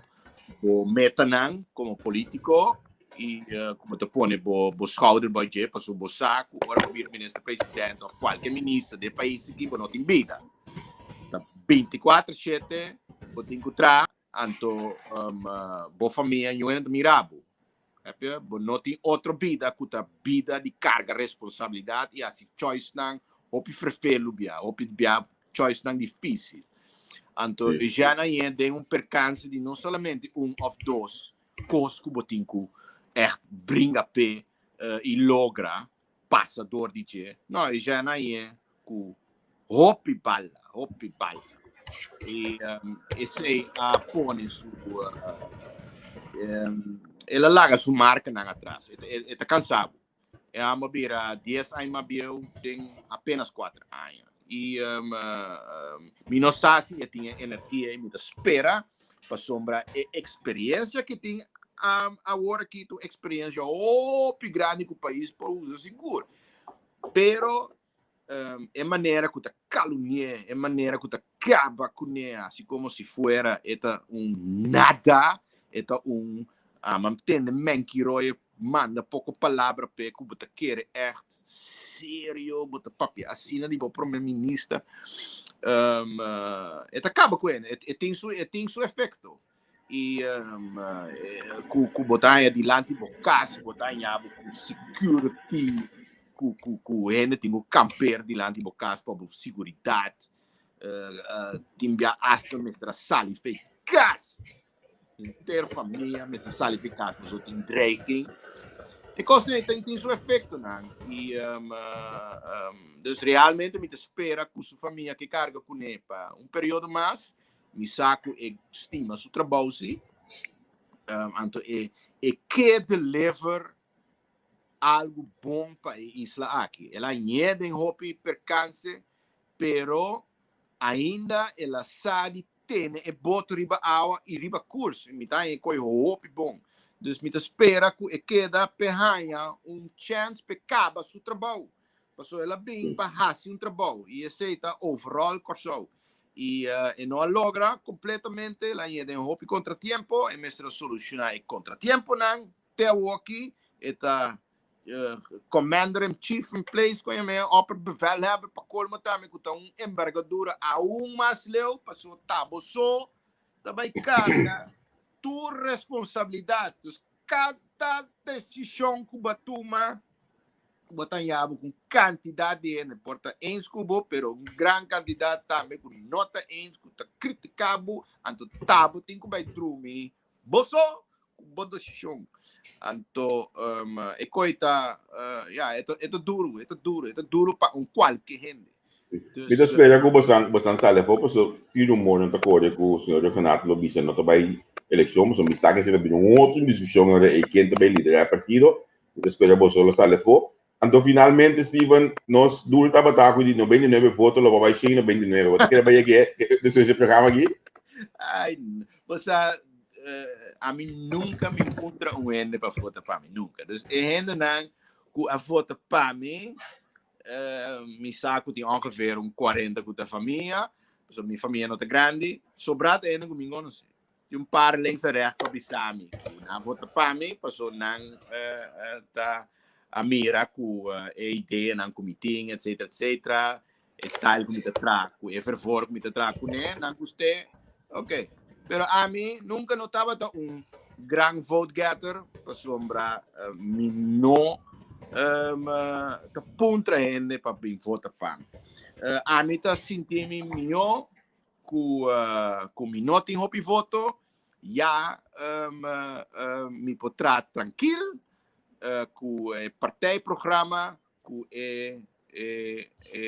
bo metanan como politico y como te pone bo, bo schouder bij dje, paso bo sa cu ora bo bira minister president of cualkier minister de pais aki bo no tin bida. Ta 24/7 bo tin cu traha, anto um, bo famia ñu ta mira bo. Heb Bo no tin otro bida cu ta bida di carga responsabilidad y haci choice nan hopi frefelu bia, hopi bia choice nan difícil. Anto sí. ya na yen den un percance di no solamente un of dos cos ku bo tin ku echt bringa pe uh, y logra pasa door di dje. No, ya na yen ku hopi bala, hopi bala. Y um, esey a pone su uh, um, el a laga su marca nan atras. E, e, e ta cansado. E amo bira 10 aña mas bieu den apenas 4 aña. I mi no sa si e tin e energia i mi ta spera pasobra e eksperensia ku tin awor aki ta un eksperensia hopi grandi ku pais por usa sigur. Pero e manera ku ta kaluni'é, e manera ku ta kaba kuné hasi komo si fuera e ta un nada, e ta un mi tende Menki Roy manda poko palabra p'e ku bo ta kere ègt serio, bo ta papia asina di bo prome minister. E ta kaba ku e, e tin su e tin su efekto. I ku ku bo ta haña dilanti bo kas, bo ta haña bo ku security, ku ku ku hende tin ku kamper dilanti bo kas pa bo siguridat. Tin bia asta mester a sali fei kas. Henter famia mester sali fi kas pasobra tin dreiging. E kosnan ei tin tin su efektonan i dus realmente mi ta spera ku su famia ke karga kuné pa un periodo mas. Mi sa ku e stima su trabou si, anto e e ke deliver algu bon pa e isla aki. El a ñe den hopi perkanse, pero ainda el a sa di tene e boto riba awa i riba kurs. Mi ta haña e koi hopi bon. Dus mi ta spera ku e keda p'e haña un chèns p'e kaba su trabou. Pasobra el a bin pa hasi un trabou i esei ta overall Kòrsou. I e no a logra kompletamente, el a haña den hopi kontratiempo, e mester a solushoná e kontratiemponan. Te awoki e ta Commander in Chief in place kon yam'é opperbevelhebber pa colmo tambe ku ta un embergadura aun mas leu pasobra ta bo so ta bai karga tur responsabilidat. Dus kada desishon ku bo a tuma bo ta haña bo ku un kantidat di hende por ta eens ku bo pero un gran kantidat tambe ku no ta eens ku ta kritika bo anto ta bo tin ku bai drumi Bo so ku bo desishon. Anto e koi ta, ya, e ta, e ta duru, e ta duru, e ta duru pa un kualke hende. Mi ta Dus, spera ku bosan bosan sali afó paso tin rumornan ta kore ku señor Rhuggenaath lo bisa no ta bai elekshon pasobra mi sa ke esei ta bini un otro diskushon ora ei ken ta bai liderá e partido. Mi ta spera boso lo sali afó. Anto finalmente Steven nos doel tabata ku di 99 voto lo bai 199. Bo ta kere bai yega despues di e programa aki? Ai, bo sa, ami nunca mi puntra un hende pa vota pa mi, nunca. Dus e hendenan ku a vota pa mi, mi sa ku tin ongeveer un 40 ku ta famia, pasobra mi famia no ta grandi, sobrá ta hende ku mi konosé. Tin un par links en rechts pa bisa mi ku nan vota pa mi paso nan ta a mira ku e ideanan ku mi tin etcetera etcetera e style ku mi ta traha ku e fervor ku mi ta traha kuné nan gust'é ok pero ami nunka no tabata un gran vote getter pasobra mi no ta puntra hende pa bin vota pa mi ami ta sinti mi mihó ku ku mi no tin hopi voto ya mi por traha trankil ku e partijprogramma ku e e e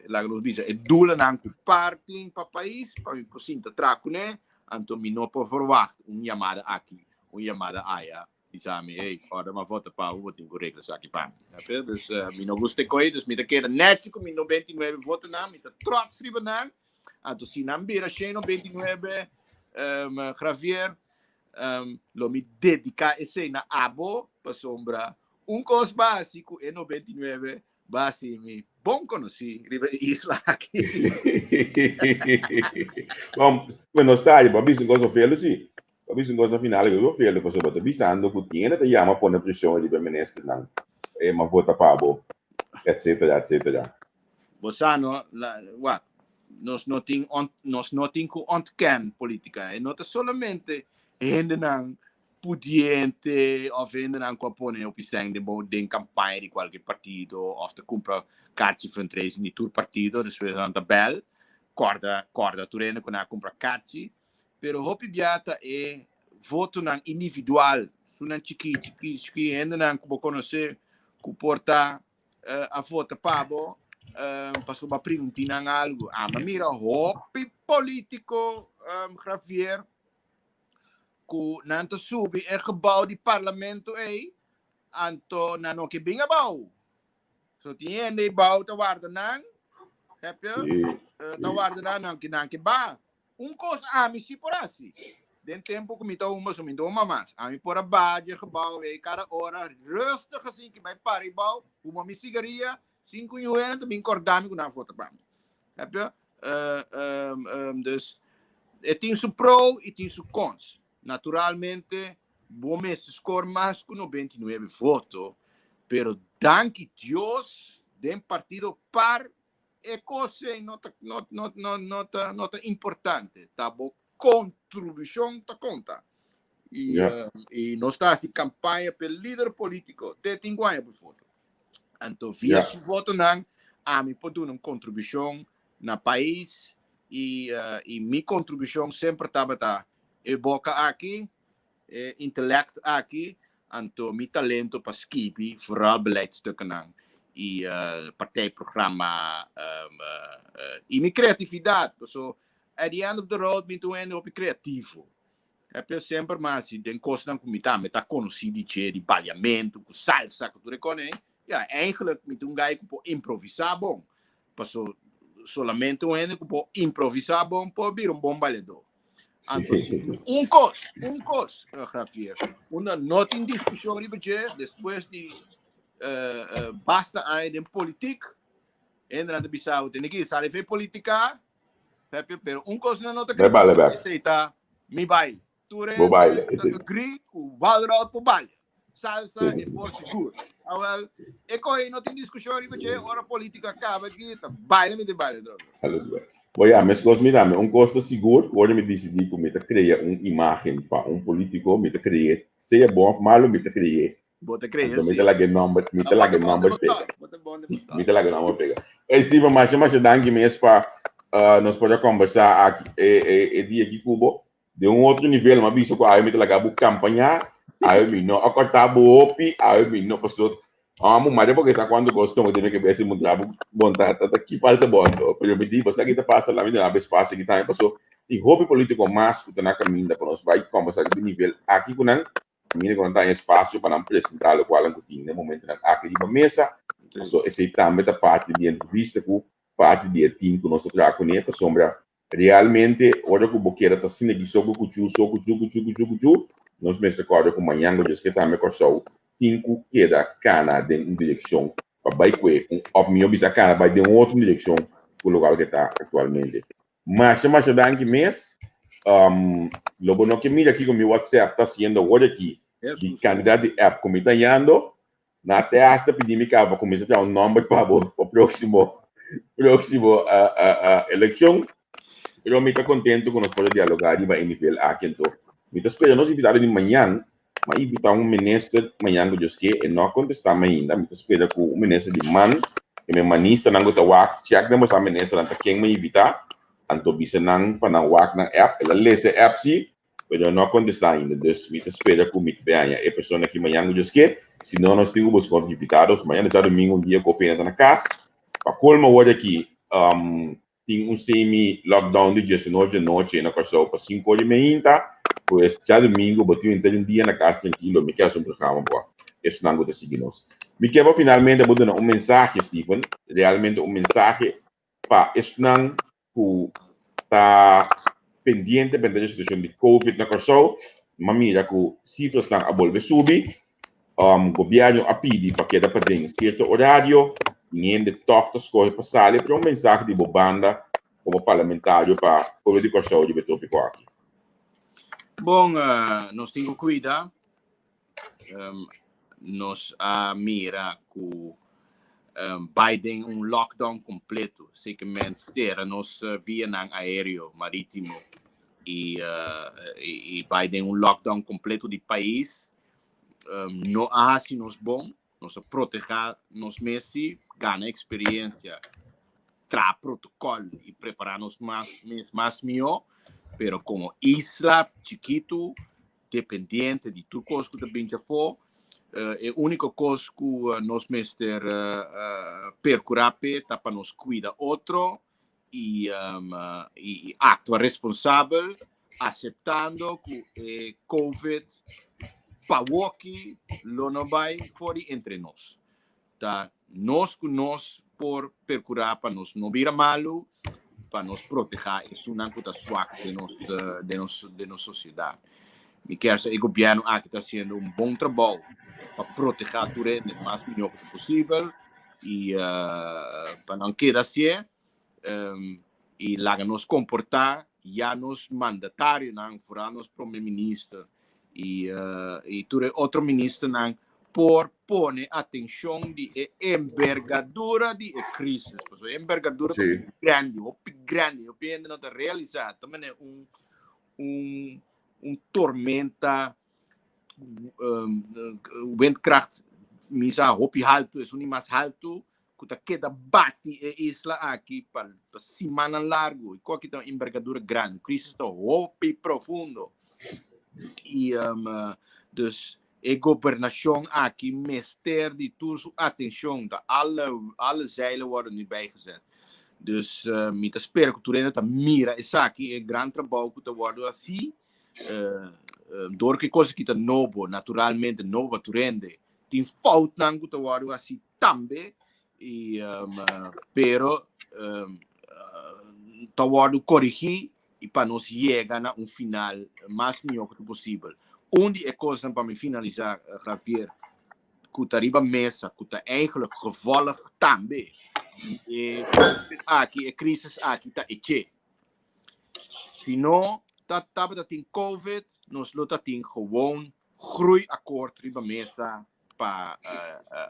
laga nos bisa e doelennan ku par tin pa pais pa mi por sinta traha kuné anto mi no por verwacht un yamada aki un yamada aya Bisa mi, hey, ora m'a vota pa bo, bo tin ku regla esaki pa mi. Snap je? Dus mi no gusta e koi, dus mi ta keda nèchi ku mi 99 votonan, mi ta trots riba nan. Anto si nan bira 199, Javier, lo mi dediká esei na abo, pasobra un kos bo a hasi ku e 99, bo a hasi mi bon konosí riba e isla aki. Bon, nos ta haña, bo a bisa un kos ofelo si. Ta bisa un cosa final ku bo feel pasobra bo ta bisando ku tin hende ta yama pone presion riba e ministernan e ma vota pa bo etcetera etcetera. Bo sa no, la, wak, nos no tin ont, nos no tin ku ontken politica. E no ta solamente hendenan pudiente of hendenan ku a pone hopi sèn den bo den kampaña di kualke partido of ta kumpra karchi fundraising di tur partido, despues nan ta bèl, kòrda kòrda tur hende ku nan a kumpra karchi. Pero hopi bia ta e votonan individual, sunan chikí, chikí, chikí, hendenan ku bo konosé ku por ta a vota pa bo pasobra bo a primintí nan algu. Amba mira hopi polítiko, Javier, ku nan ta subi e gebou di parlamento ei, anto nan no ke bin abou. So tin hende ei bou ta warda nan. Heb je? Ta warda nan nan ki nan ke ba. Un kos ami si por hasi. Den tempo ku mi ta huma, so mi no huma mas. Ami por a ba dje gebouw ei kada ora rustig asin ki bai para ibou, huma mi sigaria, sin ku niun hende ta bin korda mi ku nan a vota pa mi. Heb je? Dus e tin su pro i tin su cons. Naturalmente bo mester score mas ku 99 voto, pero danki Dios den partido par e kos ei no ta no no no no ta no ta importante. Ta bo kontribushon ta konta. I i nos ta hasi kampaña p'e lider polítiko te tin guaña bo voto. Anto via su votonan ami por duna un kontribushon na pais i i mi kontribushon semper tabata e boka aki, e intelect aki, anto mi talento pa skibi vooral beleidstukkennan i partijprogramma i mi kreatividat. Paso at the end of the road mi ta un hende hopi kreativo. Heb semper mas si den kosnan ku mi tambe ta konosí di dje, di baliamentu, ku salsa, ku tur e kos ei. Ja, eigenlijk mi ta un guy ku por improvisá bon. Paso solamente un hende ku por improvisá bon por bira un bon baliadó. Anto si tin un kos, un kos, Javier, unda no tin diskushon riba dje despues di basta aña den politik, hendenan ta bisa bo tene ki sali fe politika, Pepe, pero un kos nan no ta kritika, esei ta mi baile. Tur hende ta agree ku Walroud por baile. Salsa e por sigur. Awel, e kohe no tin diskushon riba dje, ora politika kaba aki, ta baile mi tin baile droga. Bo ya, meskos mi tambe, un kos ta sigur, ku ora mi disidí ku mi ta krea un imágen pa un polítiko, mi ta kre'é, sea bon òf malu, mi ta kre'é. Bo ta kre'é, Anto mi ta laga e nòmber, mi ta laga e nòmber pega. Sí, mi ta laga e nòmber pega. Ey, Steven, masha masha danki mes pa nos por a kòmbersá aki e dia aki ku bo. Den un otro nivel, m'a bisa ku awe mi ta laga bo kampañá, awe mi no a kòrtá bo hopi, awe mi no pasobra amo mari porque sa kuantu kos tuma den mi kabesa i muntra bo bon ta ta ki falta bo anto. Pero mi di bo sa ki ta pasa la mi duna bo espasio aki tambe pasobra tin hopi polítiko mas ku ta na kaminda pa nos bai kòmbersá riba e nivel aki ku nan. Kaminda ku nan ta haña espasio pa nan presentá lokual nan ku tin na e momentunan aki riba mesa. Pasobra esei tambe ta parti di e entrevista ku parti di e tim ku nos ta traha kuné pasobra Realmente, ora ku bo keda ta asina ki so ku kuchu, so kuchu, kuchu, kuchu, kuchu, nos mester kòrda ku mañan ku Dios ke tambe Kòrsou tin ku keda kana den un direkshon pa bai kue un òf mihó bisa kana bai den un otro direkshon ku lokual ke ta aktualmente. Masha masha danki mes. Lo bo no ke mira kiko mi WhatsApp ta hasiendo awor aki di kantidat di app ku mi ta hañando. Na te hasta pidi mi caba pa cuminsa traha un nomber pa bo pa proximo proximo eleccion. Pero mi ta contento cu nos por a dialoga riba e nivel aki anto. Mi ta spera nos invitado di mañan, m'a invita un minister mañan cu Dios ke, e no a contesta mi ainda. Mi ta spera cu un minister di man, e mi manistanan cu ta wak check den boso ministernan ta ken m'a invita, anto bisa nan pa nan wak nan app. El a lesa e app si, Pero no a contesta ainda, dus mi ta spera cu mi ta bay haña e persona aki mañan cu Dios ke. Si no, nos tin cu busca otro invitados. Mañan djadomingo un dia cu Opena ta na cas. Pa colmo awor aki tin un semi lockdown di diesenocho di anochi na Kòrsou pa cinco ora di meinta. Pues djadomingo bo tin henter un dia na cas trankilo. Mi ke haci un programa pa esunnan cu ta sigui nos. Mi ke pa finalmente bo duna un mensahe, Steven, realmente un mensahe pa esunnan ku ta pendiente benta di situashon di Covid na Kòrsou, m'a mira ku sifrasnan a bolbe subi. Gobièrnu a pidi pa keda paden sierto orario, tin hende tòg ta skohe pa sali, pero un mensahe di bo banda komo parlamentario pa pueblo di Kòrsou riba e tópiko aki. Bon, nos tin ku kuida. Nos a mira ku bai den un lockdown kompleto, zekerment sera nos vianan aéreo, marítimo i i bai den un lockdown kompleto di pais no a hasi nos bon, nos a protehá nos mes si, gana eksperensia, traha protokòl i prepará nos mas mes mas mihó, pero komo isla chikitu dependiente di tur kos ku ta bin djafó. E úniko kos ku nos mester perkurá p'e ta pa nos kuida otro i i aktua responsabel aseptando ku e covid pawoki lo no bai for di entre nos. Ta nos ku nos por perkurá pa nos no bira malu, pa nos protehá esunnan ku ta swak den nos, den nos, den nos sosiedat. Mi kier sa e gobièrnu aki ta hasiendo un bon trabou pa protehá tur hende mas mihó ku ta posibel i pa nan keda hasié i laga nos komportá ya nos mandatarionan, foral nos prome minister i i tur e otro ministernan por pone atenshon di e embergadura di e crisis. Pasobra e embergadura ta hopi grandi, hopi grandi, hopi hende no ta realisá. Ta manera un un un tormenta windkracht misa hopi haltu, esun di mas haltu ku ta keda bati e isla aki pa simannan largu. I koki ta un embergadura grandi. Crisis ta hopi profundo. I dus e gobernashon aki mester di tur su atenshon. Ta alle alle zeilen worden nu bijgezet. Dus mi ta spera ku tur hende ta mira esaki, e gran trabou ku ta wòrdu hasi. Dor ku e kos aki ta nobo, naturalmente nobo pa tur hende. Tin foutnan ku ta wòrdu hasi tambe, i pero ta wòrdu korigí i pa nos yega na un final mas mihó ku ta posibel. Un di e kosnan pa mi finalisá, Javier, ku ta riba mesa, ku ta eigenlijk gevolg tambe di e COVID aki, e crisis aki, ta e che. Si no ta tabata tin COVID, nos lo ta tin gewoon groeiakkoord riba mesa pa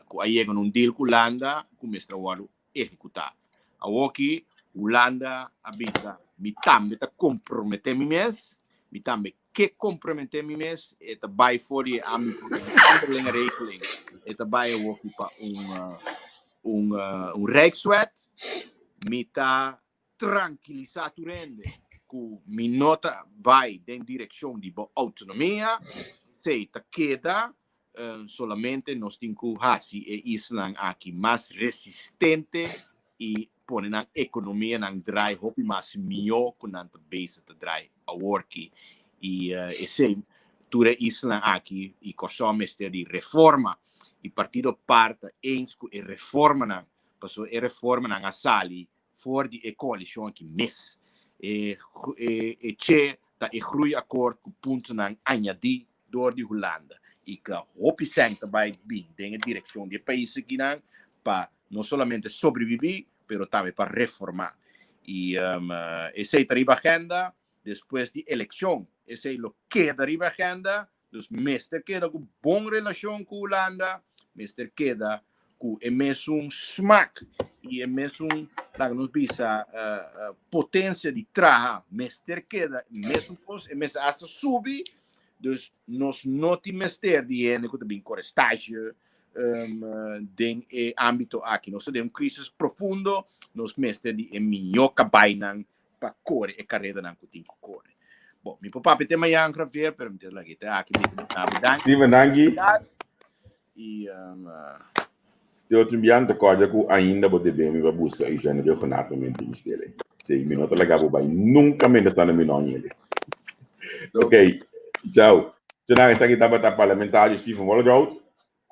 ku a yega na un deal ku Hulanda ku mester a wòrdu ehekutá. Awoki Hulanda a bisa mi tambe ta komprometé mi mes, mi tambe ke komprometé mi mes, e ta bai for di e ámbito di onderlinge regeling, e ta bai awoki pa un un un rijkswet, mi ta trankilisá tur hende ku mi no ta bai den direkshon di bo outonomia, esei ta keda, solamente nos tin ku hasi e islanan aki mas resistente i pone nan ekonomianan drai hopi mas mihó ku nan ta bezig ta drai aworki. I esei tur e islanan aki i Kòrsou mester di reforma i Partido par ta eens ku e reformanan, pasobra e reformanan a sali for di e koalishon aki mes. E e che ta e groeiakkoord ku puntonan añadí dor di Hulanda i ku hopi sèn ta bai bin den e direkshon di e pais akinan pa no solamente sobrebibí pero tambe pa reformá. I esei ta riba agenda despues di elekshon. Esei lo keda riba agenda. Dus mester keda ku bon relashon ku Hulanda, mester keda ku e mesun smak i e mesun, laga nos bisa, potensia di traha, mester keda e mesun kos, e mester asta subi. Dus nos no tin mester di hende ku ta bin kore stage den e ámbito aki. Nos ta den un krisis profundo, nos mester di e mihó kabainan pa kore e karedanan ku tin ku kore. Bon, mi por papia te mañan, Javier, pero mi ta lagi te aki, mi ta mi danki. Steven, danki. I Te otro bian te korda ku ainda bo debe mi pa buska Eugene Rhuggenaath pa mi entrevist'é. Sí, mi no ta laga bo bai nunka mientras tanto mi no hañ'é. Ok, chao. Chao, esaki tabata parlamentario Steven Walroud.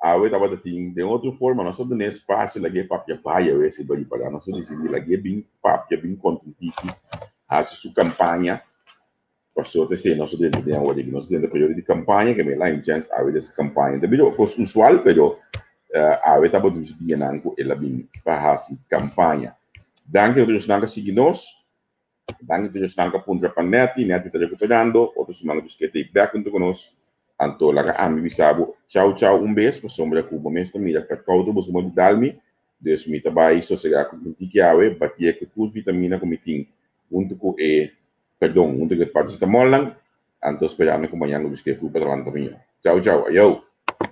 Awe tabata tin den otro forma, nos a duna espacio lag'é papia bai awe si bai para. Nos a dicidi lag'é bin papia, bin conta un tiki, haci su campaña. Pasobra ta esey nos a drenta den awor aki. Nos a drenta periodo di campaña, ke mi a laña chance awe des campaña. Ta bira cos usual, pero awe tabata un dianan cu el a bin pa haci campaña. Danki na tur esnan cu a sigui nos. Danki tur esnan ku a puntra pa Netty. Netty ta rekuperando. Otro siman lo busk'é ta i bèk huntu ku nos. Anto laga ami bisa bo chau chau un bes pasobra ku bo mes ta mira perkouto boso modo di dal mi. Dus mi ta bai sosegá ku un tiki awe, batié ku tur vitamina ku mi tin huntu ku e, perdon, huntu ku e paracetamolnan. Anto sperando ku mañan lo busk'é ku pa ta lanta mihó. Chau chau. Ayou.